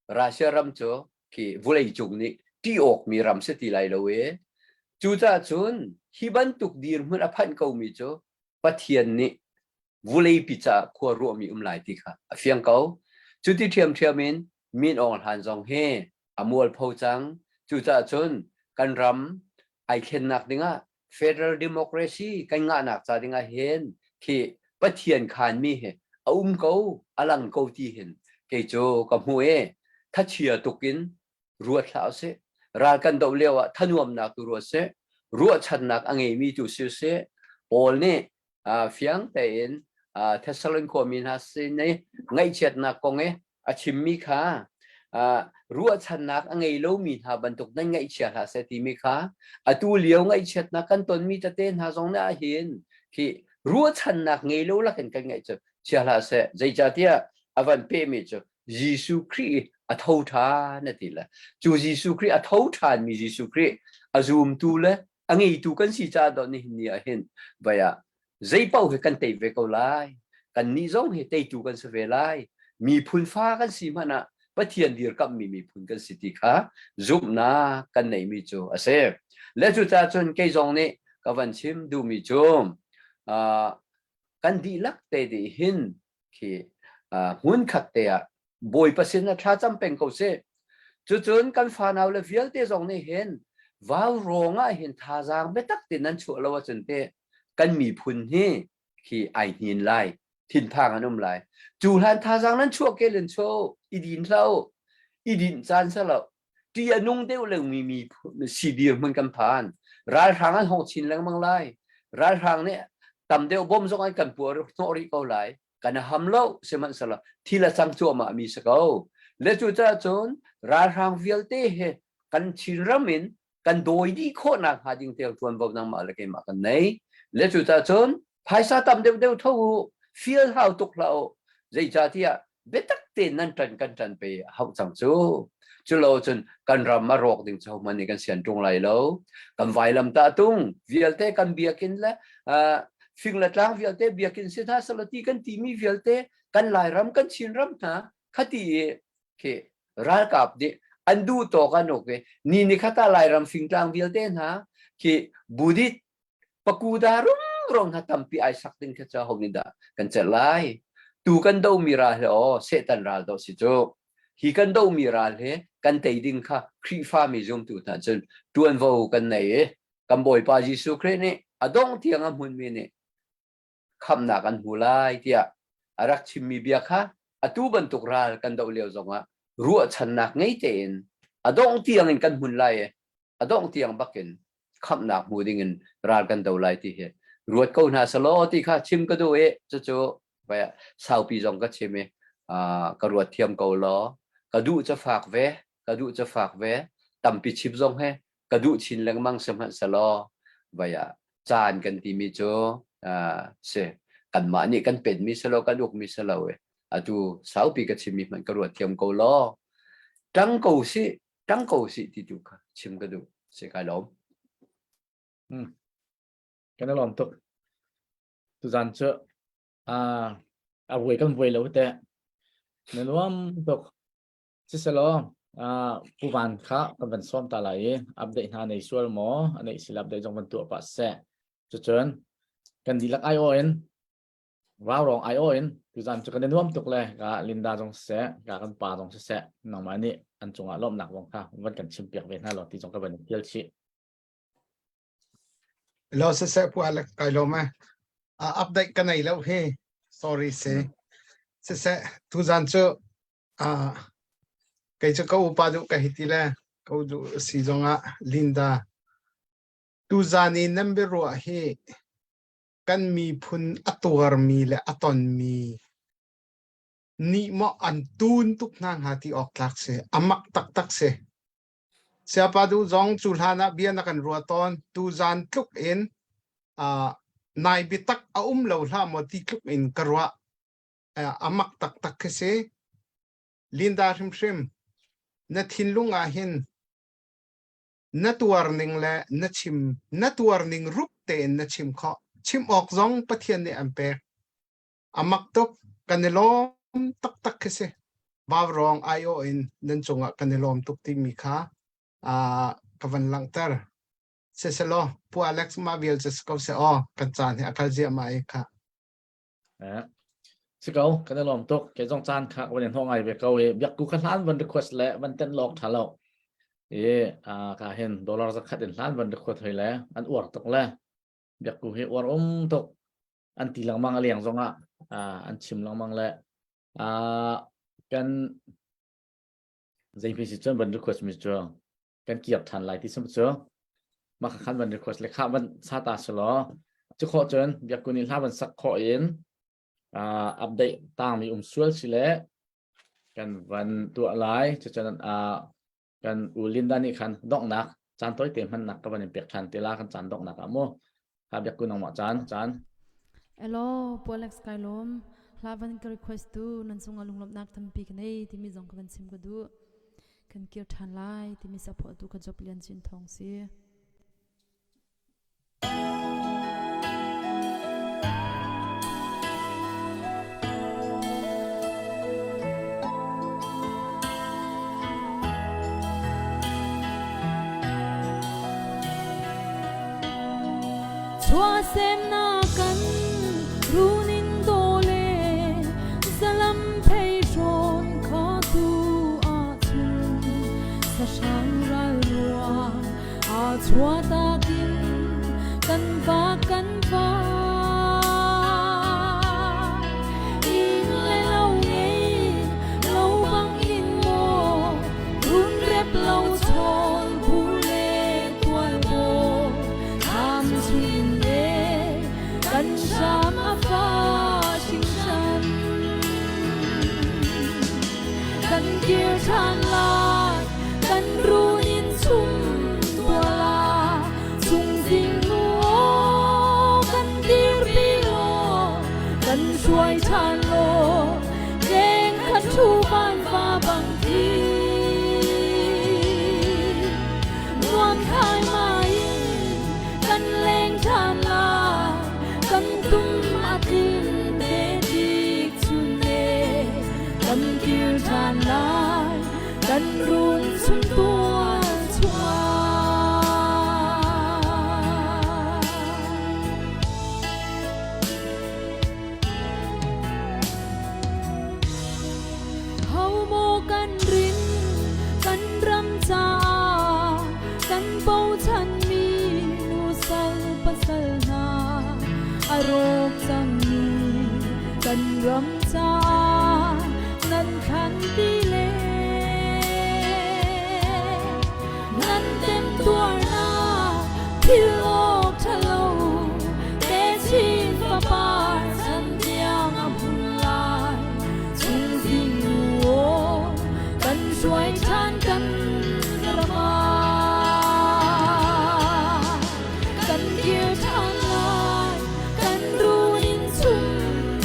Russia ram cu khi vulei cung nih ṭih awkmi ram si ti lai lo i cucaah cun hi bantuk dirhmun a phanh komi cu Pathian nih vuleipi caah khua ruahmi um lai ti kha a fiang ko. Cuti ṭhiamṭhiam in Min Aung Hlan zong hi a mualpho cang. Cucaah cun kan ram ai thlennak dingah federal democracy kan ngahnak ca dingah hin khi Pathian khanmi hi a um ko, a lang ko ti hin kei cu ka hmu i thachia tuk in ruat hlah usih. Ral kan doh lio ah thanuamnak tu ruat sih, ruahchannak a ngeimi tu si usih. Paul nih fiang tein Thessalon khuami hna sin i ngaihchiatnak kong i a chimmi kha ruahchannak a ngei lomi hna bantuk nan ngaihchia hlah seh timi kha atu lio ngaihchiatnak kan tonmi tete hna zong nih ahhin khi ruahchannak ngei lo lakin kan ngaih cu chia hlah seh zeicahtiah a van pehmi cu Jesuh Khrih a tho ṭhan a ti le cu Jesuh Khrih a tho ṭhanmi Jesuh Khrih a zumtu le a ngeitu kan si caah dawh nihin ni ah hin vai ah zei paoh hi kan tei ve ko lai kannih zong hi teitu kan si ve lai miphun fa kan si hmanh ah Pathian dirkamhmi miphun kan si ti kha zumhnak kan neihmi cu a si le cucaah cun kei zong nih ka van chim duhmi cu uh, kan dihlak te dih hin khi uh, hmunkhat te ah Bawipa sin ah thlacam peng ko sih. Cucun kan fanau le vialte zong nih hin vau rawng ah hin thazaang biatak tein nan chuah lo ahcun te kan miphun hi khi ai hnin lai. Thinphang an um lai. Cu hlan thazaang nan chuah kel in chuah i din hlah u. I dinh caan sa lo. Ṭih a nung deuh lengmi mi si dirhmun kan phan. Ralhrang an hong chin lengmang lai. Ralhrang nih tam deuh bom zong an kan puar hnawh rih ko lai. Kan ham lo sihmanhsehlaw thil a cang cuahmah mi si ko. Le cucaah cun ralhrang vialte he kan Chinram in kan dawi dih khawhnak hnga ding te ṭuanvo nangmah le keimah kan nei. Le cucaah cun phaisa tam deuhdeuh tho u, feel hau tuk hlah u. Zeicahtiah biatak tein nan ṭan kan ṭan pe hauh cang cu. Culo cun kan ram a rawk ding cu hohmanh nih kan sian ṭung lai lo. Kan vailam tah tung vialte kan biakinn le fing le tlang vialte biakinn si hna selaw ti kan timi vialte kan Lairam kan Chinram hna khati i khi ralkap nih an duh tawk an uk i ni ni khat ah Lairam fingtlang vialte hna khi Buddhist pakuda rumro hna tampi ai sak ding kha cu ho nih dah kan celh lai tu kan do mi ral he aw Satan ral do si cu hi kan do mi ral he kan tei ding kha Khrihfa mi zumtu hna cun tuanvo kan nei i kan Bawipa Jesuh Khrih nih a dong tiang a hmunmi nih khamhnak an hmu lai tiah a rak chimmi bia kha atu bantuk ral kan doh lio zongah ruahchannak ngei tein a dongh tiang in kan hmun lai i a dongh tiang bakin khamhnak hmu ding in ral kan do lai ti hi ruat ko hna selaw ti kha chim ka duh i cucu saupi zong ka chim i ka ruat thiam ko law ka duh ca fak ve ka duh ca fak ve tampi chim zong he ka duh chin lengmang sihmanhsehlaw vai ah caan kan timi cu si kanmah nih kan penmi si lo kan ukmi si lo i atu saupi ka chimmi hmanh ka ruat thiam ko law ṭang ko sih ṭang ko sih ti tu kha chim ka duh si kai lawm. Hmm. Kan i lawm tuk. Tuzan cu a vuai kan vuai lo te. Na nuam tuk. Siselaw, Pu Van kha kan van sawm ta lai i update hna nei sual maw, a neih sila update zong van tuah pah seh. Cucun kan dihlak aiawh in Vaurawng aiawh in tuzan cu kan i nuam tuk le ka Linda zong siseh, ka kan pa zong siseh, nangmah nih an cungah lawmhnak zong kha van kan chimpiak ve hna law ti zong ka van in tial chih. Lo siseh pu Alex kai lawm e. Update ka nei lo hi. Sorry si. Siseh tuzan cu Kei cu ka upa duh ka hei ti le ka u duh si zongah Linda, tuzan i nan biaruah hi kan miphun a tuarmi le a tonmi nih maw an tun tuk hna hnga ti awk tlak si. A mak taktak si. Siapa duh zong cu hlan ah bia na kan ruah tawn. Tuzan tluk in nai biatak a um lo hlah maw ti tluk in ka ruah. A mak taktak khi si. Linda hrimhrim, na thinlung ah hin na tuar ning le na chim na tuar ning rup tein na chim khawh. Chim awk zong Pathian nih an pek. A mak tuk, kan i lawm taktak khi si. Vaurawng aiawh in nan cungah kan i lawm tuk timi kha ka van langhter. Siselaw, Pu Alex mah vial cu si ko seh aw, kan caan hi a kal ziahmah i kha. Si ko, kan i lawm tuk. Kei zong caan kha van in hnawh ngai ve ko i biakku kha hlan van request le van tenh lawk ṭha lo. I ka hin dollar zakhat in hlan van request hoi le an uar tuk le biakku hi uar um tuk an ti lengmang a leng zong ah an chim lengmang le kan zei si cun van request mi cu kan kir ṭhan lai ti sim cu mah khan van request le kha van sa ta selaw cu khawh cun biakku nih hla van sak khawh in update tang mi um sual si le kan van tuah lai cucun kan u Linda nih khan donghnak caan tawi te hmannak ka van in pek ṭhan te la kan caan donghnak ah mu ha biakku nangmah caan caan Hello, Pu Alex kai lawm. Hla van ka request tu nan cungah lunglawmhnak tampi ka nei timi zong ka van chim ka duh. Kan kir ṭhan lai timi saphuahtu ka job Lian Cin Thawng si. Chuahsemnak kan runin dawle zalam phei hrawn kha tu ahcun sahrang ral ruang aa chuahtak in kan vak kan vai. Kan kir ṭhan lai, kan run in chung tual ah chung zing nu aw kan dirpi law kan hruai ṭhan law leng khat ṭhu van va bang thi nuam thai mai in kan leng ṭhan lai kan tum a tlin te tik chun ne kan kir ṭhan lai kan run chung tual chungah. Ho maw kan rin kan ram caah kan bochanmi nusal pasal hna a rawk cangmi kan ram caah nan thlan ti le nan temtuarnak thil awk ṭhalo techin fapar chan tiang a hmun lai chung zing nu aw kan hruai ṭhan kan ram ah kan kir ṭhan lai kan run in chung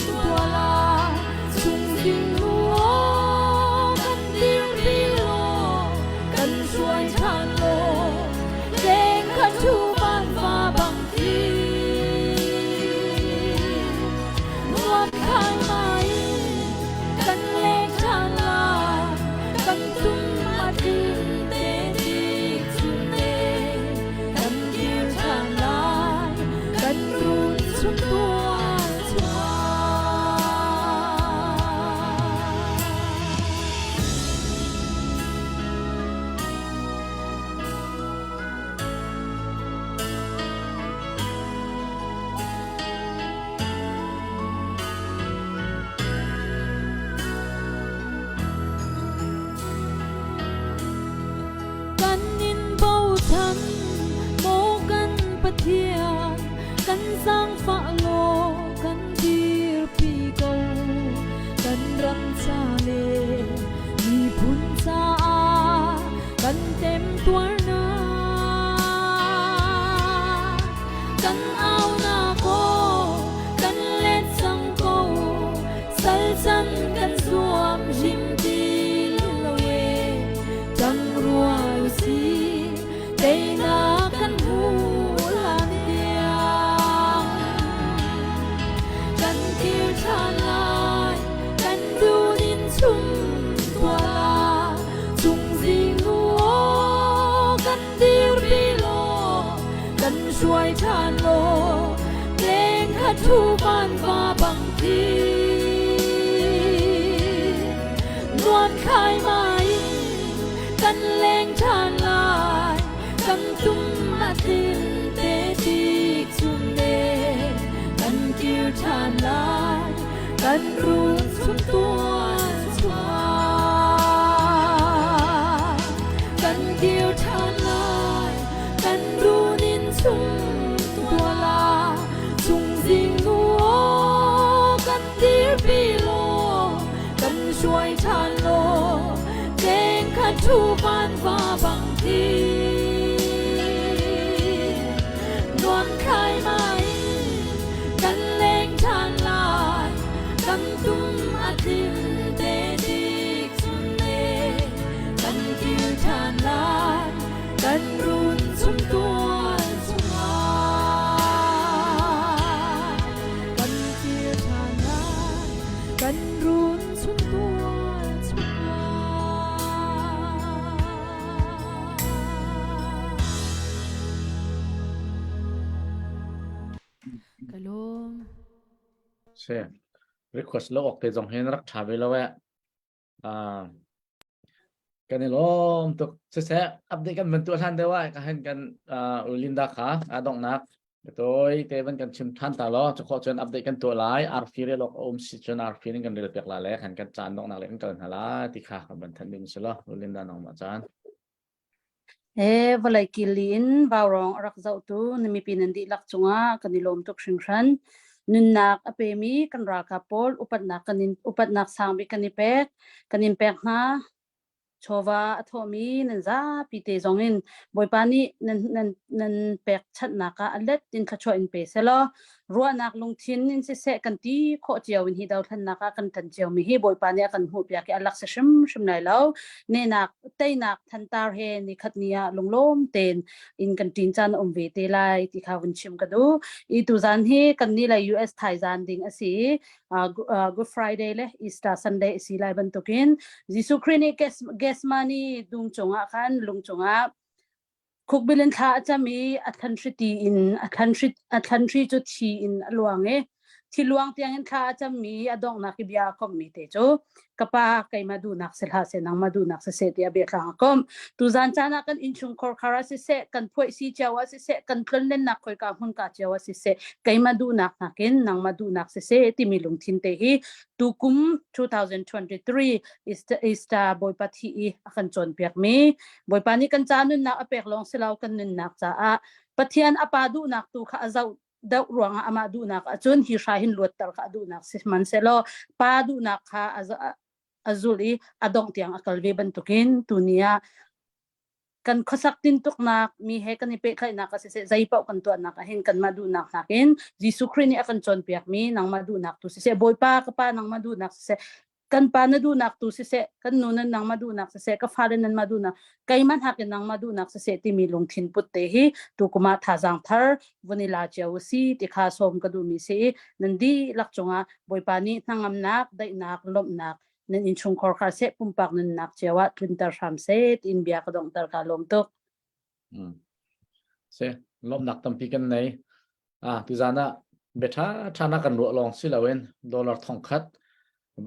tual ah chung zing nu aw kan dirpi law kan hruai ṭhan law leng kha ṭhu van va bang ti nuam khai mai kan leng ṭhan lai kan tum a tlin te tik chun ne kan kir ṭhan lai kan run chung tual chungah. Kan in bochan maw kan Pathian kan zaangfah law kan dirpi ko kan ram ca le miphun caah kan temtuarnak kan aunak aw kan let cang ko sal can kan zuam hrim ti lo e cang rual si teinak kan hmu hlan tiang kan kir ṭhan lai kan dun in chung tual ah chung zing nu aw kan dirpi law kan hruai ṭhan law leng kha ṭhu van va bang ti nuam thlai mai kan leng ṭhan lai kan tum a tlin te tik chun ne kan kir ṭhan lai kan run chung tuan chungah kan kir ṭhan lai kan run in chung tual ah chung zing nu aw kan dirpi law kan hruai ṭhan law leng kha ṭhu van va bang ti nuam khai mai kan leng ṭhan lai kan tum a tlin te tik chun ne kan kir ṭhan lai kan run chung tual chungah kan kir ṭhan lai kan run chung tual chungah. Ka lawm. Si. Request lo ok te zong hin rak tha ve lo eh. Ah. Kan i lawm tuk. Siseh, update kan van tuah hlan deuh ah ka hen kan Linda kha a donghnak Toi te van kan chim than ta law cu khawh cun update kan tuah lai arfi rel awk a um si cun arfi in kan rel piak la le kan kan caan donghnak le kan kal hna la ti kha kan van thanh ding si lo Linda nangmah caan. E vawlei kili in vaurawng a rak zohtu na mipi nan dihlak cungah kan i lawm tuk hringhran. Nunnak a pemi kan ralkap pawl upatnak kan in upatnak sangbik kan i pek kan in pek hna. Chawva a thawhmi nan zapi te zong in Bawipa nih nan nan nan pekchanhnak ah a let in thluachuah in pe selaw ruahnak lungthin in siseh kan ti khawh cio in hi dothlennak ah kan ṭan ciomi hi Bawipa nih a kan hmuhpiak i a lak si hrimhrim lai lo. Nehnak teinak thantar he nikhat ni ah lunglawm tein in kan ṭin caan a um ve te lai ti kha vun chim ka duh. I tuzan hi kan nih le US thaizan ding a si i Good Friday le Easter Sunday a si lai bantukin Jesuh Khrih nih Gethsemane dum cungah khan lung cungah khukbil in thla a cam i a thlanhri ti in a thlanhri a thlanhri cu thi in a luang i thi luang tiangin thla a cammi a donghnak i bia a komhmi te cu ka pa keimah duhnak si hlah seh nangmah duhnak si seh tiah biatlang a komh. Tuzan caan ah kan innchungkhar khar ah siseh, kan phuaih si cio ah siseh, kan tlonlennak khoika hmunka cio ah siseh, keimah duhnak nakin nangmah duhnak siseh timi lungthin te hi tukum 2023 Easter, Easter Bawipa thi i a kan cawnpiakmi Bawipa nih kan ca nunnak a pek lawng si lo kan nunnak caah Pathian a pa duhnak tu kha a zoh deuh ruangah amah duhnak ahcun hi hrai hin luatter kha a duhnak si hmanhsehlaw pa duhnak kha a zulh i a dongh tiang a kal ve bantukin tuni ah kan khuasak tintuknak mi he kan i pehtlaihnak ah siseh zei paoh kan tuahnak ah hin kanmah duhnak nakin Jesuh Khrih nih a kan cawnpiakmi nangmah duhnak tu siseh Bawipa ka pa nangmah duhnak siseh kan pa na duhnak tu siseh kan nu nan nangmah duhnak siseh ka fale nanmah duhnak keimah hnakin nangmah duhnak siseh timi lungthin put te hi tu kum ah thazaang thar vun i la cio si ti kha sawm ka duhmi si i nan dihlak cungah Bawipa nih hnangamnak daihnak lawmhnak nan innchungkhar kha seh pumpak nunnak cio ah tlunter hram seh tiin bia ka donghter ka lawm tuk. Mm. Se lawmnak tampi kan nei. Ah tuzan ah bia ṭha ṭha na kan ruah lawng si loin dollar thongkhat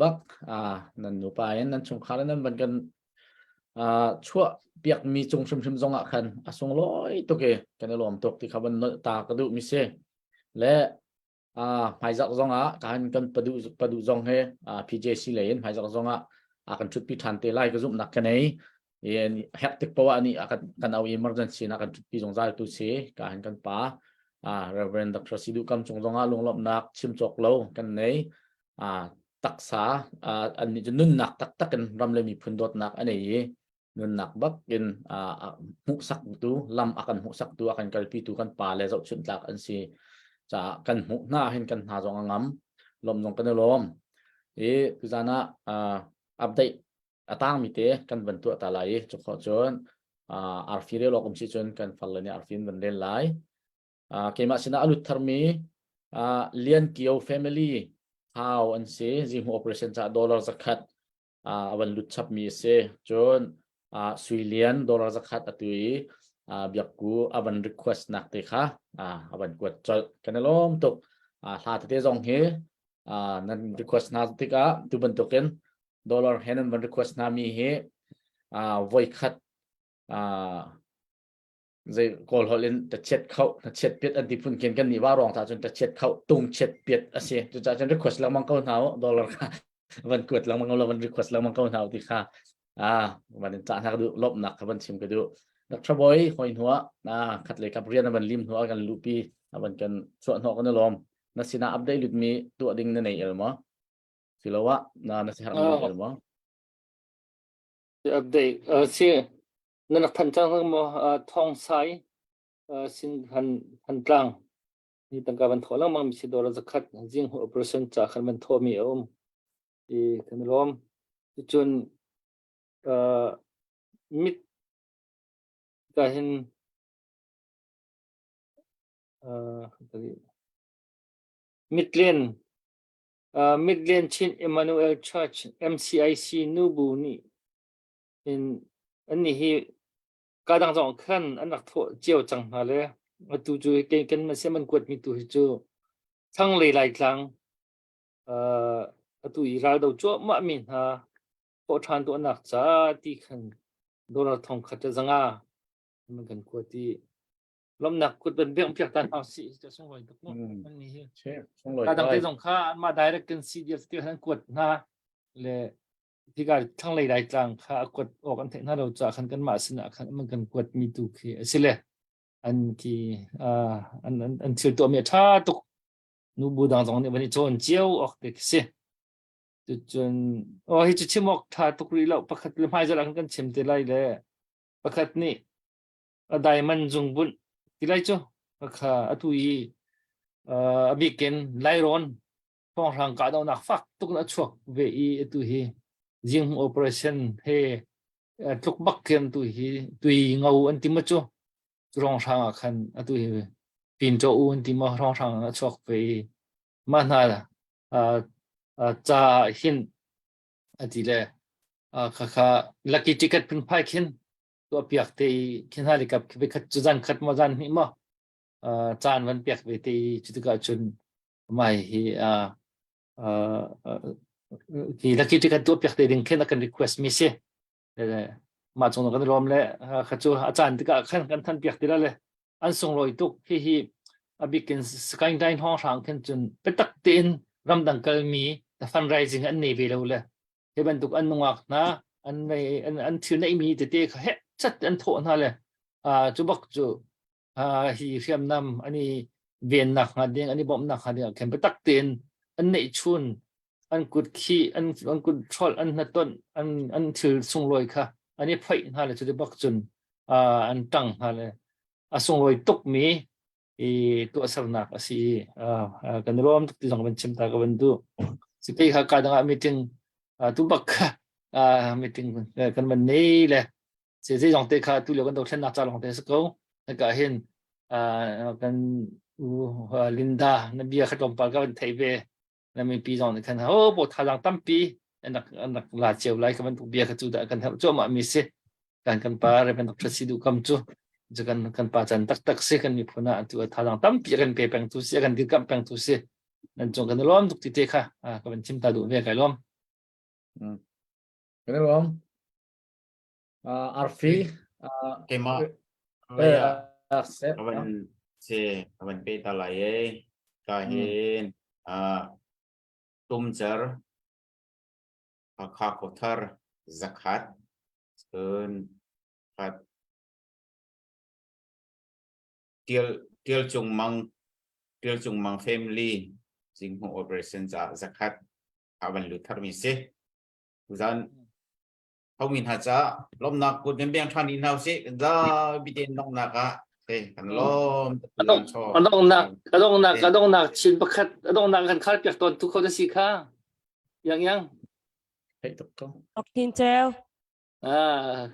bak ah nan nupa in nan chungkhar in nan van kan ah chuah piakmi cung hrimhrim zong ah khan a sunglawi tuk i kan i lawm tuk ti kha van nolh ta ka duh mi si. Le hmaizarh zong ah kan kan padu padu zong he PJC lei in hmaizarh zong ah a kan thutpi than te lai ka zumhnak ka nei herh tik poah nih kan kan au emergency na kan thutpi zungzal tu si ka han kan pa Reverend Dr. Sidu Kam cung zong ah lunglawmhnak chim cawk lo kan nei taksa an nih cu nunnak taktak in ram le miphun dawtnak a nei i nunnak bak in hmuhsaktu lam a kan hmuhsaktu a kan kalpitu kan pa le zohchunh tlak an si caah kan hmuh hna hin kan hna zong a ngam lawm zong kan i lawm i tuzan ah update a tangmi te kan van tuah ta lai i cu cun arfi rel awk um si cun kan far le nih arfi in van rel lai keimah sinah a lut tharmi Lian Kio family hau an si zihmu operation ca dollar zakhat a van lut chapmi a si. Cun Sui Lian dollar zakhat atu i Biakku a van request nak te kha a van kuat colh. Kan i lawm tuk. Hla tete zong hi nan request hna tikah tu bantukin dollar he nan van request hna mi hi voikhat zei kawl holh in ta chiat kho na chiat piat an ti phun khin kan nih va rong ta cun ta chiat kho tung chiat piat a si cucaah cun request lengmang ko hna dollar kha van kuat lengmang lo van request lengmang ko hna ti kha ah van in cah hna ka duh lawmhnak kha van chim ka duh Dr. Boy hoi hnuah na khat le kap rian van lim hnuah kan lupi avan kan chuah hnawh kan lawm na sinah update lut mi tuah ding na nei el maw siloah na na si har mi el maw Update si Na rak thanh cang maw Thawng Sai sin han han tlang ni tangka van thawh lengmang mi si dollar zakhat zing hu operation ca khan van thawh mi a um i kan lawm cun mit ka hin Midland Midland Chin Emmanuel Church MCIC nubu nih in annih hi ka dang zong khan an rak thawh cio cang hna le atu cu kei kan man siam an kuatmi tu hi cu thlanglei Laitlang uh, atu i raldo cuahmah mi hna thawh ṭhan tuahnak ca ti khan dollar thong khat le zanga man kan kuat i lomnak kut ban beng piak ta hna si ca sunglawi tuk mu an ni hi ka dang te zong kha anmah direct kan CDF te khan kuat hna le Hika thlanglei Laitlang kha a kuat awk an theih hna lo caah khan kanmah sinah khan an kan kuatmi tu khi a si le an khi an, an, an thil tuahmi a ṭha tuk. Nubu dang zong nih van i cawn cio awk te khi si. Cucun oh hi cu chim awk ṭha tuk rih lo pakhat le hmaizarh ah kan chim te lai le pakhat nih a diamond zungbunh ti lai cu kha atu i a bikin Lairawn thawnghrang kahdohnak fak tuk in a chuak ve i atu hi zinghmuh operation he tluk bak khin tu hi tui ngo an ti ma cu ronghrang ah khan atu hi pinto u an ti ma ronghrang a chuak ve i mah hna ca hin ati le khakha lucky ticket phunphai khin tuah piak te i khin hna likap khat cu zan khat maw zan hnih maw caan van piak ve te i cu tikah cun mai hi hi lucky ticket tuah piak te ding khin a kan request mi si mah cung kan lawm le kha cu a caan tikah khan kan than piak ti la le an sunglawi tuk hi hi a bikin Skyline hong hrang khin cun biatak tein ramdang kalmi fundraising an nei ve lo le hi bantuk an nungak hna an an an thil neihmi tete kha he chat an thawh hna le cu bak cu hi hriamnam an i vennak hnga ding an i bawmhnak hnga ding ah khin biatak tein an neih chun an kut khi an an kut hrolh an hnatonh an an thil sunglawi kha an i phoih hna le cuti bak cun an ṭang hna le a sunglawi tukmi i tuahsernak a si i kan i lawm tuk ti zong van chim ta ka van duh. Si kei kha ka dang ah meeting tu bak kha meeting kan van nei le se zeizong te kha tu lio kan dothlennak ca lawng te si ko. Hika hin kan u Linda na bia kha tlawmpal ka van theih ve. Na mipi zong nih khan ho bo thazaang tampi an rak an rak la cio lai ka bantuk bia kha cu dah kan herh cuahmah mi si. Kan kan pa Reverend Dr. Sidu Kam cu cu kan kan pa can taktak si kan miphun ah tu thazaang tampi a kan pe peng tu si a kan dirkamh peng tu si. Nan cung kan i lawm tuk ti te kha ka van chim ta duh ve kai lawm. Kan i lawm. Arfi Keimah ka van se ka van pe ta lai e ka hin tumcer Hakha khuathar zakhat cun khat Tial Tial Cung Mang Tial Cung Mang family Zinghmuh operation caah zakhat a van lut tharmi si. Tuzan homi hna caah lawmnak kut nan beng ṭhan dih hna usih. Zapi tein donghnak ah kan lawm. A donghnak a donghnak a donghnak chin pakhat a donghnak kan khar piak tawn tu kho na si kha. Yang yang. Theih tuk ko. Ok tin ceu. Ah.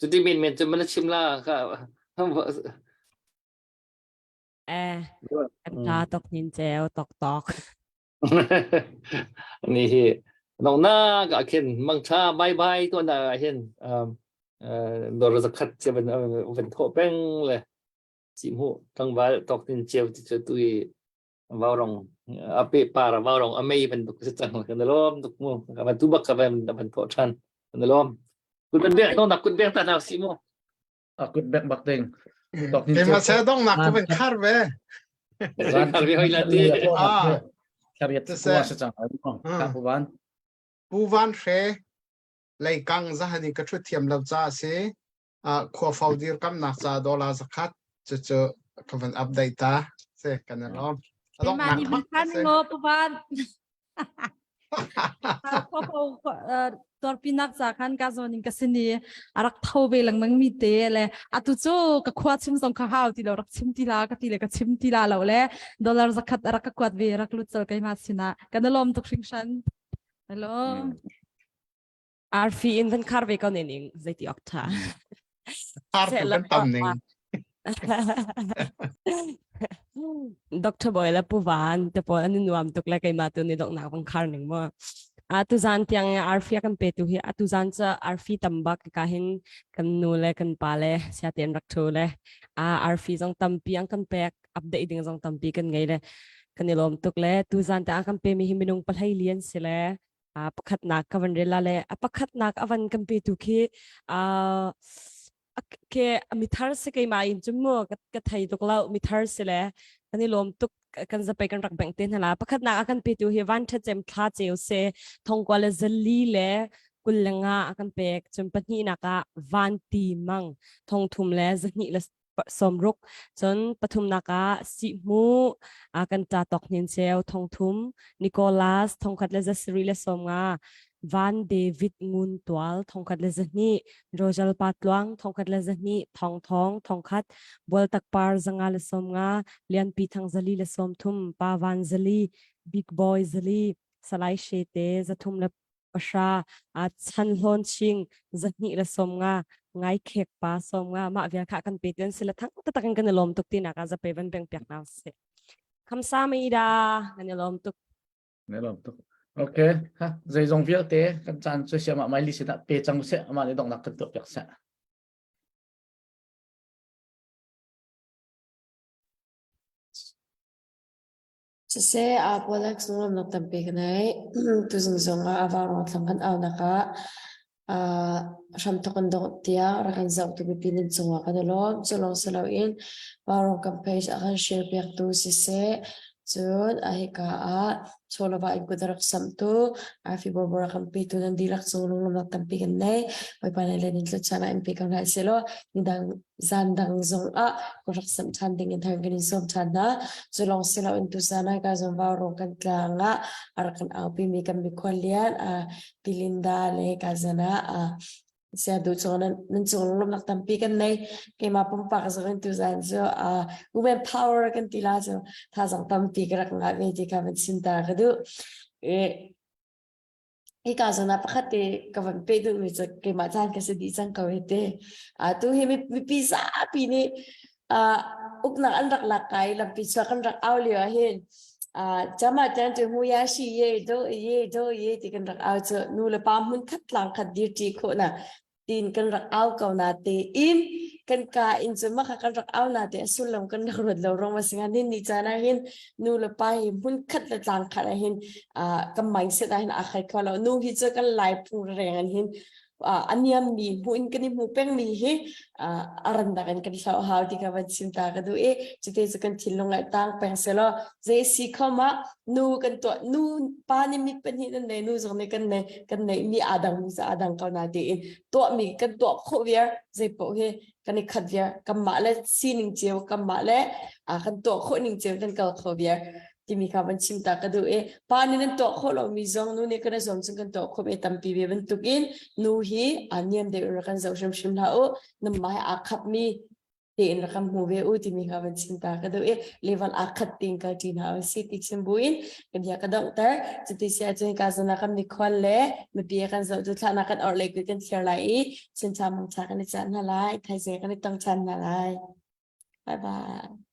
Cuti men men cu mana chim la ka. Eh. Ta tok nin ceu tok tok. Ni hi nongnak ah khin mangtha bye bye to na ah hin dor zakhat che van van thawh peng le si mu tlangval tok tin cheu ti chu tu i vaurong a pe par vaurong a mei bantuk si cang kan lom tuk mu ka van tu bak ka van van thawh than kan lom kut ban bek nongnak kut bek ta na si mu A kut bek bak ding. Keimah se dongnak ka van khar ve. Khar ve hoi la ti. Ah. Khariat kuwa sa cang ai mo. Ka pu van. Pu van hre leikang zahani ka thu thiam lo ca si. Khua fau dir kamnak ca dollar zakhat cu cu ka van update ta. Se kan lom. Keimah nih van khan ngo pu van. Tuarpinak ca khan ka zawn in ka sin i a rak tho ve lengmang mi te le atu cu ka khua chim zong kha hau ti lo rak chim ti la ka ti le ka chim ti la lo le dollar zakhat a rak ka kuat ve rak lut col keimah sinah kan i lawm tuk hringhran hello Arfi in van khar ve ko ne ning zeiti ok tha. Ar tu kan tam ning. Dr. Boy le Pu Van te pawl an i nuam tuk le keimah tu ni donghnak van khar ning mu. Atu zan tiang arfi a kan petu hi atu zan cu arfi tam bak ka hin kan nu le kan pa le sia tein rak thu le a arfi zong tampi an kan pek update ding zong tampi kan ngei le kan i lawm tuk le tu zan te an kan pe mi hi minung pahlei lian si le a pakhatnak ka van rel la le a pakhatnak a van kan petu khi a ke mithar si keimah in cu mu ka thei tuk lo mithar si le kan i lawm tuk kan zapei kan rak bengh te hna la pakhatnak a kan petu hi van ṭhacem thla ceu se thongkua le zali le kul le nga a kan pek cun pahnihnak ah van ti mang thongthum le zahnih le. 60 cun pathumnak ah Sihmu kan ta Tawk Hnin Ceu 3000 Nicholas 1750 Van David Ngun Tual 1200 Rojal Pa Tluang 1200 Thong Thong 1000 Bualtak Par 550 Lianpi Thang 430 Pa Van Zali Big Boy Zali Salai Shete 300 a chan hlawn ching 250 ngai khek pa 50 mah vial kha kan pe ten sila thang tatak in kan i lawm tuk ti nak ah zape van beng piak na se khamsa mi da kan i lawm tuk Ne lawm tuk. Okay, ha zeizong vialte kan caan cu siama mai li sinah pe cang seh amah nih donghnak kan tuah piak seh. Siseh, aa Polex lunglamnak tampi ka nei. Tuzing zongah a vaurawng thlang kan aunak ah uh, hramthok kan dongh tiang rak kan zohtu mipi nan cungah kan i lawm. Cu lawng si loin vaurawng kan page a kan share piaktu siseh, cun a hika ah chawlava in kut a rak samhtu arfi borbor a kan petu nan dihlak cung lunglawmnak tampi kan nei. Bawipa nih len in tluchan ah in pe ko hna sehlaw nidang zan dang zong ah ka rak samh ṭhan ding in thar kan in sawm ṭhan hna. Cu lawng si loin tuzan ah ka zong vaurawng kan tlang ah a rak kan aupi mi kan mikhual lian Pilinda le ka zan ah sia duh cung nan nan cung lawmnak tampi kan nei. Keimah pumpak zong in tuzan cu women power kan ti la cu thazang tampi ka rak ngah ve ti kha van chim ta ka duh. Hika zawn ah pakhat te ka van peh duhmi cu keimah caan ka si dih cang ko hi te. Atu hi mipi zapi nih uh, uknak an rak lak kai lampi chuak kan rak au lio ah hin uh, jama tan tu mu ya shi ye do ye do ye ti kan rak au cu nu le pa hmun khat tlang khat dir ṭi khawh na tiin kan rak au ko na tein kan ka in cu maka kan rak au na te a sullam kan rak ruat lo rong ma singa nin ni caan ah hin nu le pa hi hmun khat le tlang khat ah hin kan mindset ah hin a khai kho lo nu hi cu kan lai phung reng an hin a niam mi hmu in kan i hmu peng mi hi a randak in kan hlau hau ti ka van chim ta ka duh i cute cu kan thinlung ai tang peng selaw zei si khom ah nu kan tuah nu pa nih mit pahnih nan nei nu zong nih kan nei kan neih mi aa dang mi cu aa dang ko na tiin tuah mi kan tuah khawh viar zei paoh hi kan i khat viar kanmah le sining cio kanmah le kan tuah khawh ning cio kan kal kho viar timi kha van chim ta ka duh i pa nih nan tuah khawh lomi zong nu nih kan i zuam cun kan tuah khawh ve tampi ve bantukin nu hi aa niam deuh in rak kan zoh hrimhrim hlah u nanmah he aa khapmi tein rak kan hmu ve u timi kha van chim ta ka duh i level aa khat tein kal ṭi hna u si ti chim buin kan bia ka donghter cuti si ahcun ka zan ah kan mikhual le mipi kan zoh tu thlahnak kan orh lei kan thlir lai i chincha mangcha kan i cah hna lai thaizing kan i tong ṭhan hna lai bye bye.